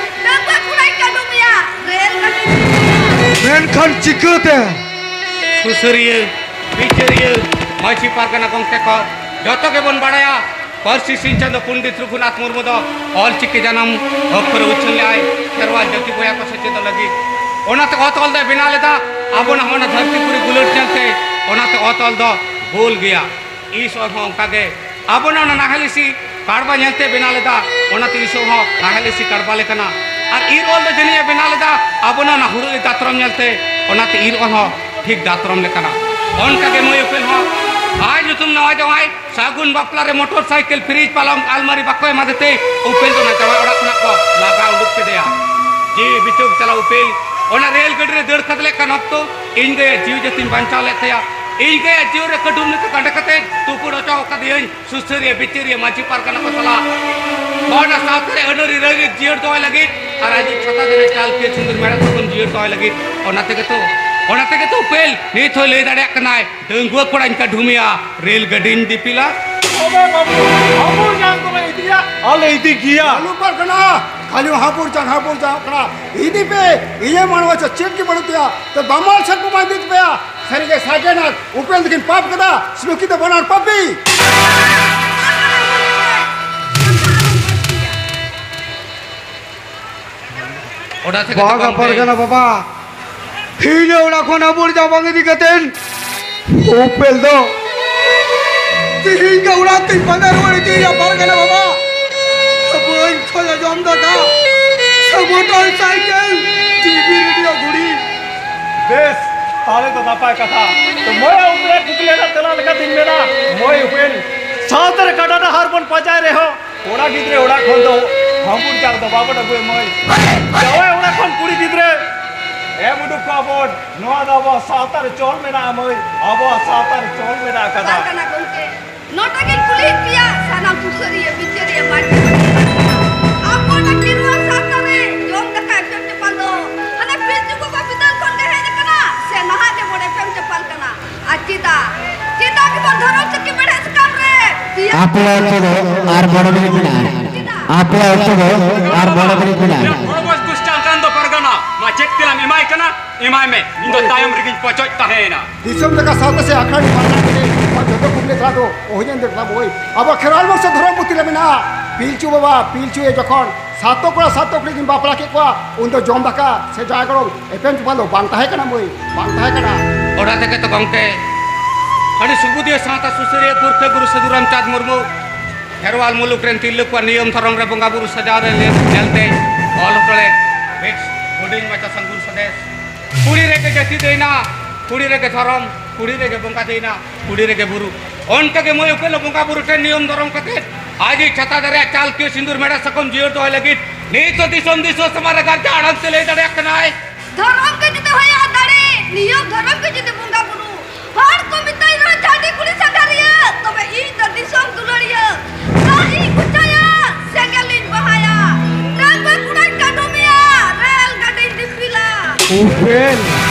ᱰᱟᱹᱝᱜᱩᱣᱟᱹ ᱠᱚᱲᱟᱭ ᱠᱟᱹᱰᱩᱢᱮᱭᱟ, ᱨᱮᱞ ᱜᱟᱹᱰᱤ᱾ ᱢᱮᱱᱠᱷᱟᱱ ᱪᱤᱠᱟᱹᱛᱮ? ᱥᱩᱥᱟᱹᱨᱤᱭᱟᱹ, ᱵᱤᱪᱟᱹᱨᱤᱭᱟᱹ, ᱢᱟᱹᱡᱷᱤ ᱯᱟᱨᱜᱟᱱᱟ ᱜᱚᱢᱠᱮ ᱠᱚ, ᱡᱚᱛᱚ ᱜᱮᱵᱚᱱ ᱵᱟᱲᱟᱭᱟ, ᱯᱟᱹᱨᱥᱤ ᱥᱤᱧ ᱪᱟᱸᱫᱚ ᱯᱚᱱᱰᱤᱛ ᱨᱚᱜᱷᱩᱱᱟᱛᱷ ᱢᱩᱨᱢᱩ ᱫᱚ ᱚᱞᱪᱤᱠᱤ ᱡᱟᱱᱟᱢ ᱚᱠᱠᱷᱚᱨ ᱮ ᱩᱪᱷᱟᱹᱱ ᱞᱮᱫᱟᱭ ᱠᱷᱮᱨᱣᱟᱞ ᱡᱟᱹᱛᱤ ᱵᱚᱭᱦᱟ ᱠᱚ ᱥᱮᱪᱮᱫᱚᱜ ᱞᱟᱹᱜᱤᱫ᱾ ᱚᱱᱟᱛᱮ ᱚᱛ ᱚᱞ ᱫᱚᱭ ᱵᱮᱱᱟᱣ ᱞᱮᱫᱟ᱾ ᱟᱵᱚᱱᱟᱜ ᱦᱚᱸ ᱚᱱᱟ ᱫᱷᱟᱹᱨᱛᱤ ᱯᱩᱨᱤ ᱜᱩᱞᱟᱹᱴ ᱧᱮᱞᱛᱮ ᱚᱱᱟᱛᱮ ᱚᱛ ᱚᱞ ᱫᱚ ᱜᱳᱞ ᱜᱮᱭᱟ᱾ ᱤᱥ ᱚᱞ ᱦᱚᱸ ᱚᱱᱠᱟ ᱜᱮ ᱟᱵᱚᱱᱟᱜ ᱚᱱᱟ ᱱᱟᱦᱮᱞ ᱤᱥᱤ ᱠᱟᱲᱵᱟ ᱧᱮᱞᱛᱮ ᱵᱮᱱᱟᱣ ᱞᱮᱫᱟ᱾ ᱚᱱᱟᱛᱮ ᱤᱥ ᱚᱞ ᱦᱚᱸ ᱱᱟᱦᱮᱞ ᱤᱥᱤ ᱠᱟᱲᱵᱟ ᱞᱮᱠᱟᱱᱟ᱾ ᱟᱨ ᱤᱨ ᱚᱞ ᱫᱚ ᱡᱟᱹᱱᱤᱡ ᱮ ᱵᱮᱱᱟᱣ ᱞᱮᱫᱟ ᱟᱵᱚᱱᱟᱜ ᱚᱱᱟ ᱦᱩᱲᱩ ᱫᱟᱛᱨᱚᱢ ᱧᱮᱞᱛᱮ, ᱚᱱᱟᱛᱮ ᱤᱨ ᱚᱞ ᱦᱚᱸ ᱴᱷᱤᱠ ᱫᱟᱛᱨᱚᱢ ᱞᱮᱠᱟᱱᱟ᱾ ᱚᱱᱠᱟᱜᱮ ᱢᱟᱹᱭ ᱩᱯᱮᱞ ᱦᱚᱸ ᱟᱡ ᱧᱩᱛᱩᱢ ᱱᱟᱣᱟ ᱡᱟᱶᱟᱭ ᱥᱟᱹᱜᱩᱱ ᱵᱟᱯᱞᱟ ᱨᱮ ᱢᱚᱴᱚᱨ ᱥᱟᱭᱠᱮᱞ, ᱯᱷᱨᱤᱡᱽ, ᱯᱟᱞᱚᱝ, ᱟᱞᱢᱟᱨᱤ ᱵᱟᱠᱚ ᱮᱢᱟᱫᱮ ᱛᱮ ᱩᱯᱮᱞ ᱫᱚ ᱚᱱᱟ ᱡᱟᱶᱟᱭ ᱚᱲᱟᱜ ᱠᱷᱚᱱᱟᱜ ᱠᱚ ᱞᱟᱜᱟ ᱩᱰᱩᱠ ᱠᱮᱫᱮᱭᱟ᱾ ᱡᱤᱣᱤ ᱵᱤᱪᱩᱠ ᱪᱟᱞᱟᱣ ᱩᱯᱮᱞ ᱚᱱᱟ ᱨᱮᱞ ᱜᱟᱹᱰᱤ ᱨᱮ ᱫᱟᱹᱲ ᱠᱷᱟᱫᱽᱞᱮᱜ ᱠᱟᱱ ᱚᱠᱛᱚ ᱤᱧ ᱜᱟᱹᱭᱟᱜ ᱡᱤᱣᱤ ᱡᱟᱹᱛᱤᱧ ᱵᱟᱧᱪᱟᱣ ᱞᱮᱫ ᱛᱟᱭᱟ᱾ ᱤᱧ ᱜᱟᱹᱭᱟᱜ ᱡᱤᱣᱤ ᱨᱮ ᱠᱟᱹᱰᱩᱢ ᱞᱮᱠᱟ ᱜᱟᱸᱰᱮ ᱠᱟᱛᱮ ᱛᱩᱯᱩᱫ ᱦᱚᱪᱚ ᱟᱠᱟᱫᱮᱭᱟᱹᱧ᱾ ᱥᱩᱥᱟᱹᱨᱤᱭᱟᱹ ᱵᱤᱪᱟᱹᱨᱤᱭᱟᱹ ᱢᱟᱹᱡᱷᱤ ᱯᱟᱨᱜᱟᱱᱟ ᱠᱚ ᱥᱟᱞᱟᱜ ᱦᱚᱲ ᱥᱟᱶᱛᱟ ᱨᱮ ᱟᱹᱱᱟᱹᱨᱤ ᱨᱟᱹᱭᱨᱤᱛ ᱡᱤᱭᱟᱹᱲ ᱫᱚᱦᱚᱭ ᱞᱟᱹᱜᱤᱫ ᱟᱨ ᱟᱡᱤᱡ ᱪᱷᱟᱛᱟ ᱫᱟᱨᱮ ᱪᱟᱞ ᱯᱤᱭᱟᱹ ᱥᱤᱸᱫᱩᱨ ᱢᱮᱲᱦᱮᱫ ᱥᱟᱠᱟᱢ ᱡᱤᱭᱟᱹᱲ ᱫᱚᱦᱚᱭ ᱞᱟᱹᱜᱤᱫ᱾ ᱚᱱᱟ ᱛᱮᱜᱮ ᱛᱚ, ᱚᱱᱟ ᱛᱮᱜᱮ ᱛᱚ ᱩᱯᱮᱞ ᱱᱤᱛ ᱦᱚᱸᱭ ᱞᱟᱹᱭ ᱫᱟᱲᱮᱭᱟᱜ ᱠᱟᱱᱟᱭ, "ᱰᱟᱺᱜᱩᱣᱟᱹ ᱠᱚᱲᱟᱧ ᱠᱟᱹᱰᱷᱩᱢᱮᱭᱟ, ᱨᱮᱞ ᱜᱟᱹᱰᱤᱧ ᱫᱤᱯᱤᱞᱟ᱾" ᱛᱚᱵᱮ ᱵᱟᱹᱵᱩ, ᱦᱟᱹᱵᱩᱲ ᱡᱟᱝ ᱫᱚᱞᱮ ᱤᱫᱤᱭᱟ ᱟᱨ ᱞᱮ ᱤᱫᱤ ᱜᱮᱭᱟ᱾ ᱟᱞᱚ ᱯᱟᱨᱜᱟᱱᱟ, ᱠᱷᱟᱹᱞᱤ ᱦᱟᱹᱵᱩᱲ ᱡᱟᱝ, ᱦᱟᱹᱵᱩᱲ ᱡᱟᱝ ᱠᱟᱱᱟ᱾ ᱤᱫᱤ ᱯᱮ, ᱤᱧᱟᱹᱜ ᱢᱟᱱᱣᱟ ᱪᱮᱫ ᱪᱮᱫ ᱜᱮ ᱵᱟᱹᱱᱩᱜ ᱛᱟᱭᱟ᱾ ᱛᱚ ᱵᱟᱢᱟᱞ ᱥᱮᱫ ᱵᱚ ᱵᱟᱭ ᱤᱫᱤ ᱯᱮᱭᱟ᱾ ᱥᱟᱹᱨᱤᱜᱮ ᱥᱟᱜᱮᱱ ᱟᱨ ᱩᱯᱮᱞ ᱫᱚᱠᱤᱱ ᱯᱟᱯ ᱠᱟᱫᱟ, ᱥᱮ ᱱᱩᱠᱤᱱ ᱫᱚ ᱵᱟᱱᱟᱨ ᱯᱟᱯᱤ? ᱚᱱᱟ ᱛᱮᱜᱮ ᱛᱚ ᱵᱟᱝᱟ ᱜᱚᱢᱠᱮ᱾ ᱯᱟᱨᱜᱟᱱᱟ ᱵᱟᱵᱟ, ᱤᱧᱟᱹᱜ ᱚᱲᱟᱜ ᱠᱷᱚᱱ ᱟᱵᱚᱨ ᱡᱟ ᱵᱟᱝ ᱤᱫᱤ ᱠᱟᱛᱮᱱ ᱩᱯᱮᱞ ᱫᱚ ᱛᱤᱦᱤᱧ ᱜᱮ ᱚᱲᱟᱜ ᱛᱤᱧ ᱯᱟᱸᱡᱟ ᱨᱩᱣᱟᱹᱲ ᱤᱫᱤᱭᱮᱭᱟ ᱯᱟᱨᱜᱟᱱᱟ ᱵᱟᱵᱟ᱾ ᱵᱟᱹᱧ ᱠᱷᱚᱡ ᱟᱸᱡᱚᱢ ᱫᱟᱠᱟ, ᱥᱮ ᱢᱚᱴᱚᱨ ᱥᱟᱭᱠᱮᱞ, ᱴᱤᱵᱷᱤ, ᱨᱮᱰᱤᱭᱳ, ᱜᱷᱩᱲᱤ᱾ ᱵᱮᱥ, ᱛᱟᱦᱞᱮ ᱫᱚ ᱱᱟᱯᱟᱭ ᱠᱟᱛᱷᱟ᱾ ᱛᱚ ᱢᱟᱹᱭ ᱩᱯᱮᱞ ᱠᱩᱠᱞᱤ ᱨᱮᱱᱟᱜ ᱛᱮᱞᱟ ᱞᱮᱠᱟᱛᱤᱧ ᱢᱮᱱᱟ, ᱢᱟᱹᱭ ᱩᱯᱮᱞ ᱥᱟᱶᱛᱟ ᱨᱮ ᱠᱟᱰᱟ ᱰᱟᱦᱟᱨ ᱵᱚᱱ ᱯᱟᱸᱡᱟᱭ ᱨᱮᱦᱚᱸ, ᱠᱚᱲᱟ ᱜᱤᱫᱽᱨᱟᱹ ᱚᱲᱟᱜ ᱠᱷᱚᱱ ᱫᱚ ᱦᱟᱹᱢᱵᱩᱲ ᱡᱟᱝ ᱫᱚ ᱵᱟᱵᱚᱱ ᱟᱹᱜᱩᱭᱟ ᱢᱟᱹᱭ᱾ ᱡᱟᱶᱟᱭ ᱚᱲᱟᱜ ᱠᱷᱚᱱ ᱠᱩᱲᱤ ᱜᱤᱫᱽᱨᱟᱹ ᱮᱢ ᱩᱰᱩᱠ ᱠᱚᱣᱟ ᱵᱚᱱ᱾ ᱱᱚᱣᱟ ᱫᱚ ᱟᱵᱚᱣᱟᱜ ᱥᱟᱶᱛᱟ ᱨᱮ ᱪᱚᱞ ᱢᱮᱱᱟᱜᱼᱟ ᱢᱟᱹᱭ, ᱟᱵᱚᱣᱟᱜ ᱥᱟᱶᱛᱟ ᱨᱮ ᱪᱚᱞ ᱢᱮᱱᱟᱜ ᱟᱠᱟᱫᱟ᱾ ᱯᱟᱨᱜᱟᱱᱟ ᱜᱚᱢᱠᱮ, ᱱᱚᱰᱮ ᱜᱤᱧ ᱠᱩᱞᱤᱭᱮᱫ ᱯᱮᱭᱟ ᱥᱟᱱᱟᱢ ᱥᱩᱥᱟᱹᱨᱤᱭᱟᱹ, ᱵᱤᱪᱟᱹᱨᱤᱭᱟᱹ, ᱢᱟᱹᱡᱷᱤ ᱢᱟᱹᱡᱷᱤ, ᱟᱵᱚ ᱱᱟᱠᱤ ᱱᱚᱣᱟ ᱥᱟᱶᱛᱟ ᱨᱮ ᱡᱚᱢ ᱫᱟᱠᱟ ᱮᱯᱮᱢ ᱪᱟᱯᱟᱞ ᱫᱚ ᱦᱟᱱᱮ ᱯᱤᱞᱪᱩ ᱵᱟᱵᱟ ᱵᱤᱫᱟᱹᱞ ᱠᱷᱚᱱ ᱜᱮ ᱦᱮᱡ ᱟᱠᱟᱱᱟ ᱥᱮ ᱱᱟᱦᱟᱜ ᱜᱮᱵᱚᱱ ᱮᱯᱮᱢ ᱪᱟᱯᱟᱞ ᱠᱟᱱᱟ? ᱟᱨ ᱪᱮᱫᱟᱜ, ᱪᱮᱫᱟᱜ ᱜᱮᱵᱚᱱ ᱫᱷᱚᱨᱚᱢ ᱪᱤᱠᱤ ᱢᱮᱲᱦᱮᱫ ᱥᱟᱠᱟᱢ ᱨᱮ ᱯᱮᱭᱟ ᱟᱯᱮᱭᱟᱜ ᱚᱠᱛᱚ ᱫᱚ ᱟᱨ ᱵᱟᱨᱚ ᱢᱤᱱᱤᱴ ᱢᱮᱱᱟᱜᱼᱟ᱾ ᱟᱯᱮᱭᱟᱜ ᱚᱠᱛᱚ ᱫᱚ ᱟᱨ ᱵᱟᱨᱚ ᱢᱤᱱᱤᱴ ᱢᱮᱱᱟᱜᱼᱟ᱾ ᱦᱚᱲᱢᱚ ᱫᱩᱥᱴᱟᱝ ᱠᱟᱱ ᱫᱚ ᱯᱟᱨᱜᱟᱱᱟ, ᱢᱟ ᱪᱮᱫ ᱛᱮᱞᱟᱢ ᱮᱢᱟᱭ ᱠᱟᱱᱟ? ᱮᱢᱟᱭ ᱢᱮ, ᱤᱧ ᱫᱚ ᱛᱟᱭᱚᱢ ᱨᱮᱜᱤᱧ ᱯᱚᱪᱚᱡ ᱛᱟᱦᱮᱸᱭᱮᱱᱟ᱾ ᱫᱤᱥᱚᱢ ᱞᱮᱠᱟ ᱥᱟᱶᱛᱟ ᱥᱮ ᱟᱠᱷᱲᱟ ᱨᱮ ᱯᱟᱨᱜᱟᱱᱟ ᱠᱟᱛᱮ ᱱᱚᱣᱟ ᱡᱚᱛᱚ ᱠᱩᱠᱞᱤ ᱛᱟᱞᱟ ᱫᱚ ᱚᱦᱚᱧ ᱮᱢ ᱫᱟᱲᱮᱭᱟᱜ ᱵᱳᱭ᱾ ᱟᱵᱚ ᱠᱷᱮᱨᱣᱟᱞ ᱵᱚᱝᱥᱚ ᱫᱷᱚᱨᱚᱢ ᱯᱩᱛᱷᱤ ᱨᱮ ᱢᱮᱱᱟᱜᱼᱟ, ᱯᱤᱞᱪᱩ ᱵᱟᱵᱟ ᱯᱤᱞᱪᱩ ᱟᱭᱳ ᱡᱚᱠᱷᱚᱱ ᱥᱟᱛᱚ ᱠᱚᱲᱟ ᱥᱟᱛᱚ ᱠᱩᱲᱤ ᱠᱤᱱ ᱵᱟᱯᱞᱟ ᱠᱮᱫ ᱠᱚᱣᱟ, ᱩᱱ ᱫᱚ ᱡᱚᱢ ᱫᱟᱠᱟ ᱥᱮ ᱡᱟᱶᱟᱭ ᱜᱚᱲᱚᱢ ᱮᱯᱮᱢ ᱪᱟᱯᱟᱞ ᱫᱚ ᱵᱟᱝ ᱛᱟᱦᱮᱸ ᱠᱟᱱᱟ ᱢᱟᱹᱭ, ᱵᱟᱝ ᱛᱟᱦᱮᱸ ᱠᱟᱱᱟ᱾ ᱚᱱᱟ ᱛᱮᱜᱮ ᱛᱚ ᱜᱚᱢᱠᱮ, ᱟᱹᱰᱤ ᱥᱩᱵᱩᱫᱷᱤᱭᱟᱹ ᱥᱟᱶᱛᱟ ᱥᱩᱥᱟᱹᱨᱤᱭᱟᱹ ᱯᱩᱨᱠᱷᱟᱹ ᱜᱩᱨᱩ ᱥᱟᱹᱫᱷᱩ ᱨᱟᱢᱪᱟᱸᱫᱽ ᱢᱩᱨᱢᱩ ᱠᱷᱮᱨᱣᱟᱞ ᱢᱩᱞᱩᱠ ᱨᱮᱱ ᱛᱤᱨᱞᱟᱹ ᱠᱚᱣᱟᱜ ᱱᱤᱭᱚᱢ ᱫᱷᱚᱨᱚᱢ ᱨᱮ ᱵᱚᱸᱜᱟ ᱵᱩᱨᱩ ᱥᱟᱡᱟᱣ ᱨᱮ ᱧᱮᱞ-, ᱧᱮᱞᱛᱮ ᱚᱞ ᱦᱚᱴᱚ ᱞᱮᱫ ᱢᱤᱫ ᱦᱩᱰᱤᱧ ᱢᱟᱪᱷᱟ ᱥᱟᱹᱜᱩᱱ ᱥᱟᱸᱫᱮᱥ᱾ ᱠᱩᱲᱤ ᱨᱮᱜᱮ ᱡᱟᱹᱛᱤ ᱫᱟᱹᱭᱱᱟ, ᱠᱩᱲᱤ ᱨᱮᱜᱮ ᱫᱷᱚᱨᱚᱢ, ᱠᱩᱲᱤ ᱨᱮᱜᱮ ᱵᱚᱸᱜᱟ ᱫᱟᱹᱭᱱᱟ, ᱠᱩᱲᱤ ᱨᱮᱜᱮ ᱵᱩᱨᱩ᱾ ᱚᱱᱠᱟ ᱜᱮ ᱢᱟᱹᱭ ᱩᱯᱮᱞ ᱵᱚᱸᱜᱟ ᱵᱩᱨᱩ ᱴᱷᱮᱱ ᱱᱤᱭᱚᱢ ᱫᱷᱚᱨᱚᱢ ᱠᱟᱛᱮ ᱟᱡᱤᱡ ᱪᱷᱟᱛᱟ ᱫᱟᱨᱮ ᱪᱟᱞ ᱠᱤᱭᱟᱹ ᱥᱤᱸᱫᱩᱨ ᱢᱮᱲᱟ ᱥᱟᱠᱚᱢ ᱡᱤᱭᱟᱹᱲ ᱫᱚᱦᱚᱭ ᱞᱟᱹᱜᱤᱫ ᱱᱤᱛ ᱫᱚ ᱫᱤᱥᱚᱢ ᱫᱤᱥᱚᱢ ᱥᱟᱢᱟᱝ ᱨᱮ ᱜᱟᱨᱡᱟ ᱟᱲᱟᱝ ᱛᱮ ᱞᱟᱹᱭ ᱫᱟᱲᱮᱭᱟᱜ ᱠᱟᱱᱟᱭ᱾ ᱫᱷᱚᱨᱚᱢ ᱜᱮ ᱡᱩᱫᱤ ᱦᱩᱭᱩᱜᱼᱟ ᱫᱟᱲᱮ, ᱱᱤᱭᱚᱢ ᱫᱷᱚᱨᱚᱢ ᱜᱮ ᱡᱩᱫᱤ ᱵᱚᱸᱜᱟ ᱵᱩᱨᱩ, ᱦᱚᱲ ᱠᱚ ᱢᱮᱛᱟᱹᱧ ᱨᱮᱦᱚᱸ ᱡᱷᱟᱹᱰᱤ ᱠᱩᱲᱤ ᱥᱟᱸᱜᱷᱟᱨᱤᱭᱟᱹ, ᱛᱚᱵᱮ ᱤᱧ ᱫᱚ ᱫᱤᱥᱚᱢ ᱫᱩᱞᱟᱹᱲᱤᱭᱟᱹ᱾ ᱫᱟᱜ ᱤᱧ ᱠᱩᱪᱟᱭᱟ, ᱥᱮᱸᱜᱮᱞ ᱤᱧ ᱵᱟᱦᱟᱭᱟ, ᱰᱟᱹᱝᱜᱩᱣᱟᱹ ᱠᱩᱲᱟᱹᱧ ᱠᱟᱹᱰᱩᱢᱮᱭᱟ, ᱨᱮᱞ ᱜᱟᱹᱰᱤᱧ ᱫᱤᱯᱤᱞᱟ᱾ ᱩᱯᱮᱞ!